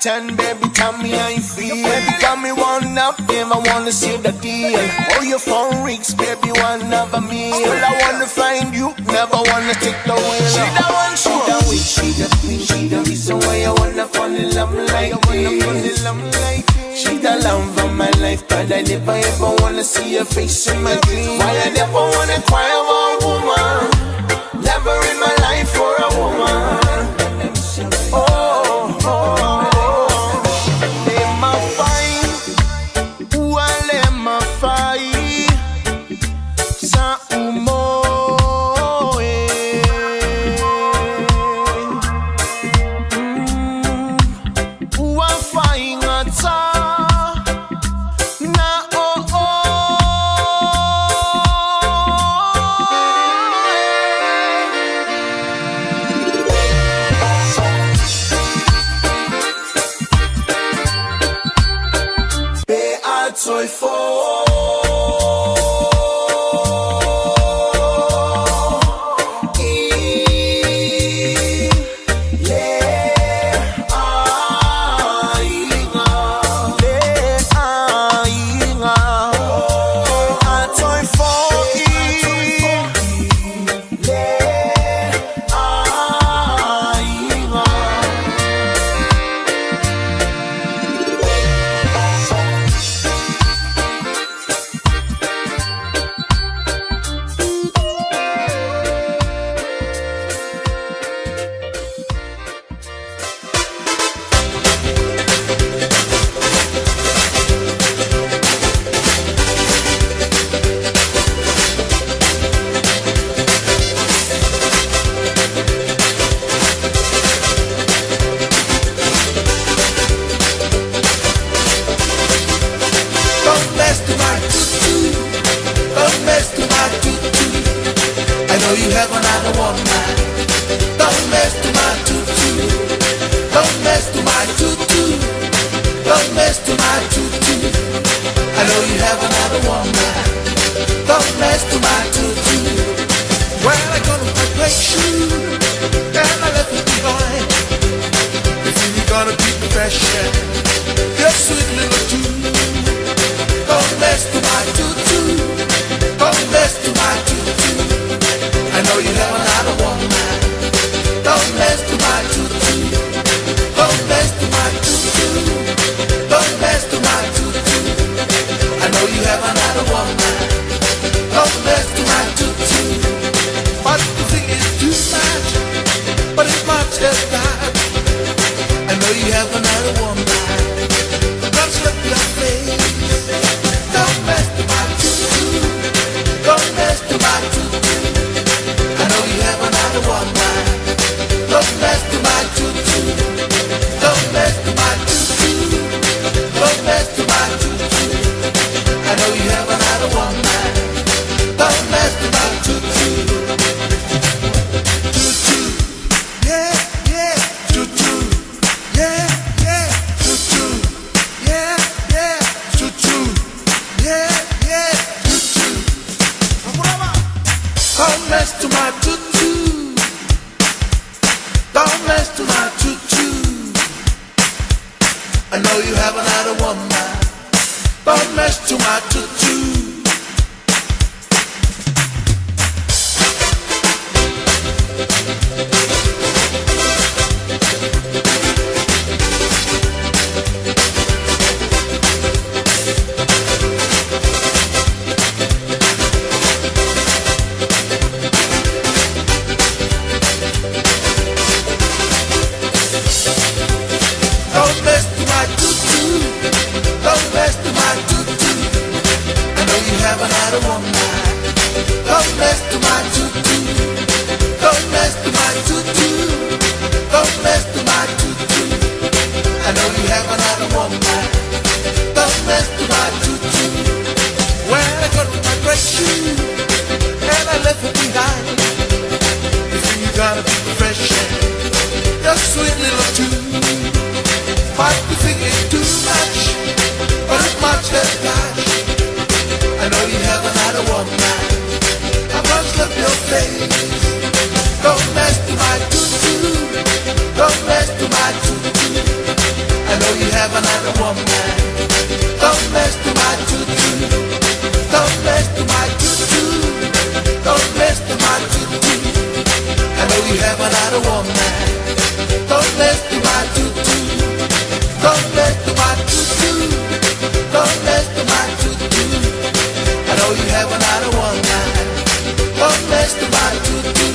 10, baby, tell me how you feel. Baby, got me one up, if I wanna see the deal. Oh, your phone rings, baby, one of a meal. Still, I wanna find you, never wanna take the wheel. She the one, she the witch, she the queen, she the reason why I wanna fall in love like this. She the love of my life, but I never ever wanna see her face in my dreams. Why I never wanna cry over a woman? Never in my life for a woman. Oh, oh, oh. fresh air. Your sweet little tune. Don't mess to my tutu. Don't mess to my tutu. I know you have another woman. Don't mess to my tutu. Don't mess to my tutu. Don't mess to my tutu. I know you have another woman. Don't mess to my tutu. But the thing is too much. But it's much as that. I know you have another woman. Don't slip your face. Don't mess to my tutu. Don't mess to my tutu. I know you have another woman. Don't mess to my tutu. Don't mess to my tutu. Don't mess to my tutu. I know you have another woman. Don't mess to my tutu. Tutu. Yeah, yeah. Tutu. Yeah, yeah. Tutu. Yeah, yeah. Tutu. Yeah, yeah. Tutu. Don't mess to my tutu. Don't mess to my tutu. I know you have another woman. Don't mess to my tutu. Don't mess to my tutu. Don't mess to my tutu. I know you have another woman. Don't mess to my tutu. Don't mess to my tutu. Don't mess to my tutu. I know you have another woman. Don't mess to my tutu. When I got my great shoe and I left it behind. You think you gotta be fresh air? Your sweet little tune. Might be thinking too much, but it's much less cash. I know you have another woman. I must love your face. Don't mess to my tutu. Don't mess to my tutu. I know you have another woman. Don't mess to my tutu. Don't mess to my tutu. Don't mess to my tutu. I know you have another woman. Don't mess to my tutu. Don't mess to my tutu. Don't mess to my tutu. I know you have another woman. Don't mess to my tutu.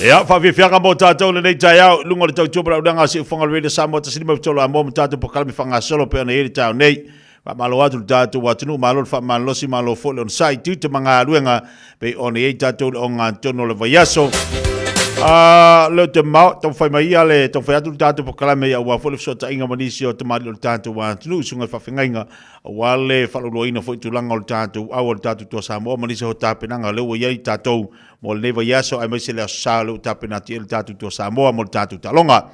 Ia, faafiafiaga mo tatou lenei taeao i luga o le tautua ma le auaunaga a Siufofoga o le Radio Samoa 153 Amoa ma tatou polokalame faagasolo pei ona i ai le taeao nei. Faamalo atu i le tatou atunuu, malo le faamalolosi, malo foi le onosai, tiute ma galuega pei ona i ai tatou i le ogatotonu o le vaiaso. Ah, leo te mao, taumafai mai ia le taumafai atu le tatou polokalame aua foi le fesootaiga ma nisi o tamalii o le tatou atunuu i susuga i faafeagaiga aua le faalauiloaina foi i tulaga o le tatou au o le tatou Toa Samoa ma nisi o tapenaga lea ua i ai tatou mo lenei vaiaso aemaise le Aso Sa lea ua tapena atu i ai le tatou Toa Samoa mo le tatou taaloga.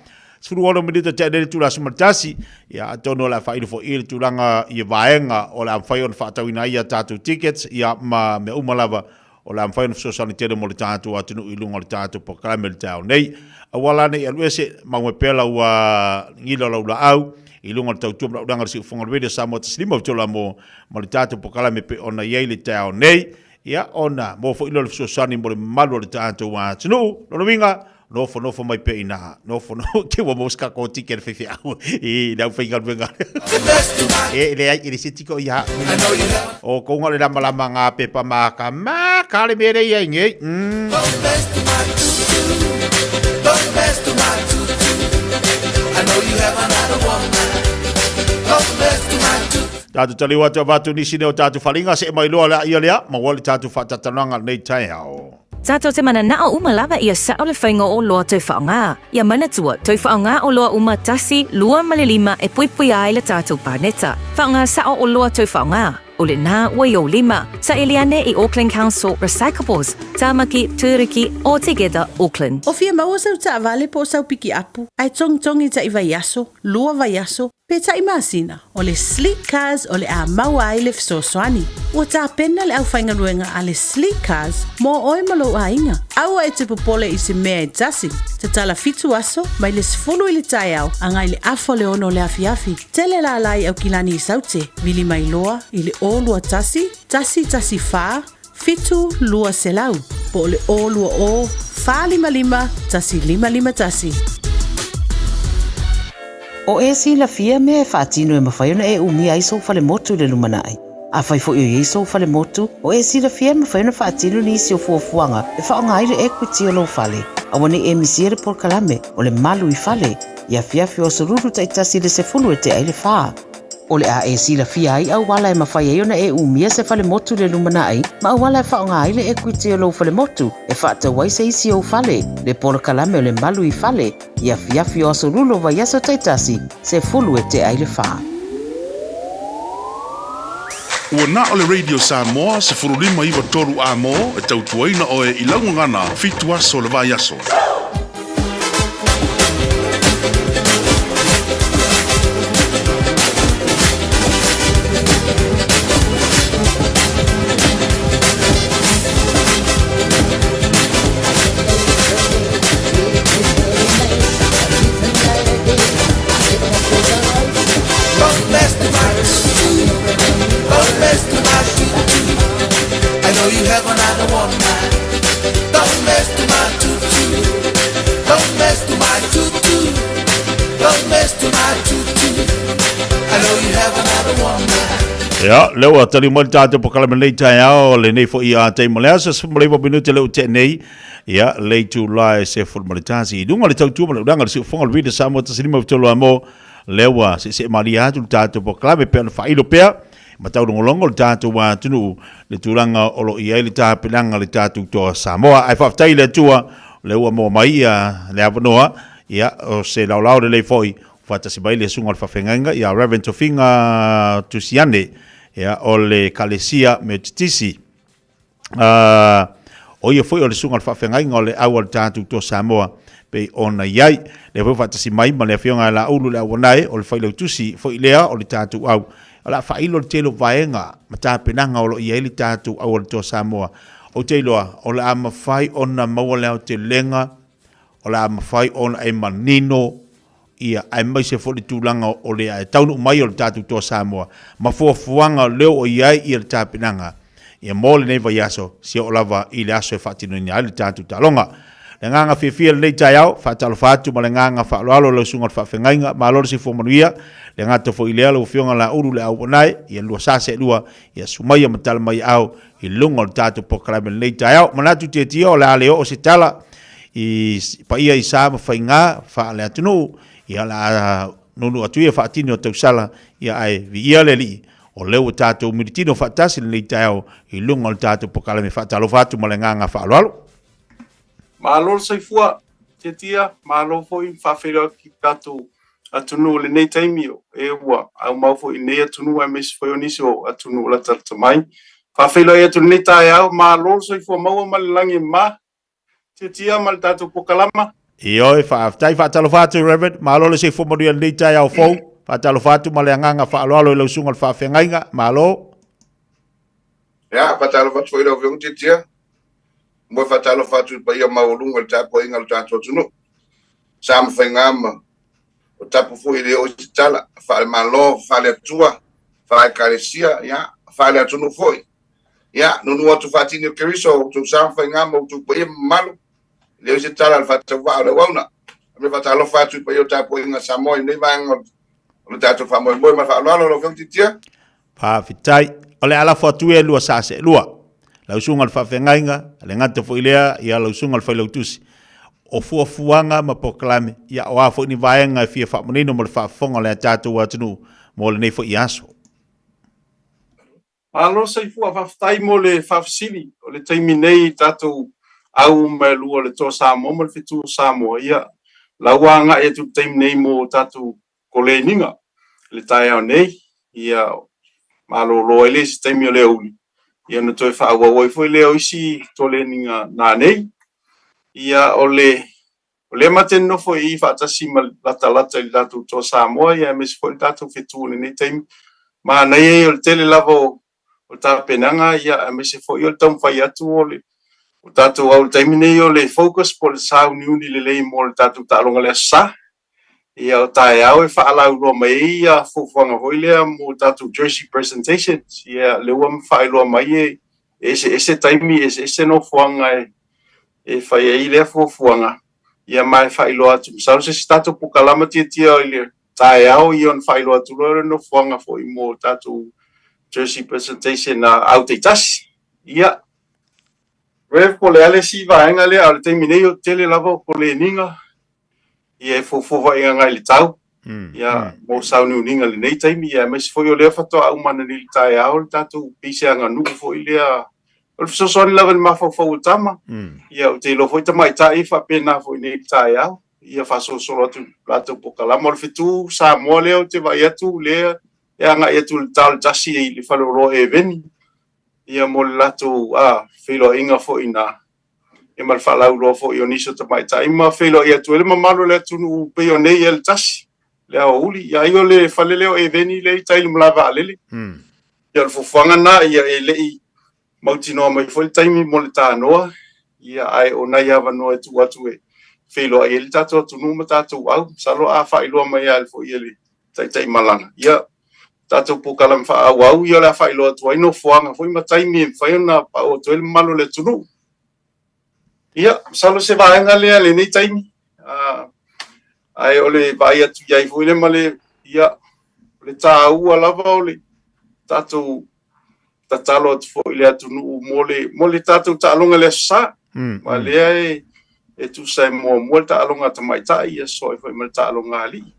16 minute tea nei le itula 11, ia atonu o le a faailo foi i le tulaga i vaega o le a mafai ona faatauina ai a tatou tickets ia ma mea uma lava o le a mafai ona fesoasoani tele mo le tatou atunuu i luga o le tatou polokalame i le taeao nei. Aua la ne i alu ese, mau mai pea lau gila o lau laau i luga o le tautua ma le auaunaga a le Siufofoga o le Radio Samoa 153 mo ma le tatou polokalame pei ona i ai le taeao nei. Ia, ona maua foi lea o le fesoasoani mo le mamalu o le tatou atunuu. Lona uiga, nofonofo mai pea i ina, nofonofo, te ua maua se tatou ticket a le faifeau i le aufaigaluega. E leai, e le se tiko ia. O kouga o le lamalama ngā pepa maka, maka le mea lea i ai nei. Don't mess to my tutu. I know you have another woman. Don't mess to my tutu. Tatou taliu atu avatu nisi nei o tatou faaaliga see mai loa lea ia lea maua le tatou faatatalanoaga lenei taeao. Tatou te mananao uma lava ia sao le faiga o oloa tau faaaoga. Ia manatua, tau faaaoga oloa uma tasi, lua ma le lima e puipuia ai le tatou paneta. Faaaoga sao oloa tau faaaoga. O lenā ua i ou lima. Saili ane i Auckland Council Recyclables, Tāmaki, Tūruki, or Together Auckland. O fia maua sau taavale po o sau pikiapu, ae togitogi taʻi vaiaso, lua vaiaso, pe taʻi masina, o le Sleek Cars o le a maua ai le fesoasoani. Ua tapena le aufaigaluega a le Sleek Cars mo oe ma lou aiga. Aua e te popole i se mea e tasi. Tatala fitu aso, mai le 10 i le taeao agai le afa o le 6 o le afiafi. Tele lala i Aukilani i Saute, vili mai loa i le 021 114 7200 po o le 020 455 1551. O e silafia mea e faatino e mafai ona e umia ai sou falemotu i le lumanai. Afai foi o i ai sou falemotu, o e silafia e mafai ona faatino nisi o fuafuaga e faaaoga ai le equity o lou fale. Aua ne i e misia le polokalame o le Malu i Fale i afiafi o Aso Lulu taitasi i le 10 e tea i le fa. O le a e silafia ai auala e mafai ai ona e umia se falemotu i le lumanai ma auala e faaaoga ai le equity o lou falemotu e faatau ai se isi ou fale, le polokalame o le Malu i Fale i afiafi o Aso Lulu o vaiaso taitasi, 10 e tea i le fa. Ua na o le Radio Samoa 15 9 3 A-mo e tautuaina oe i lau gagana fitu aso o le vaiaso. Ia, lea ua tali mai le tatou polokalame lenei taeao, lenei foi a taimi o le aso, 19 minute lea ua tea nei, ia, le itula e 11 i luga o le tautua ma le ulaga o le siufofoga o le Radio Samoa 153 a mo, lea ua seesee malie atu le tatou polokalame pei ona faailo pea ma taulogologo le tatou atunuu le tulaga o lo o i ai le tapenaga a le tatou Toa Samoa. Ae faafetai i le Atua lea ua maua mai ia le avanoa, ia, o se laolao lelei foi faatasi mai le susuga o le faafeagaiga ia Reverend Tofiga Tusiane, ia, o le Ekalesia Metotisi. O ia foi o le susuga o le faafeagaiga o le au a le tatou Toa Samoa pei ona i ai. Lea foi faatasi mai ma le afioga ia Laulu le Auanae o le failautusi foi lea o le tatou au. O le a faailo le tele o vaega ma tapenaga o lo o i ai le tatou au a le Toa Samoa. Ou te iloa o le a mafai ona maua le aotelega, o le a mafai ona e manino Ia, aemaise foi le tulaga o le ae taunuu mai o le tatou Toa Samoa ma fuafuaga o lea ua i ai ia le tapenaga ia mo lenei vaiaso, seia oo lava i le aso e faatinoina ai le tatou taaloga. Le agaga fiafia i lenei taeao, faatalofa atu ma le agaga faaaloalo i lau Susuga i le Faafeagaiga, malo le soifua manuia, le gata foi lea lau Afioga Laulu le Auanae, ia lua sa seelua, ia sumaia ma tala mai aao i luga o le tatou polokalame i lenei taeao. Manatu tietia o le a le oo se tala i paia i sa ma faiga faale-atunuu, ia o le a nuunuu atu ia faatini o tausala, ia ae viia le Alii, o lea ua tatou militino faatasi lenei taeao i luga o le tatou polokalame. Faatalofa atu ma le agaga faaaloalo. Malo le soifua, Tietia, malo foi ma faafeiloai atu ki tatou atunuu i lenei taimi, o e ua aumau foi i lenei atunuu aemaise foi o nisi o atunuu latalata mai. Faafeiloai atu i lenei taeao, malo le soifua maua ma le lagi e mama. Tietia ma le tatou pokalama. Ioe, faafetai, faatalofa atu Reverend, malo le soifua manuia i lenei taeao fou. Faatalofa atu ma le agaga faaaloalo i lau susuga i le faafeagaiga, malo. Ia, faatalofa atu foi i lau Afioga Tietia. Mo e faatalofa atu i le paia maualuga i le tapuaiga a lo tatou atunuu. Sa ma faiga ma o tapu foi e le oo i se tala, faale-Malo, faale-Atua, faale-Ekalesia, ia, faale-atunuu foi. Ia, nunu atu faatini o Keriso, o outou sa ma faiga ma outou paia ma mamalu, e le oo i se tala a le faatauvaa o le auauna. A mea faatalofa atu i paia o tapuaiga a Samoa i lenei vaega o le tatou faamoemoe ma le faaaloalo lau Afioga Titia. Faafetai. O le a lafo atu ia lua sa seelua. Lau susuga i le faafeagaiga, le gata foi lea, ia lau susuga i le failautusi. O fuafuaga ma polokalame, ia o a foi ni vaega e fia faamanino mo le faafofoga o le tatou atunuu mo lenei foi aso. Malo soifua, faafetai mo le faafesili. O le taimi nei i tatou au uma e lua o le Toa Samoa ma le Fetu o Samoa, ia, la ua agai atu i le taimi nei mo tatou koleniga i le taeao nei. Ia, malōlō ai lea i se taimi o le aoauli, ia ona toe faaauau ai foi lea o isi toleniga nanei. Ia o le o lea ma te nonofo i i faatasi ma latalata i le tatou Toa Samoa, ia aemaise foi le tatou fetu i lenei taimi. Manaia ia o le tele lava o o tapenaga, ia aemaise foi o le taumafai atu o le o tatou au i le taimi nei o le focus po o le sauniuni lelei mo le tatou taaloga i le Aso Sa. Ia o taeao e faalauiloa mai ai ia fuafuaga foi lea mo tatou jersey presentations. Ia lea ua faailoa mai e eseese taimi, eseese nofoaga e fai ai lea fuafuaga. Ia ma e faailoa atu, masalo se isi tatou pokalama tiatia i le taeao ia ona faailoa atu loa le nofoaga foi mo tatou jersey presentation a au taitasi. Ia, Rev, po o le a le isi vaega lea, a o le taimi nei o tele lava o koleniga, ia e fuafua foi agai i le tau, ia mo sauniuniga i lenei taimi, ia aemaise foi o lea faatoa uma ananei i le taeao le tatou pei se aganuu foi lea, o le fesoasoani lava i le mafaufau o tama, ia ou te iloa foi tamaitai e faapena foi nei i le taeao, ia faasolosolo atu i le latou pokalama. O le fetu Samoa lea ou te vaai atu lea e agai atu i le ta o le 1 i le faleoloa Eveni, ia mo le latou feiloaiga foi i ina, ia ma le faalauiloa foi o nisi o tamaitai ma feiloai atu ai le mamalu o le atunuu pei o nei ia le 1 le aoauli. Ia ai o le fale lea o Eveni lea i tai i le malae vaalele. Ia o le fuafuaga lena, ia e le i mautinoa mai foi le taimi mo le tanoa, ia ae o nai avanoa e tuu atu e feiloai ai le tatou atunuu ma tatou au. Masalo a faailoa mai lava foi e le taitai malaga, ia tatou polokalame faaauau, ia o le a faailoa atu ai nofoaga foi ma taimi e mafai ona pau atu ai le mamalu o le atunuu. Ia, masalo se vaega lea lenei taimi, ae o le vaai atu i ai foi le ma le, ia, o le taua lava o le tatou tatalo atu foi i le atunuu mo le, mo le tatou taaloga i le Aso Sa. Ma lea e tusa e muamua le taaloga a tamaitai, ia soa ai foi ma le taaloga a alii.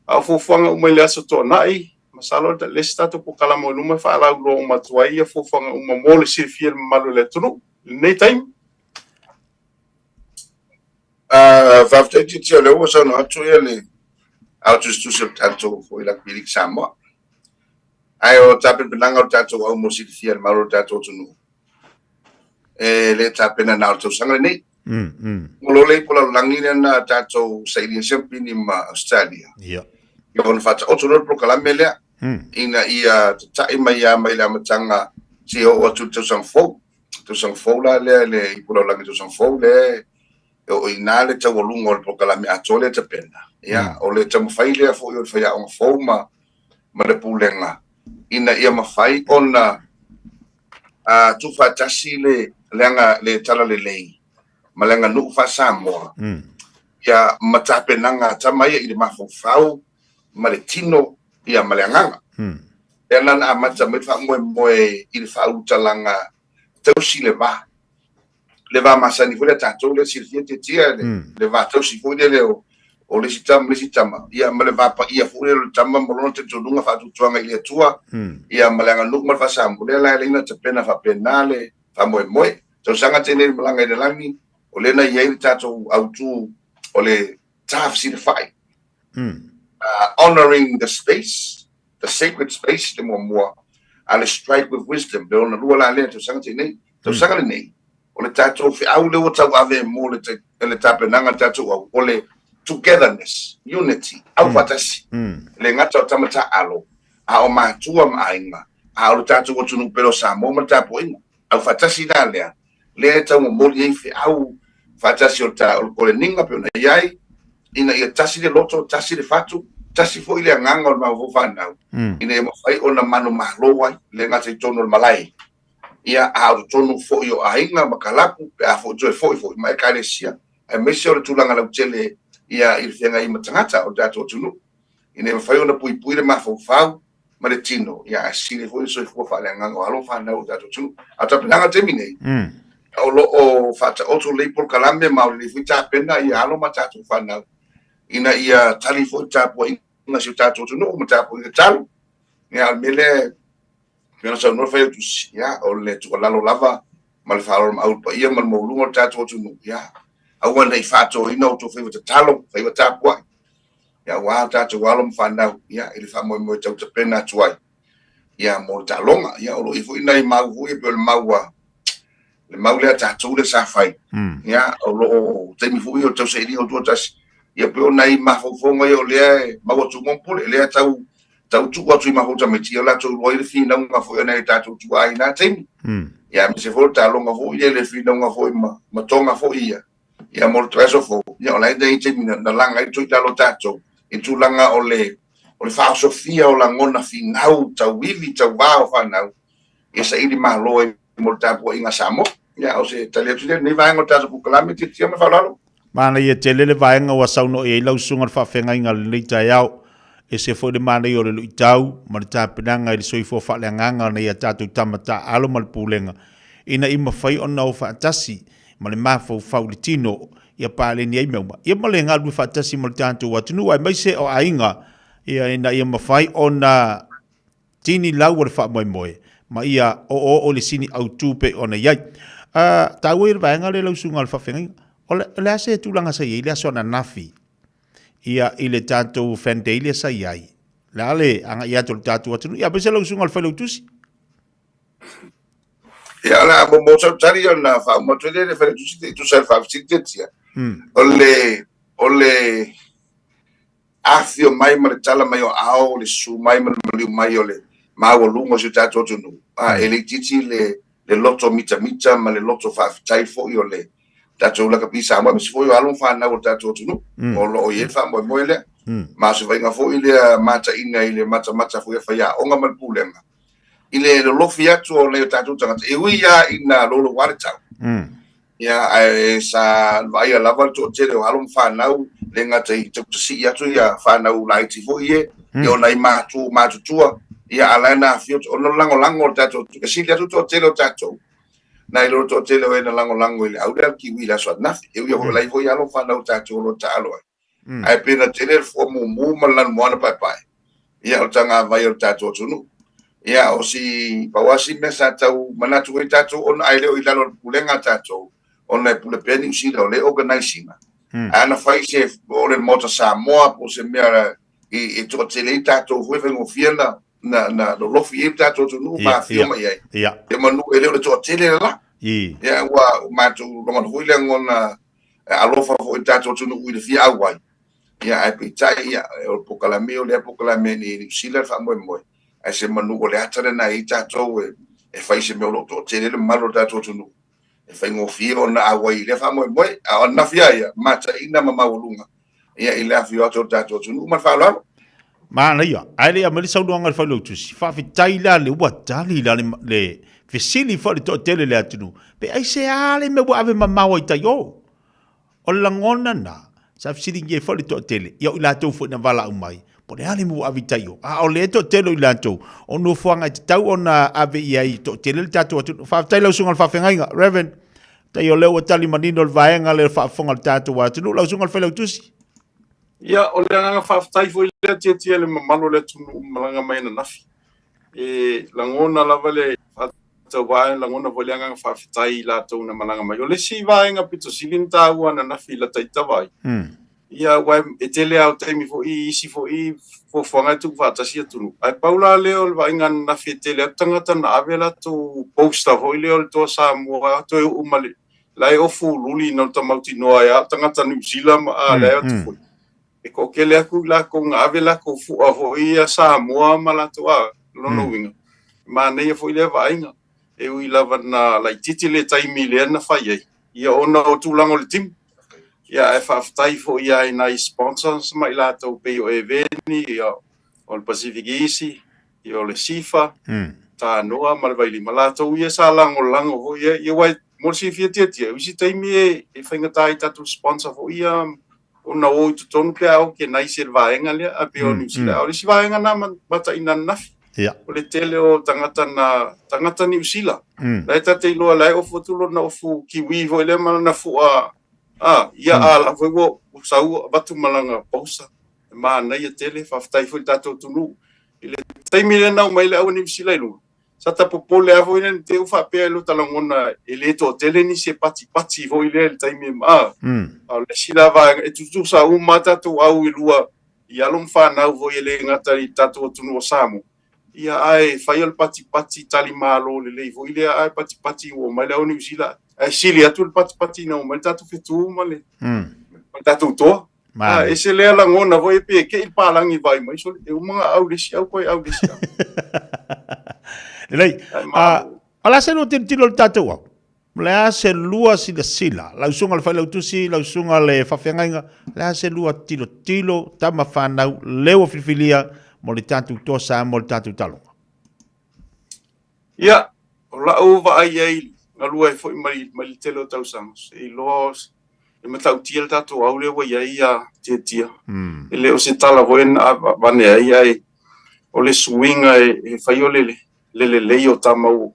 A o fuafuaga uma i le Aso Toonai, masalo le isi tatou pokalama o i luma e faalauiloa uma atu ai ia fuafuaga uma mo le silafia e le mamalu o le atunuu i lenei taimi. Faafetai Titi, o lea ua saunoa atu ia le ao tusitusi o le tatou foi Rugby League Samoa. Ae o tapenapenaga o le tatou au mo silafia e le malo o le tatou atunuu, e le tapena na o le tausaga lenei. Mo lo le ipu lalolagi lea na tatou sailia siampini ma Australia. Ia ona faataoto loa le polokalame lea, ina ia tata'i mai lava mai le amataga seia oo atu i le tausaga fou. Tausaga fou la lea le ipu lalolagi tausaga fou lea e oo i ina le taualuga o le polokalame atoa lea tapena. Ia, o le taumafai lea foi o le faiaoga fou ma ma le Pulega ina ia mafai ona tuufaatasi le le le talalelei ma le aganuu faa-Samoa ia ma tapenaga a tama ia i le mafaufau ma le tino ia ma le agaga. Lea la na amata mai le faamoemoe i le faaulutalaga tausi le va. Le va masani foi lea tatou lea silafia tiatia le, le va tausi foi lele o le isi tama ma le isi tama, ia ma le va paia foi lele o le tama ma lona talitonuga faatuatuaga i le Atua, ia ma le aganuu ma le faasamoa. Lea la e alai ona tapena faapena le faamoemoe. Tausaga tenei le malaga i le lagi, o lea na i ai le tatou autu o le tafesilafai, honoring the space, the sacred space le muamua, a le strike with wisdom le lona lua la lea tausaga tenei. Tausaga lenei, o le tatou feau lea ua tauave mo le, le tapenaga a le tatou au, o le togetherness, unity, aufaatasi. E le gata o tama taaalo, a o matua ma aiga, a o le tatou atunuu pele o Samoa ma le tapuaiga. Aufaatasi la lea, lea e taumomoli ai feau faatasi o le ta, o le koleniga pei ona i ai, ina ia tasi le loto, tasi le fatu, tasi foi le agaga o le mafaufau fanau, ina ia mafai ona manumalo ai, e le gata i totonu o le malae, ia, a o totonu foi o aiga ma kalapu, pe a foi toe foi foi ma ekalesia, aemaise o le tulaga lautele ia i le feagai ma tagata o le tatou atunuu, ina ia mafai ona puipui le mafaufau ma le tino, ia, ae sili foi le soifua faaleagaga o alo ma fanau o le tatou atunuu. A o tapenaga i le taimi nei, o lo o faataoto lelei polokalame ma o lelei foi tapena ia alo ma tatou fanau, ina ia tali foi le tapuaiga a si o tatou atunuu ma tapuaiga tatalo. Ia, a o le mea lea, pei ona saunoa le Failautusi, ia, o le tuualalo lava ma le faaaloalo maau i le paia ma le maualuga o le tatou atunuu, ia, aua ne i faatoina outou faiva tatalo, faiva tapuai, ia, aua tatou alo ma fanau, ia, i le faamoemoe tau tapena atu ai. Ia, mo le taaloga. Ia, o lo o i ai foi nai mau foi e pei o le mau a, le mau lea a tatou lea sa fai. Ia, o lo o taimi foi ia o le tausailiga o tuatasi. Ia, pei o nai mafaufauga ia o lea e mau atu ma pule, lea tau tau tuu atu i mafaufau tamaiti, ia latou iloa ai le finauga foi a nai o tatou tuaa i na taimi. Ia, aemaise foi o le taaloga foi ia, le finauga foi ma, ma toga foi ia. Ia, mo le vaiaso fou, ia, o la e i ai taimi na, na laga ai le toilalo o tatou i le tulaga o le, o le faaosofia o lagona finau tauivi, tauvā o fanau, ia saili malo ai mo le tapuaiga a Samoa. Ia, o se tali atu lea i lenei vaega o le tatou polokalame, tiatia ma le faaaloalo. Manaia tele le vaega ua saunoa i ai lau susuga i le faafeagaiga i lenei taeao. E ese foi le manaia o le luitau ma le tapenaga i le soifua faaleagaga o nai a tatou tama taaalo ma le pulega ina ia mafai ona o faatasi ma le mafaufau i le tino ia paleni ai mea uma ia ma le galulue faatasi ma le tatou atunuu aemaise o aiga ia ina ia mafai ona tini lau o le faamoemoe ma ia oooo le sini autu pei ona i ai. Taua ia le vaega lea lau susuga i le faafeagaiga. O le, o le a se tulaga sa i ai le aso ananafi ia i le tatou fan day lea sa i ai? Le a le agai atu o le tatou atunuu? Ia, aemaise lau susuga i le failautusi. Ia, o le a mo sau tali ona faauma atu ai lea i le failautusi te tusa i le faafesili tiatia. O le, o le afifio mai ma le tala mai o aao, le susu mai ma le maliu mai o le maualuga o si o tatou atunuu, a e le itiiti le, le loto mitamita ma le loto faafetai foi o le tatou lakapi Samoa, aemaise foi o alo ma fanau o le tatou atunuu, o lo o i ai le faamoemoe lea. Ma o se vaaiga foi lea mataina i le matamata foi a faiaoga ma le pulega, i le lolofi atu o nai o tatou tagata, e ui lava ina louloua le tau, Ia, ae sa vaaia lava le toatele o alo ma fanau, le gata i tautasii atu ia fanau laiti foi ie, ia o nai matu, matutua, ia a la e na afio, ona o le lagolago o le tatou, e sili atu le toatele o tatou, nai lo le toatele o e na lagolago i le au lea a le Kiwi i le aso ananafi. E ui lava foi o la e i ai foi alo ma fanau o tatou o lo o taalo ai. Ae pei na tele le fua mumu ma le lanumoana paepae, ia o le tagavai o le tatou atunuu. Ia o si pau lava si mea sa tau manatu ai tatou ona ae le o i lalo o le pulega a tatou ona e pule pea Niu Sila o lea e organise ina. Ae ana fai se o le Maota Samoa po o se mea e toatele ai tatou foi e faigofie na na na lolofi ai le tatou atunuu ma afio mai ai. Ia manu e le o le toatele le la. Ia ua matou logona foi le lagona e alofa foi le tatou atunuu i le fia auai, ia ae peitai, ia, o le polokalame o lea polokalame nei i Niu Sila le faamoemoe, ae se manu o le ata lena e i ai tatou e, e fai se mea o lo o toatele le mamalu o le tatou atunuu, e faigofie ona auai i lea faamoemoe, a o ananafi lava ia, mataina ma maualuga, ia, i le afifio atu o le tatou atunuu. Ma le faaaloalo. Manaia, ae le i aumai le saunoaga a le Failautusi, faafetai la le ua tali la le, le fesili foi le toatele le atunuu, pe aisea le mea ua ave mamao ai tai o? O le lagona na, sa fesiligia ai foi le toatele, ia o i latou foi na valaau mai, po o le a le mea ua ave i tai o? A o le toatele o i latou, o nofoaga e tatau ona ave i ai toatele le tatou atunuu. Faafetai lau susuga i le faafeagaiga, Reverend, tai o lea ua tali manino le vaega lea o le faafofoga a le tatou atunuu. Lau susuga i le Failautusi. Ia, o le agaga faafetai foi lea Tiatia i le mamalu o le atunuu na malaga mai ananafi. E lagona lava le faatauvaa, e lagona foi le agaga faafetai i latou na malaga mai. O le isi vaega pito sili ona taua ananafi i lata ita vaai, ia aua e tele lava o taimi foi i isi foi fuafuaga e tuufaatasi atunuu. Ae pau la lea o le vaaiga ananafi e tele atu tagata na ave latou poster foi lea o le Toa Samoa toe uu ma le la e ofu luli na ta mautinoa ai a o tagata Niu Sila ma a la e atu foi. E toatele atu i latou na ave latou fua foi ia Samoa ma latou a, lona uiga, manaia foi lea vaaiga. E ui lava na laitiiti le taimi lea na fai ai, ia ona o tulaga o le timu. Ia ae faafetai foi lava i nai sponsors ma i latou pei o Eveni, ia o le Pacific Easy, ia o le Sifa, Tanoa ma le Vailima, latou ia sa lagolago foi ia, ia aua mo le silafia tiatia, o isi taimi e, e faigata ai tatou sponsor foi ia ona o i totonu pe a organize e le vaega lea, a pei o Niu Sila. A o le isi vaega na mataina ananafi, o le tele o tagata na, tagata Niu Sila. La e ta te iloa, la e ofu atu lona ofu kiwi foi lea ma lana fua, a, ia a la foi ua sau avatu ma lana posa. E manaia tele, faafetai foi i le tatou atunuu. I le taimi lea na aumai ai le au a Niu Sila i luga, sa ta popole lava foi lea ne i te i ua faapea i lota lagona e le toatele nisi e patipati foi lea i le taimi e a o le isi la vaega e tutusa uma lava tatou au e lua i alo ma fanau foi e le gata i le tatou atunuu o Samoa. Ia, ae fai o le patipati talimalo lelei foi lea, ae patipati ua omai le au Niu Sila, ae sili atu le patipati ina omai le tatou fetu ma le, ma le tatou toa. A, ese lea lagona foi e pei e kei le palagi e vaai mai, sole, e uma ona au le isi au koe au le isi au. Lelei, a, o le a se lua tilotilo i le tatou au? O le a se lua silasila, lau susuga i le Failautusi, lau susuga i le Faafeagaiga, o le a se lua tilotilo, tama fanau, lea ua filifilia mo le tatou toa Samoa, le tatou taaloga? Ia, o lau vaai i ai, galue ai foi mai, mai le tele o tausaga, se iloa e matautia le tatou au lea ua i ai ia Tietia. E le o se tala foi na avane ai, ae o le suiga e fai o le lelei o tama ua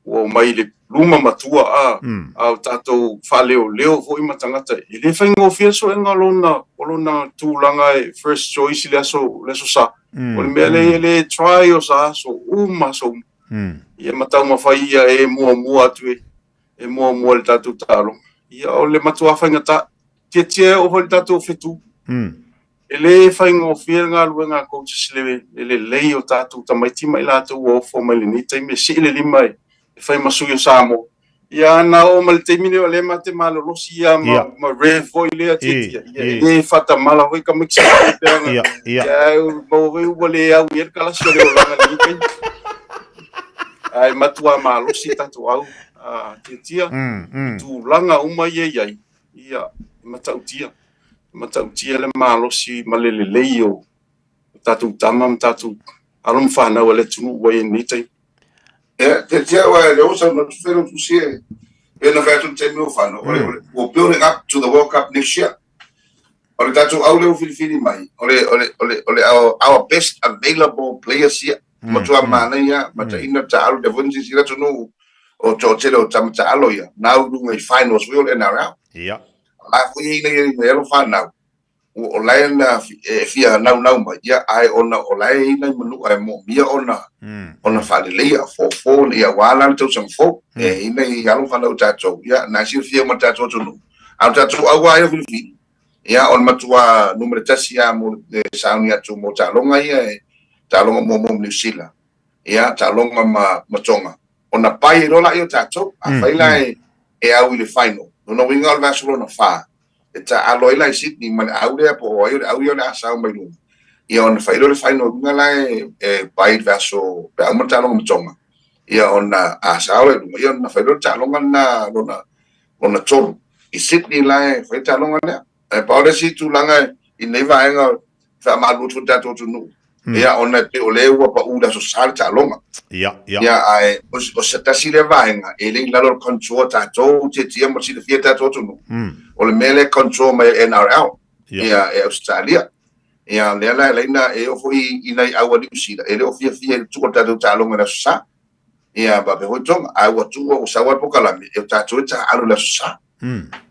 omai i le luma matua a, a o tatou faaleoleo foi ma tagata. E le faigofie le suega o lona, o lona tulaga e first choice i le aso, le aso Sa. O le mea lea e le try o sa aso uma, aso uma. Ia ma taumafai ia e muamua atu e, e muamua i le tatou taaloga. Ia o le matua faigata, tietie e oo foi i le tatou fetu. E le faigofie le galuega a coaches le lelei o tatou tamaiti ma i latou ua ofo mai lenei taimi e sii le lima e fai ma sui o Samoa. Ia na oo mai le taimi lea o lea ma te malolosi ia ma, ma rev foi lea tietia. Ia e le faatamala foi tamaiti sa pe ana. Ia maua foi ua le au i ai le kalasi o le olaga i lenei taimi. Ae matua malosi tatou au tietia i tulaga uma ia e i ai. Ia e matautia. matautia le malosi ma le lelei o tatou tama ma tatou alo ma fanau a le atunuu ua i ai i lenei taimi. Ia, te tia ua le osa no tu felo tu sie. Pe na fai tu te mi whano. We're building up to the World Cup next year. O le tatou au lea ua filifili mai, o le, o le, o le, o le our, our best available players here. Matua manaia, mataina taalo, le foi sisi la tunu o toatele o tama taalo ia. Nau lunga i finals foi o le NRL. Ia. O la foi e ina ia alo fanau, o la e na e fia naunau mai, ia, ae ona o la e ina i manua e moomia ona, ona faaleleia, fofo, ia, ua la le tausaga fou, e ina i alo fanau tatou, ia, na silafia uma le tatou atunuu. A o tatou au lava ia filifili, ia, o le matua numera tasi lava mo le sauni atu mo taaloga ia, e taaloga muamua ma Niu Sila, ia, taaloga ma, ma Tonga. Ona pai ai loa laia o tatou. Afai la e, e au i le final, lona uiga o le vaiaso lona fa, e taaalo ai la i Sydney ma le au lea po o ai o le au ia o le a sao mai luga, ia ona fai lea o le final i luga la e, e pai i le vaiaso pe a uma le taaloga ma Tonga, ia ona a sao la i luga, ia ona fai lea o le taaloga lena lona, lona tolu. I Sydney la e fai le taaloga lea. Ae pau le isi tulaga i lenei vaega faamalulu atu foi le tatou atunuu, ia ona e pei o lea ua pau i le Aso Sa le taaloga. Ia, ia. Ia, ae o se tasi lea vaega e le i lalo o le control a tatou tietie ma silafia e le tatou atunuu. O le mea lea e control mai e le NRL, ia, e Ausetalia. Ia, lea la e ala ai ona e oo foi i nai au a Niu Sila, e le o fiafia i le tuu o le tatou taaloga i le Aso Sa. Ia, faapea foi Tonga, ae ua tuu ua sau lava le polokalame, e o tatou e taaalo i le Aso Sa.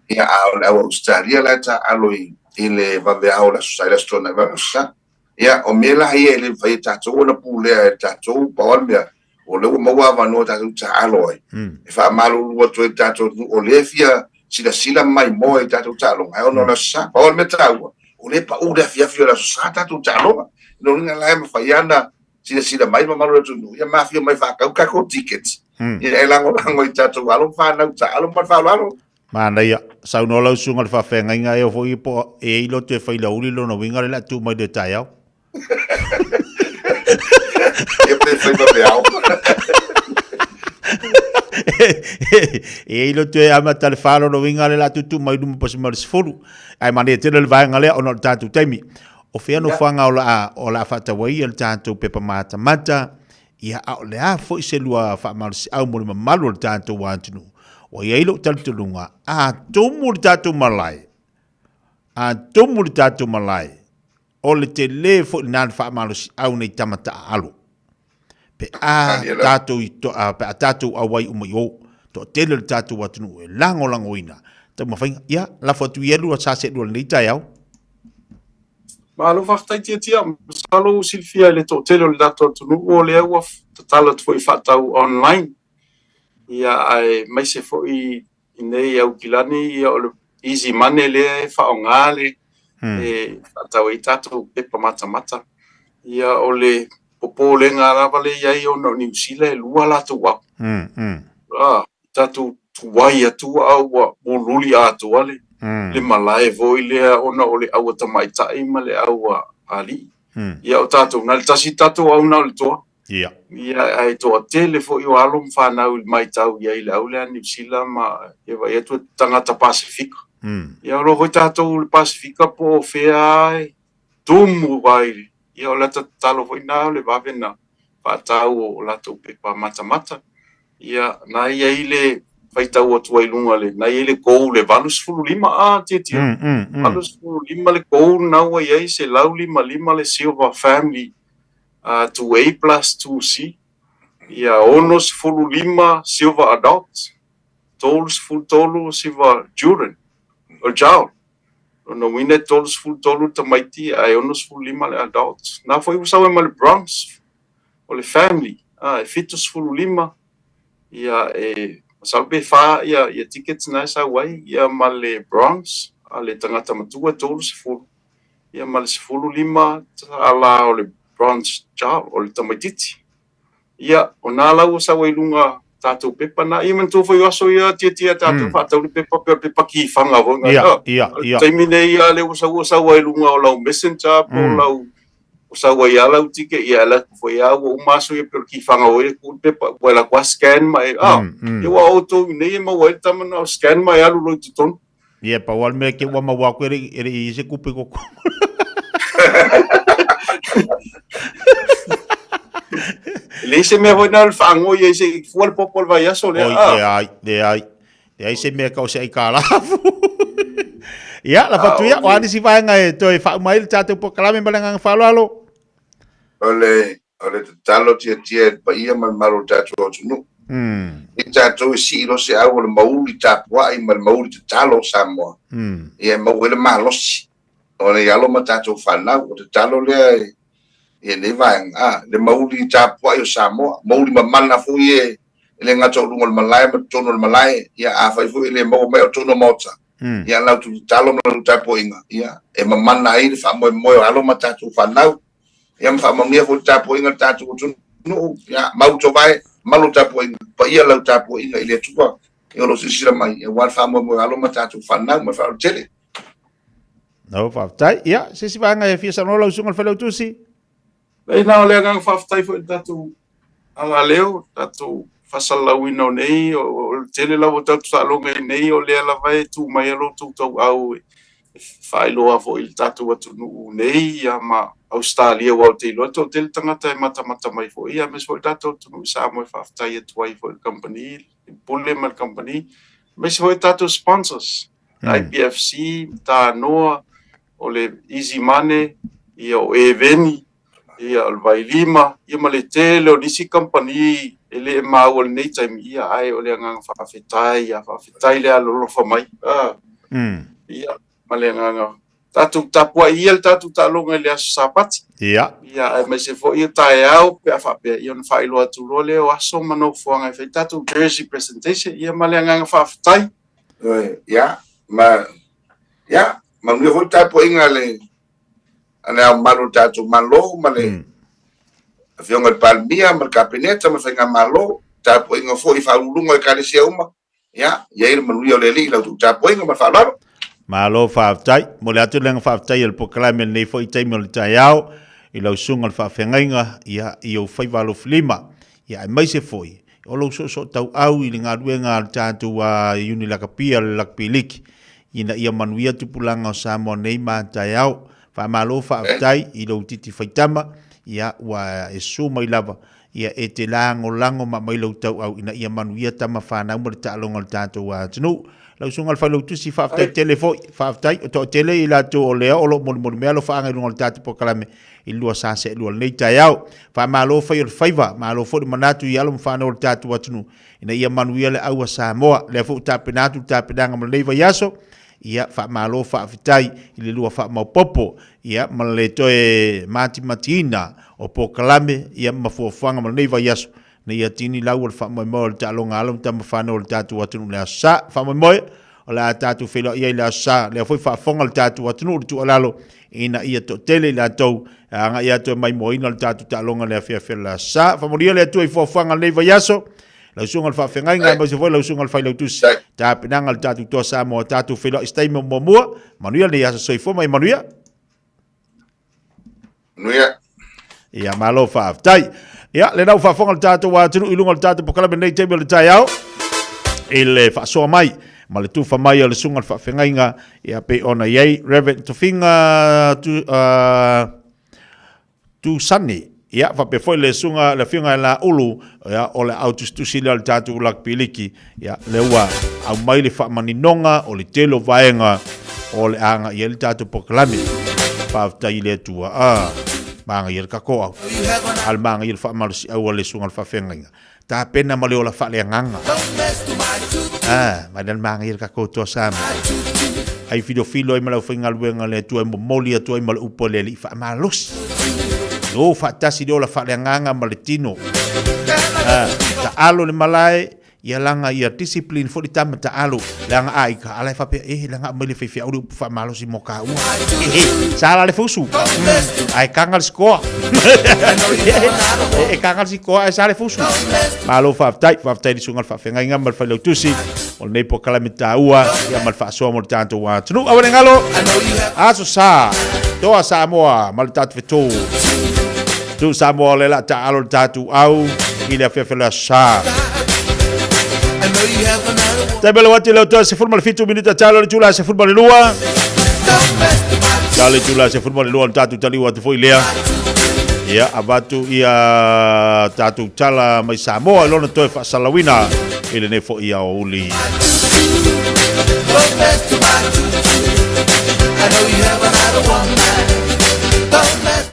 Ia, a o le au Ausetalia la e taaalo i, i le vaveao o le Aso Sa, i le Aso Toonai vaveao Aso Sa. Ia, o mea la ia e le mafai e tatou ona pulea e tatou, pau lava le mea, o lea ua maua avanoa tatou taaalo ai, e faamalulu atu ai i le tatou atunuu, o lea e fia silasila mai moa i tatou taaloga, ae ona o le Aso Sa. Pau lava le mea taua, o lea e pau le afiafi o le Aso Sa tatou taaloga. Lona uiga la e mafai lava ona silasila mai mamalu o le atunuu, ia mafia mai faatau tatou tickets, mm. ia e lagolago i tatou alo fanau taalo ma le faaaloalo. Manaia, saunoa lau susuga le faafeagaiga e o foi po e i loto e fai lauli lona uiga le la tu mai le taeao. Ia pe fai vaveao. E i loto e amata le whā lona uiga le la tutu mai luma pasi mai le sefulu. Ai manaia tele le vaega lea ona o le tatou taimi. O fea nofoaga o le a, o le a faatau ai le tatou pepa matamata, ia a o le a foi se lua faamalosiau mo le mamalu o le tatou atunuu. Ua i ai lou talitonuga, a tumu le tatou malae, a tumu le tatou malae, o le tele foi lena le faamalosiau nei tama taaalo. Pe a tatou i to, a, pe a tatou auai uma i o, toatele o le tatou atunuu e lagolagoina taumafaiga. Ia, lafo atu i elu a sa seelua i lenei taeao. Malo faafetai Tiatia, masalo ua silafia e le toatele o le tatou atunuu o lea ua tatala atu foi faatau online. Ia aemaise foi i nei Aukilani ia o le easy money lea e faaaoga le e faatau ai tatou pepa matamata. Ia o le. popolega lava lea i ai ona o Niu Sila e lua latou au. A, tatou tuai atu a ua mololi atoa le, le malae foi lea ona o le aua tamaitai ma le aua alii. Ia o tatou, na o le tasi tatou au na o le toa. Ia. Ia, ae toatele foi o alo ma fanau i le matau i ai i le au lea a Niu Sila ma e vaai atu e tagata Pasefika. Ia o lo o foi tatou i le Pasefika po o fea e tumu ai. Ia o le ata tatalo foi na o le vave na faatau o latou pepa matamata. Ia, na i ai le faitau atu ai luga le, na i ai le goal le 85 a Tietia. 85 le goal na ua i ai 155 le Silver Family 2A plus 2C, ia 65 Silver Adults, 33 Silver Children, o Child. Lona uiga e 33 tamaiti ae 65 le adults. Na foi ua sau ai ma le Bronze, o le family, e 75, ia e masalo pe fa ia, ia tickets na e sau ai, ia ma le Bronze, a le tagata matua e 30. Ia ma le 15 tala o le bronze child, o le tamaitiiti. Ia, o nā lau o sau ai luga tatou pepa na. Ia manatua foi o aso ia Tietia tatou faatau le pepa pei o le pepa kifaga foi na. Ia, ia, ia. Taimi nei a lea ua sau ua sau ai luga o lau messenger po o lau o sau ai a lau ticket ia ala foi a ua uma aso ia pei o le kifaga foi e tuu le pepa ua alu atu a scan ma e ah ia ua outou i nei e maua ai le tama na o scan ma e alu loa i totonu. Ia, pau lava le mea ke ua maua atu e le i i ai se tupe i totonu. E leai se mea foi na o le faagoi ai se i fua le popo o le vaiaso lea. Oi, leai, leai. Leai se mea e tau se aitalafu. Ia, lafo atu ia, o a nisi vaega e toe faauma ai le tatou polokalame ma le agaga faaaloalo? O le O le tatalo tiatia i le paia ma le mamalu o le tatou atunuu. I tatou e sii loa se au o le mauli tapuai ma le mauli tatalo o Samoa, ia e maua ai le malosi o nei alo ma tatou fanau. O le tatalo lea i lenei vaega, a, le mauli tapuai o Samoa, mauli mamana foi e e le gata o luga o le malae ma totonu o le malae, ia afai foi e le maua mai o totonu o Maota, ia la outou tatalo ma la outou tapuaiga, ia e mamana ai le faamoemoe o alo ma tatou fanau. Ia ma faamanuia foi le tapuaiga a le tatou atunuu. Ia, mau tovae, malu tapuaiga, paia lau tapuaiga i le Atua, ia o lo o silasila mai, aua le faamoemoe o alo ma tatou fanau ma le faaaloalo tele. No, faafetai. Ia, se isi vaega e fia saunoa lau susuga i le Failautusi? Leai, na o le agaga faafetai foi i le tatou agaleo, le tatou faasalalauina o nei, o le tele lava o tatou taaloga i nei, o lea lava e tu mai a lo outou tauau e faailoa foi i le tatou atunuu nei ia ma Ausetalia, aua ou te iloa e toatele tagata e matamata mai foi, ia aemaise foi le tatou atunuu i Samoa e faafetai atu ai foi i le kamupani, le Pule ma le kamupani, aemaise foi tatou sponsors, IPFC, Tanoa, o le Easy Money, ia o Eveni, ia o le Vailima, ia ma le tele o nisi kamupani e le maua i lenei taimi, ia ae o le agaga faafetai, ia faafetai le alolofa mai. Ia ma le agaga tatou tapuai ia le tatou taaloga i le aso Sapati. Ia. Ia aemaise foi o taeao pe a faapea, ia ona faailoa atu loa lea o aso ma nofoaga e fai tatou jersey presentation, ia ma le agaga faafetai. Ia, ma ia, manuia foi le tapuaiga a le a le Ao Mamalu o le tatou Malo ma le Afioga i le Palemia ma le Kapeneta ma le Faigamalo, tapuaiga foi i faauluuluga o Ekalesia uma, ia, i ai le manuia o le Alii i la outou tapuaiga ma le faaaloalo. Malo faafetai. Momoli atu le agaga faafetai o le polokalame i lenei foi taimi o le taeao i lau susuga i le faafeagaiga, ia, i ou faiva alofilima, ia, aemaise foi o lou soosootauau i le galuega a le tatou Iuni Lakapia o le Lakapi Liki ina ia manuia tupulaga o Samoa nei ma taeao. Faamalo faafetai i lou titi faitama, ia ua e susu mai lava, ia e te lagolago ma aumai lou tauau ina ia manuia tama fanau ma le taaloga o le tatou atunuu. Lau susuga i le Failautusi, faafetai tele foi, faafetai, o toatele i latou o lea o lo o molimoli mea alofaaga i luga o le tatou polokalame i le 2 sa lenei taeao. Faamalo fai o le faiva, malo foi le manatu i alo ma fanau o le tatou atunuu ina ia manuia le au a Samoa. Lea foi ua tapena atu le tapenaga mo lenei vaiaso, ia faamalo faafetai i le lua faamaopoopo, ia ma le toe matimatiina o polokalame ia ma fuafuaga mo lenei vaiaso ina ia tini lau o le faamoemoe o le taaloga a alo ma tama fanau o le tatou atunuu i le Aso Sa. Faamoemoe. O le a tatou feiloai ai i le Aso Sa. Lea foi faafofoga le tatou atunuu i le tuualalo ina ia toatele i latou e agai atu e maimoaina le tatou taaloga i le afiafi o le Aso Sa. Faamanuia le Atua i fuafuaga o lenei vaiaso. Lau susuga i le faafeagaiga aemaise foi lau susuga i le failautusi. Tapenaga a le tatou Toa Samoa, tatou feiloai i se taimi o muamua. Manuia lenei aso soifua ma ia manuia. Manuia. Ia, malo faafetai. Ia, lena ua faafofoga le tatou atunuu i luga o le tatou polokalame i lenei taimi o le taeao i le faasoa mai ma le tufa mai o le susuga i le faafeagaiga ia pei ona i ai Reverend Tofiga tu, Tusani. Ia, faapea foi le susuga le afioga ia Laulu, ia, o le autusitusi lea o le tatou Rugby League. Ia, lea ua aumai le faamaninoga o le tele o vaega o le a agai ai le tatou polokalame. Faafetai i le Atua. Ah, manaia le tatou au. A le manaia le faamalosiau a le susuga i le faafeagaiga. Tapena ma le ola faaleagaga. Ah, mai le manaia le tatou toa Samoa. Ai filofilo ai ma le aufaigaluega le Atua e momoli atu ai ma le upu a le Alii faamalosi. O faatasi le ola faaleagaga ma le tino. Ah, taalo le malae, ia laga ia discipline foi le tama taalo leaga a i ka ala e faapea e leaga aumai le faifeau le upu faamalosi mo kāua sa la le fusu ae kaga le sikoa e kaga le sikoa ae sa le fusu malo faafetai faafetai le susuga le faafeagaiga ma le failautusi o lenei polokalame taua ia ma le faasoa mo le tatou atunuu aua ne galo aso sa toa Samoa ma le tatou fetu Tu Samoa o le la taalo le tatou au i le afiafi o le aso sa. Taimi le wati le o 17 minita talo le tula 12. Talo le tula 12 le tatou taliu atu foi lea. Ia, avatu ia tatou tala mai Samoa i lona toe faasalauina i lenei foi aoauli.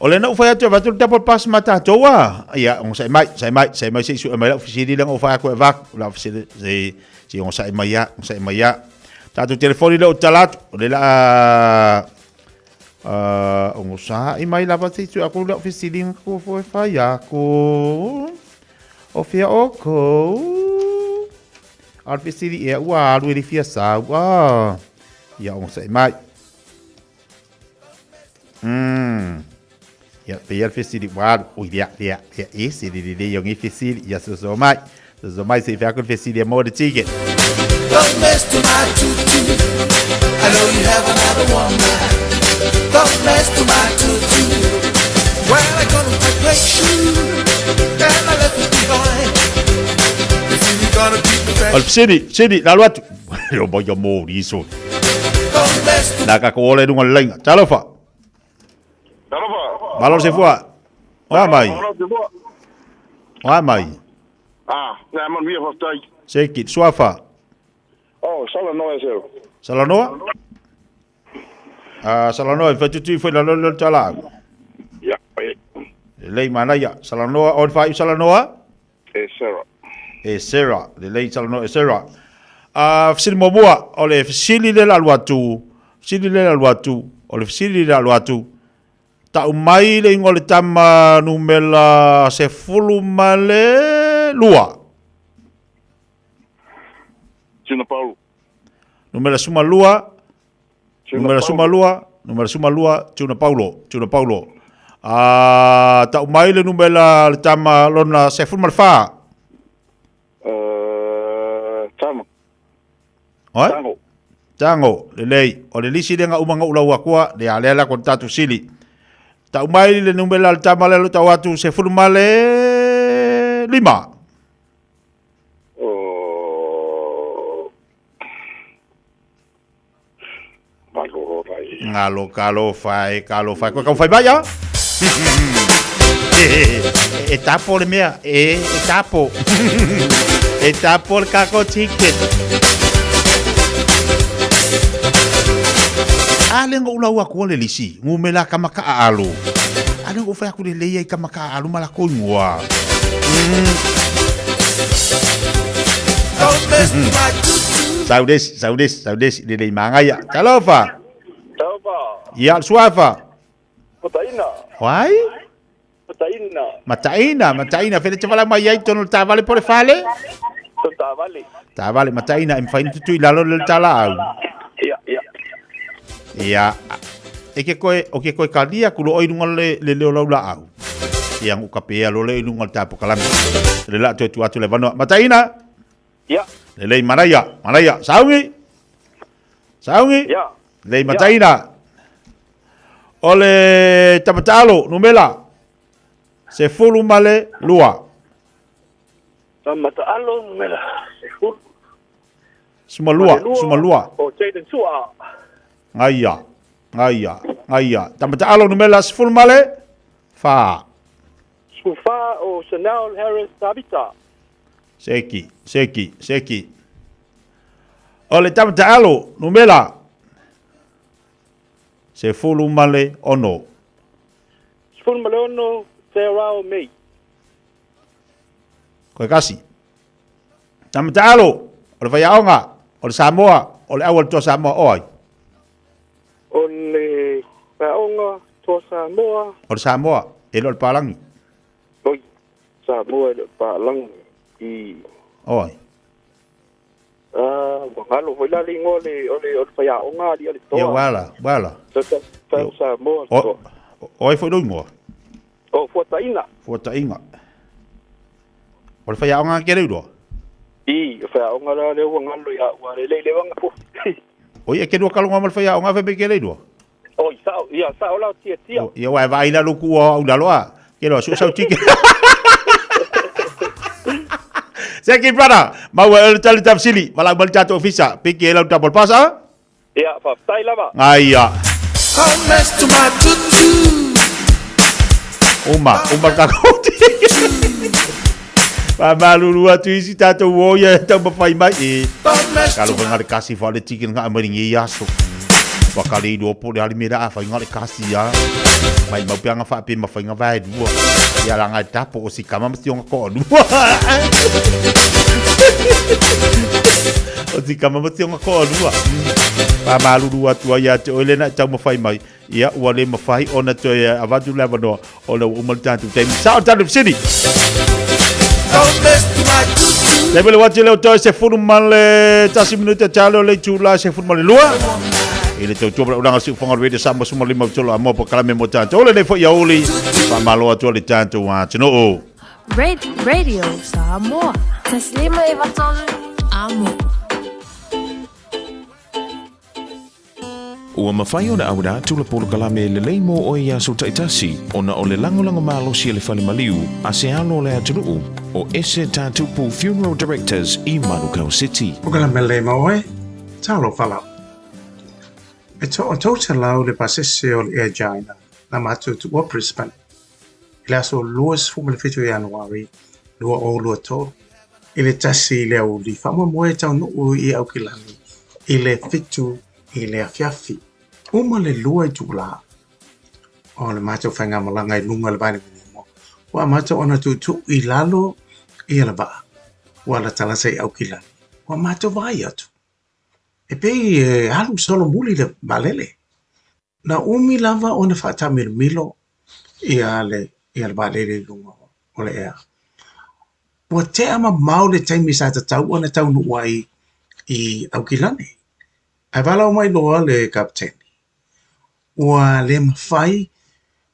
O lena ua fai atu e avatu le double pass ma tatou a. Ia, onosai mai, sai mai, sai mai se i sue mai lau fesili lea na ou fai atu e avatu. Lau fesili, se, se onosai mai a, onosai mai a. Tatou telefoni lea ou tala atu, o lea la a, onosai mai lava se i sue atu lau fesili na kou foi fai atu. O fea oukou? A o le fesili ea ua alu e le fia sau. Ah, ia onosai mai. Ia, pei le fesili ua alu. Ui, lea, lea, lea, e se le lelei o nei fesili. Ia, soso mai. Soso mai se i fai atu le fesili e maua le ticket. Don't mess to my tutu. I know you have another woman. Don't mess to my tutu. Well, I got my great shoe and I left it behind. If you gonna keep the O le fesili, fesili, la alu atu. O mai ia mō riso. Nā ka ko ole runga le lainga. Talofa. Talofa. Malo se fua. Oa mai. Oa mai. Ah, nā manuia whaftai. Seki, suafa. Oh, Salanoa e seo. Salanoa? Ah, Salanoa, e whaitutu i whai la lolo le talau. Ia, e. Lelei manaia. Salanoa, o le whaiu Salanoa? E Sarah. E Sarah, lelei Salanoa e Sarah. Ah, fesili muamua, o le fesili le la alu atu, fesili le la alu atu, o le fesili le la alu atu, tau mai le ingoa o le tama numera 12. Tuna Paulo. Numera 12, Numera 12, numera 12, Tuna Paulo, Tuna Paulo. Ah, tau mai le numera le tama lona 14. Tama. Oi? Tango. Tango, lelei. O le lisi lenga uma ngau lau akua, le a lea la kon tatu sili. Tau mai le numera le tama le lo tau atu 15. Ngalo kalo fai, kalo fai. Koe kau fai mai, a? E tapo le mea, e, e tapo. E tapo le kako ticket. A le ngou lau aku le lisi, ngu me la kama ka alu. A le ngou fai aku le leia i kama ka alu ma la ko ingoa. Sau desi, sau desi, sau desi, le lei mangaia. Talofa. Talofa. Ia, le suafa. Mataina. Wai? Mataina. Mataina, mataina. Fele te wala mai ai tono le tavale po le fale? So taavale. Taavale mataina e mafai ona tutui i lalo le talaau. Ia, ia. Ia, e ke koe, o ke koe kalia ku lo oi lunga le, le leo lau laau. Ia ngu kape ia lo le i lunga le tapo kalame. Le la toe tu atu le vanoa. Mataina! Ia. Le lei manaia, manaia. Saungi! Saungi! Ia. Lei mataina. O le tamatalo, numela. 12. Tamatalo, numela. 10. 12, 12. O Jaden Sua. Ngaia, ngaia, ngaia. Tamatalo numela 14. 14 o Chanel Harris Tabita. Seki, seki, seki. O le tamatalo numela 16. 16 Te Rao Mei. Koe kasi. Tamatalo, o le whaiaonga, o le Samoa, o le awa le toa Samoa o ai. O le whaiaonga, toa Samoa. O le Samoa, e le o le Palangi. Oi, Samoa e le o le Palangi. I. O ai. Ah, ua galo foi la le igoa o le o le o le faiaoga alii a le toa. Ia wala, wala. Sa sa sa Samoa le toa. O ai foi lou igoa? O Fuataina. Fuataina. O le faiaoga ke le uroa? I, o faiaoga la lea ua galo ia ua le le wanga po. O ia ke lua kalonga ma le faiaoga fe me ke le uroa? Oi, sao, ia sao la tia tia. Ia wa e vaai la luku o au lalo a. Ke loa su sau tiki. Seki brother, mau e le tali tafsili, wala ma le tatou ofisa, piki e lau double pass a? Ia, faafetai lava. Ngaia. Uma, uma le tatou tiki. Faamalulu atu isi tatou o ia e taumafai mai e. Kalo fai ngale kasi fa le tiki nga mai ngi aso. Wa kale i po le ali mera a fai ngale kasi a. Mai mau peanga fa pe ma fai nga vai lua. Ia la ngai tapo o si kama ma sionga ko lua. O si kama ma sionga ko lua. Faamalulu atu ai ia te oe lena e taumafai mai. Ia ua le mafai ona toe avatu le avanoa ona ua uma le tatou taimi. Sao tatou fesili. Taimi le wati leo toe 11 minute talo le itula 12. I le tautua ma ulaga siufoga o le Radio Samoa suma lima tolo a moa polokalame mo tatou. O lenei foi aoauli faamalo atu a le tatou atunuu. Radio Samoa. Taslima e vatolu amo. Ua mafai ona auina atu le polokalame lelei mo oe i aso taitasi ona o le lagolago malosi a le fale maliu a se alo o le atunuu o Ese Tatupu Funeral Directors i Manukau City. Polokalame lelei mo oe, talofa lava. E toa 300 le pasese o le Air China na matou tuua Brisbane i le aso 27 o Ianuari 2023 i le 1 i le aoauli faamoemoe e taunuu i Aukilani i le 7 i le afiafi. Uma le 2 itula o le matou faigamalaga i luga o le vailimanino, ua amata ona tuutuu i lalo ia le vaa ua latalata i Aukilani. Ua matou vaai atu, e pei e alu solomuli le vaalele. Na umi lava ona faataamilomilo ia le ia le vaalele i luga o le ea. Ua tea mamao le taimi sa tatau ona taunuu ai i Aukilani, ae valaau mai loa le kapeteni, ua le mafai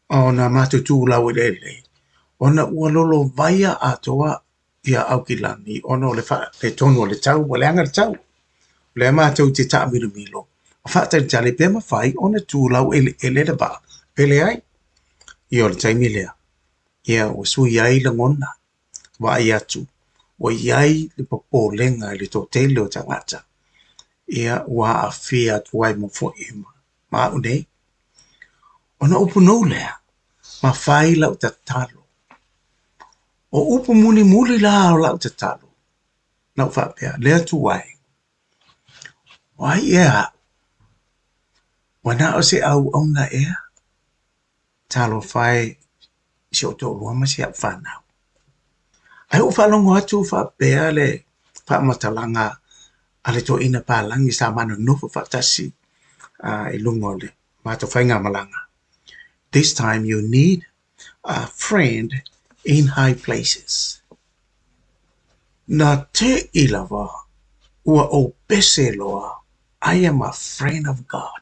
ona matou tu laueleele ona ua lolovaia atoa ia Aukilani ona o le faaletonu o le tau, ua leaga le tau. O lea matou te taamilomilo ma faatalitali pe mafai ona tu laueleele le vaa pe leai. Ia o le taimi lea, ia ua sui ai lagona, vaai atu, ua i ai le popolega i le toatele o tagata, ia ua aafia atu ai ma foi ma au nei. Ona upu nou lea, ma fai lau tatalo. O upu mulimuli la o lau tatalo, na ou faapea, Le Atua e, o ai ea aʻu? Ua na o se auauna ea? Talofa e i si ou toalua ma si au fanau. Ae ua faalogo atu faapea le faamatalaga a le toeaina palagi sa ma nonofo faatasi i luga o le matou faigamalaga, This time you need a friend in high places. Na teʻi lava ua ou pese loa, I am a friend of God.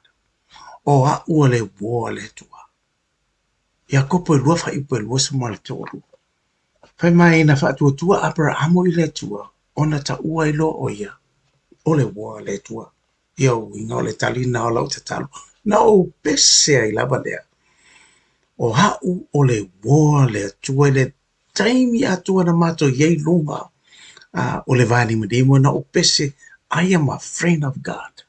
O aʻu o le uō a le Atua. Iakopo e lua faaiupu e 23. Fai mai na faatuatua Aperahamo i le Atua, ona taua ai loa ʻo ia, o le uō a le Atua. Ia uiga o le tali na o lau tatalo, na ou pese ai lava lea. O aʻu o le uō a le Atua i le taimi atoa na matou i ai i luga o le vānimonimo na ou pese, I am a friend of God.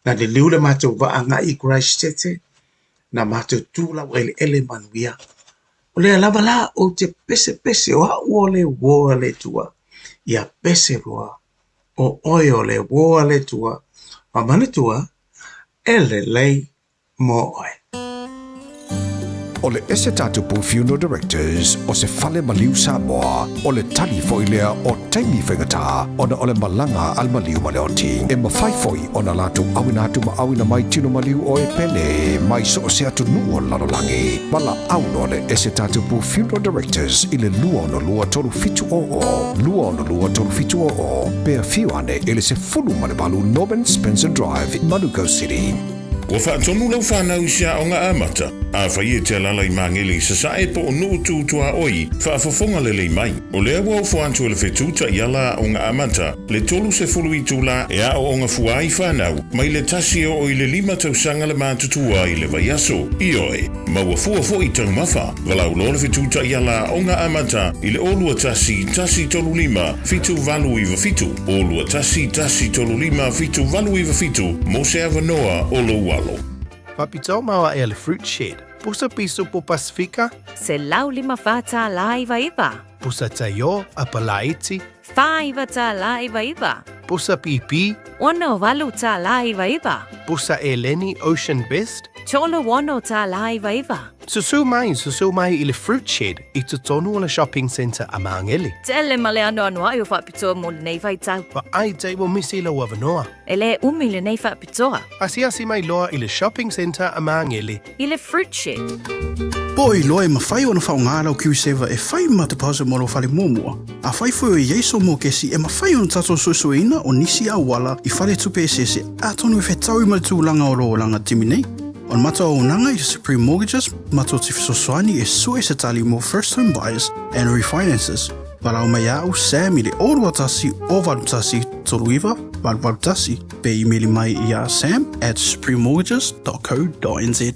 Na liliu le matou vaa agai i Christchurch, na matou tu laueleele manuia. O lea lava la ou te pesepese o a'u o le uō a le Atua. Ia pese loa o ʻoe o le uō a le Atua, ma manatua e lelei mo ʻoe. O le Esetatapu Funeral Directors o se fale maliu Samoa, o le tali foi lea o taimi faigata ona o le malaga a le maliu ma le oti. E mafai foi ona latou auina atu ma auina mai tino maliu o e pele mai so o se atunuu o le lalolagi. Valaau loa le Esetatapu Funeral Directors i le 262 3700, 262 3700, pe afio ane i le 18 Norman Spencer Drive, Manukau City. Ua faatonu lau fanau i se aoga amata, afai e te alaala i Magele i Sasae po o Nuu Tu Tuaoi, faafofoga lelei mai. O lea ua ofo atu e le fetu taiala aoga amata, le 30 itula e aooga fua ai fanau, mai le tasi e oo i le lima tausaga le matutua i le vaiaso. Ioe, maua fua foi taumafa. Valaau loa le fetu taiala aoga amata i le 0 21 135 7897, 0 21 135 7897 mo se avanoa o lou alo. Faapitoa maoaʻe a le Fruit Shed. Pusa pisupo Pasifika. $154.99. Pusa taiō Apalaiti. $49.99. Pusa pīpī. $68.99. Pusa eleni Ocean Best. $36.99. Susu mai, susu mai i le Fruit Shed i totonu o le Shopping Centre a Māngere. Tele ma le anoanoaʻi o faapitoa mo lenei vaitau. Vaai te ua misi lou avanoa. E le umi lenei faapitoa. Asiasi mai loa i le Shopping Centre a Māngere. I le Fruit Shed. Po o iloa e mafai ona faaaoga lau Q-Saver e fai ma deposit mo lou fale muamua. Afai foi o i ai sou mokesi e mafai ona tatou suesueina o nisi auala i faletupe eseese atonu e fetaui ma le tulaga o lou olaga timi nei. O le matou auaunaga i le Supreme Mortgages matou te fesoasoani e sue se tali mo first home buyers and refinances. Valaau mai ia au Sam i le 021 081 39 881 pe imeli mai ia sam at suprememortgages.co.nz.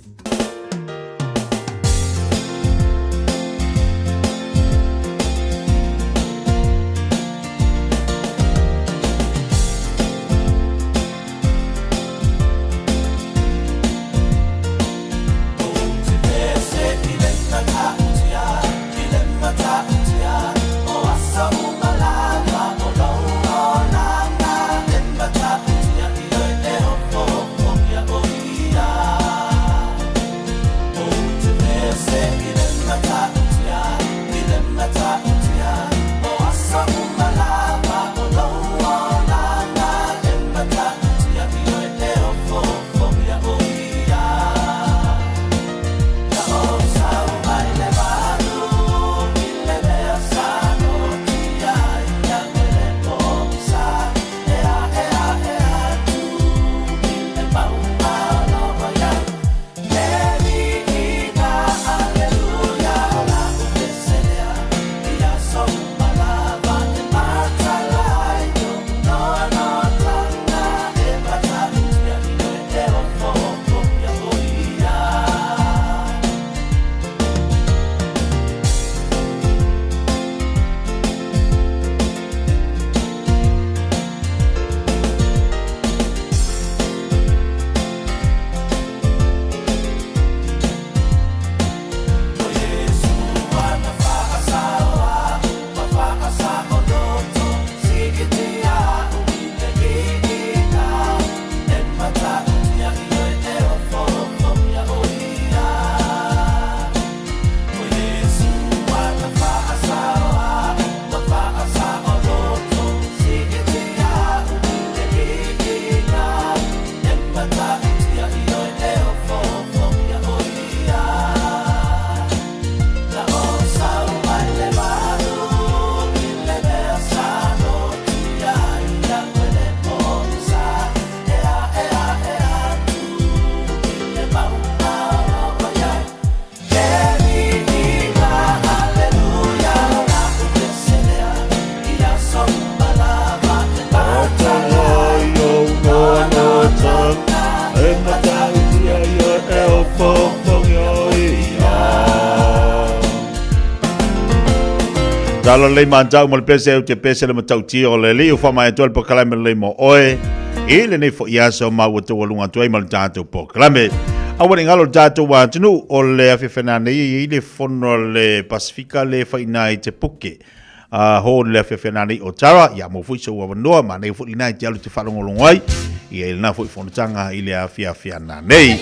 Tala lelei matau ma le pese ou te pese le matautia o le alii o faamaea atu ai le polokalame lelei mo oe i lenei foi aso ma ua taualuga atu ai ma le tatou polokalame. Aua ne i galo le tatou atunuu o le afiafi nanei e i ai le fono a le Pasifika le faina i te puke. A ho le afiafi nanei o Tara, ia mo foi sou avanoa, manaia foi lena e te alu te faalogologo ai ia i lena foi fonotaga i le afiafi nanei.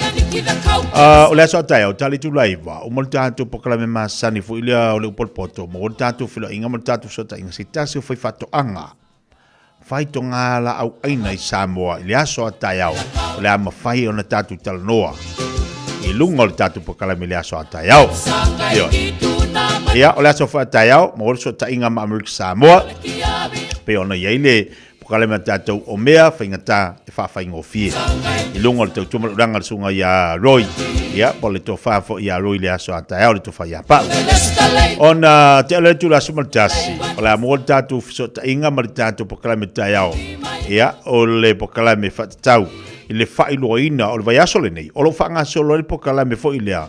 O le aso a taeao, tali tulaiva, uma le tatou polokalame masani foi lea o le upu o le poto, maua le tatou feiloaiga ma le tatou fesootaiga se tasi o faifaatoaga faitoga laau aina i Samoa i le aso a taeao, o le a mafai ona tatou talanoa i luga o le tatou polokalame i le aso a taeao. Ioe. Ia, o le aso foi a taeao, maua le fesootaiga ma Amerika Samoa, pei ona i ai le polokalame a tatou o mea faigata e faafaigofie i luga o le tautua ma le ulaga a le susuga ia Roy, ia, po o le tofa foi ia Roy i le aso a taeao, le tofa ia Pau. Ona tea lea itula 11, o le a maua le tatou fesootaiga ma le tatou polokalame taeao, ia, o le polokalame faatatau i le faailoaina o le vaiaso lenei, o lo o faagasolo ai le polokalame foi lea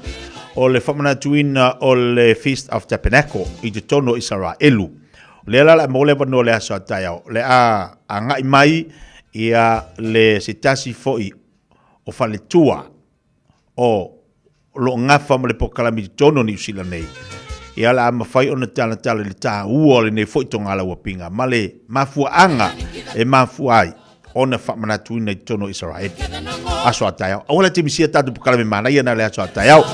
o le faamanatuina o le Feast of Tabernacle i totonu o Isaraelu. O lea la o le a maua le avanoa i le aso a taeao, o le a agai mai ia le se tasi foi o faletua o lo o gafa ma le polokalame i totonu o Niu Sila nei. Ia o le a mafai ona talatala i le taua o lenei foi togalauapiga ma le mafuaaga e mafua ai ona faamanatuina i totonu o Isaraelu. Aso a taeao. Aua la te misia tatou polokalame manaia na le aso a taeao.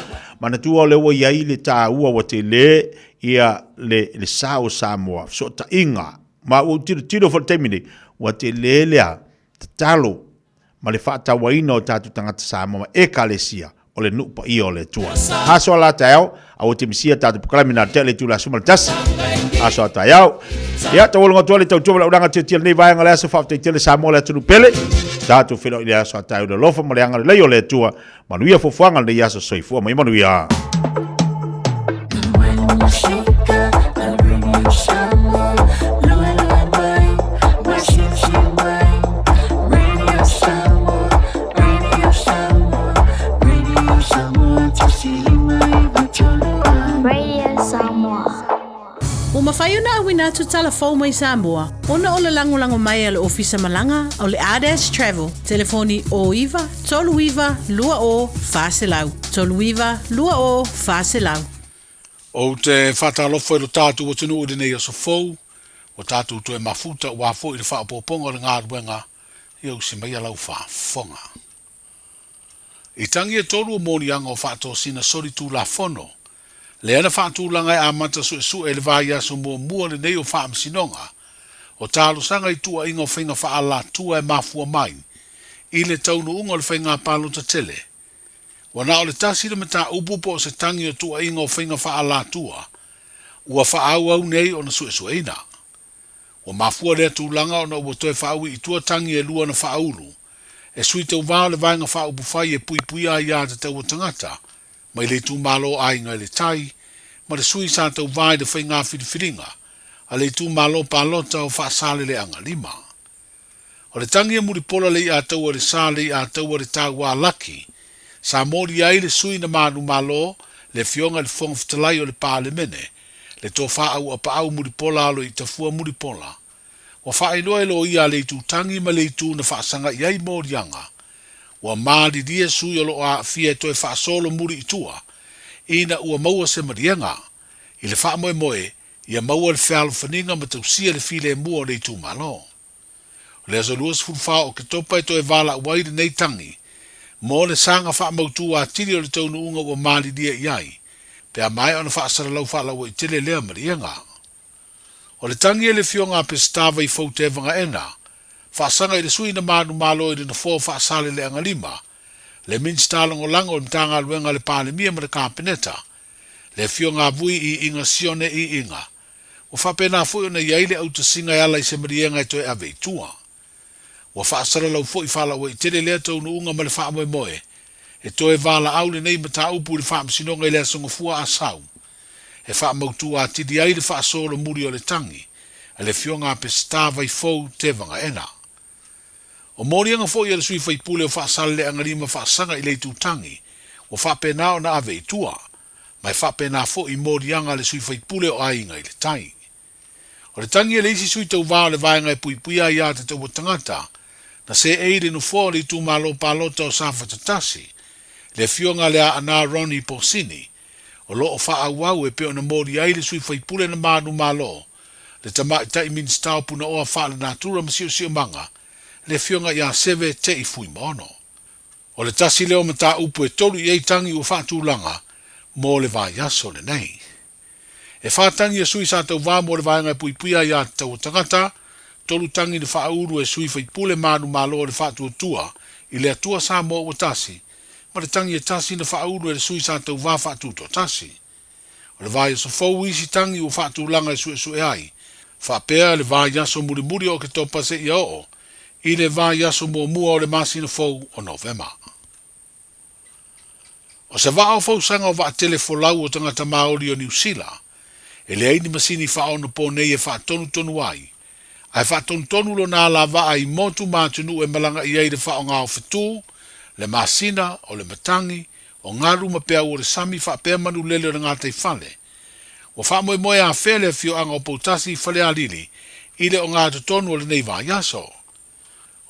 Manatua o lea ua i ai le taua ua tele ia le, le sa o Samoa, fesootaiga, ma ua ou tilotilo foi i le taimi nei, ua tele le tatalo ma le faatauaina o tatou tagata Samoa ma Ekalesia o le nuu paia o le Atua. Aso a la taeao, aua te misia tatou polokalame na te le itula 11. Aso a taeao. Ia, taualuga atu ai le tautua ma le auaunaga tiatia i lenei vaega o le aso. Faafetai tele Samoa le atunuu pele. Tatou feiloai i le aso a taeao i le alofa ma le agalelei o le Atua. Manuia fuafuaga o lenei aso. Soifua ma ia manuia. Radio Samoa. Ua mafai ona auina atu tala fou mai Samoa ona o le lagolago mai a le Ofisa Malaga o le Ardash Travel, telefoni 09 39 20 400, 39 20 400. Ou te faatalofa i lo tatou atunuu i lenei aso fou, ua tatou toe mafuta aua foi le faaopoopoga o le galuega ia usi maia lau faafofoga. I tangi e tolu o moliaga o faatosina solitulafono, lea na faatulaga e amata suesue i le vaiaso muamua lenei o faamasinoga o talosaga i tuuaiga o faiga faaalatua e mafua mai i le taunuuga o le faiga palota tele. Ua na o le tasi le mataupu po o se tangi o tuuaiga o faiga faaalatua ua faaauau nei ona suesueina. Ua mafua lea tulaga ona ua toe faaui i tua tangi e lua na faaulu e sui tauva o le Vaega Faaupufai e Puipuia Aiā Tatau a Tagata mai le itumalo Aiga i le Tai ma le sui sa tauva i le faiga filifiliga a le itumalo palota o Faasaleleaga 5. O le tangi e mulipola le iʻataua i le sa le iʻataua le tauā laki sa moli ai le sui na manumalo le Afioga i le Fofoga Fetalai o le Palemene le tofa Auapaau Mulipola Aloitafua Mulipola. Ua faailoa e loia a le itu tangi ma le itu na faasaga i ai moliaga. Ua malilie sui o lo o aafia e toe faasolo muli i tua ina ua maua se maliega i le faamoemoe ia maua le fealofaniga ma tausia le filemu o le itumalo. O le aso 24 o Oketopa e toe valaau ai lenei tangi mo le saga faamautu atili o le taunuuga ua malilie i ai pe a maea ona faasalalau faalauaitele lea maliega. O le tangi e le Afioga a Peseta Vaifou Tevaga-ena, faasaga i le sui na manumalo i le nofoa o Faasaleleaga 5, le Minisita Lagolago o le Matagaluega a le Palemia ma le Kapeneta, le Afioga a Vui i Iga Sione i Iga. Ua faapena foi ona i ai le autasiga e ala i se maliega e toe ave i tua. Ua faasalalau foi faalauaitele lea taunuuga ma le faamoemoe e toe valaau lenei mataupu i le Faamasinoga i le Aso Gafua Asau e faamautu atili ai le faasolomuli o le tagi a le Afioga a Peseta Vaifou Tevaga-ena. O moliaga foi a le sui faipule o Faasaleleaga 5 faasaga i le itu tagi ua faapena ona ave i tua, ma e faapena foi moliaga a le sui faipule o Aiga i le Tai. O le tagi a le isi sui tauvā o le Vaega e Puipuia Aiā Tatau a Tagata, na seei i le nofoa o le itumalo palota o Safata 1, le afioga a le Aana Ronnie Posini, o lo o faaauau e pei ona moli ai le sui faipule na manumalo, le tamaitai Minisita o Punaoa Faalenatura ma Siosiomaga, le afioga ia Seve Tei Fuimaono. O le tasi lea o mataupu e tolu i ai tagi ua faatulaga mo le vaiaso lenei. E fa tagi a sui sa tauvā mo le vaega e puipuia ai aiatatau a tagata, tolu tagi na faaulu e sui faipule manumalo o le Faatuatua i le Atua Samoa ua Tasi, ma le tagi e tasi na faaulu e le sui sa tauvā faatutoatasi. O le vaiaso fou isi tagi ua faatulaga e suesue ai, faapea le vaiaso mulimuli o Oketopa seia oo i le vaiaso muamua o le masina fou o Novema. O se vaa o fausaga o vaatele folau o tagata Maori o Niu Sila, e leai ni masini faaonopō nei e faatonutonu ai, ae faatonutonu lona alavaa i motu ma atunuu e malaga i ai le faaaoga o fetū, le masina, o le matagi, o galu ma peau o le sami faapea manulele o le gataifale. Ua faamoemoe afea le afioaga o Poutasi i Falealili i le ogatotonu o lenei vaiaso.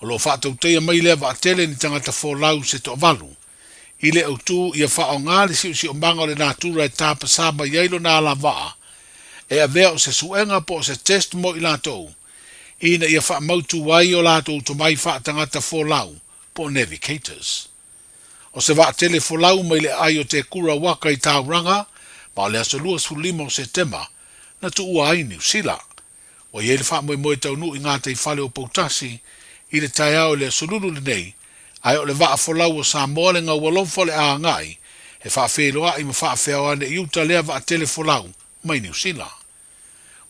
O lo o faatautaia mai lea vaatele ni tagata folau se toavalu i le autū ia faaaoga le siosiomaga o le natura e tapasā mai ai lona alavaa e avea o se suega po o se test mo i latou ina ia faamautu ai o latou tomai faatagata folau po o navigators. O se vaatele folau mai le aai o Te Kura Waka i Tauranga ma o le aso 25 o Setema na tuua ai Niu Sila. Ua i ai le faamoemoe taunuu i gataifale o Poutasi i le taeao i le Aso Lulu lenei, ae o le vaa folau o Samoa le gaualofa o le a agai e faafeiloai ma faafeao ane i uta lea vaatele folau mai Niu Sila.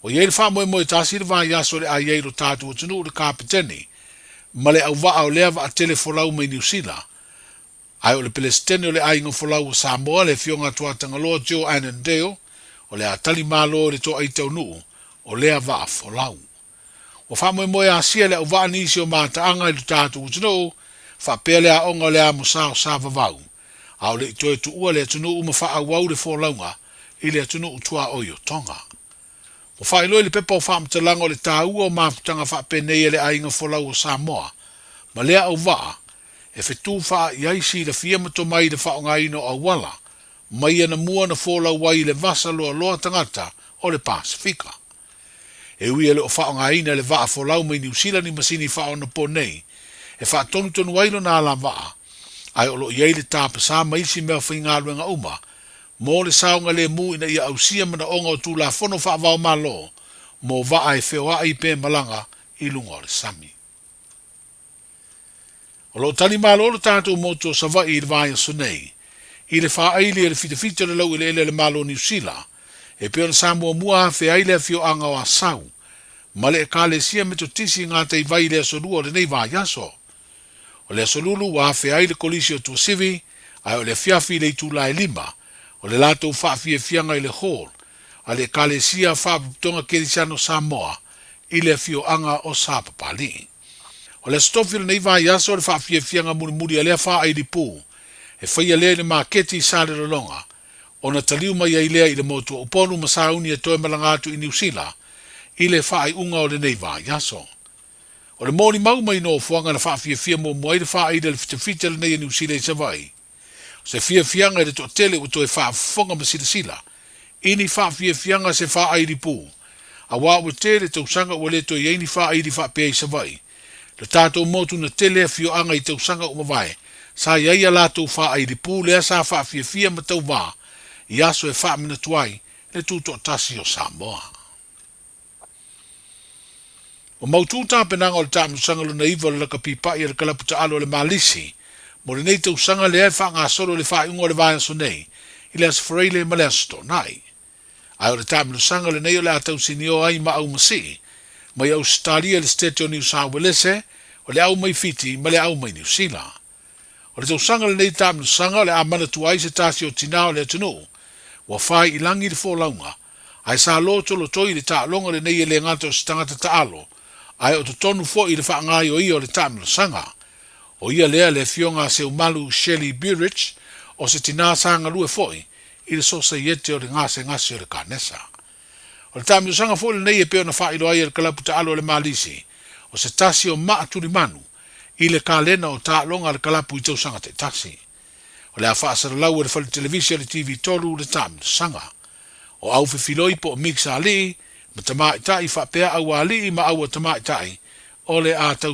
Ua i ai le faamoemoe tasi le vaiaso le a i ai lo tatou atunuu le Kapeteni ma le auvaa o lea vaatele folau mai Niu Sila, ae o le Pelesitene o le Aiga Folau o Samoa le Afioga Tuatagaloa Joe Annandale o le a tali malo i le toai taunuu o lea vaa folau. Ua faamoemoe asia le auvaa nisi o mataaga i lo tatou atunuu, faapea le aoga o le amosa o Savavau, a o le i toe tuua le atunuu ma faaauau le folauga i le atunuu tuaoi o Tonga. Ua faailoa i le pepa o faamatalaga o le taua o mafutaga faapenei a le Aiga Folau o Samoa ma lea auvaa e fetū faa'i ai silafia ma tomai i le faaaogaina o auala mai anamua na folau ai i le vasa loaloa tagata o le Pasefika. E ui e le o faaaogaina e le vaa folau mai Niu Sila ni masini faaonopō nei e faatonutonu ai lona alavaa, ae o lo o i ai le tapasā ma isi mea faigaluega uma mo le saogalemu ina ia ausia manaoga o Tulafono faava-o-Malo mo vaa e feoai pe malaga i luga o le sami. O lo o tali malo le tatou motu o Savaii i le vaiaso nei i le faaili e le fitafita o le laueleele a le Malo o Niu Sila e pei ona sa muamua afea ai le afioaga o Asau ma le Ekalesia Metotisi i Gataivai i le aso Lua o lenei vaiaso. O le aso Lulu ua afea ai le Kolisi o Tuasivi ae o le afiafi i le itula e lima o le latou faafiafiaga i le Hall a le Ekalesia Faapopotoga Kerisiano Samoa i le afioaga o Sapapalii. O le Aso Tofi o lenei vaiaso o le faafiafiaga mulimuli a lea faailipū e faia lea i le maketi i Salelologa ona taliu mai ai lea i le motu o Upolu ma sauni e toe malaga atu i Niu Sila i le faaiuga o lenei vaiaso. O le molimau mai nofoaga na faafiafia muamua ai le faaili a le fitafita lenei a Niu Sila i Savaii. O se fiafiaga i le toatele ua toe faafofoga ma silasila i ni faafiafiaga se faaili pū, auā ua tele tausaga ua le toe i ai ni faaili faapea i Savaii. Lo tatou motu na tele afioaga i tausaga ua mavae, sa i ai a latou faaili pū lea sa faafiafia ma tauvā i aso e faamanatu ai le tutoatasi o Samoa. Ua mautū tapenaga o le taamilosaga lona iva o le lakapi paʻi a le kalapu taalo a le Malisi mo lenei tausaga lea e faagasolo i le faaiuga o le vaiaso nei i le Aso Faraile ma le Aso Toonai. Ae o le taamilosaga lenei o le a tausinio ai ma aumasii mai Ausetalia i le Setete o Niu Sauelese, o le au mai Fiti ma le au mai Niu Sila. O le tausaga lenei taamilosaga o le a manatua ai se tasi o tinā o le atunuu ua fai i lagi le folauga, ae sa lotolotoi i le taaloga lenei e le gata o se tagata taalo, ae o totonu foi i le faagaioia o le taamilosaga. O ia lea le afioga a Seumalu Shelley Burich, o se tinā sa galue foi i le Sosaiete o le Gasegase o le Kanesa. O le taamilosaga foi lenei e pei ona faailoa ai e le kalapu taalo a le Malisi, o se tasi o maa tulimanu i le kalena o taaloga a le kalapu i tausaga taitasi. O le a faasalalau e le fale televisi a le TV3 le taamilosaga. O au fefiloi po o mix a alii ma tamaitai faapea au a alii ma au a tamaitai o le a tau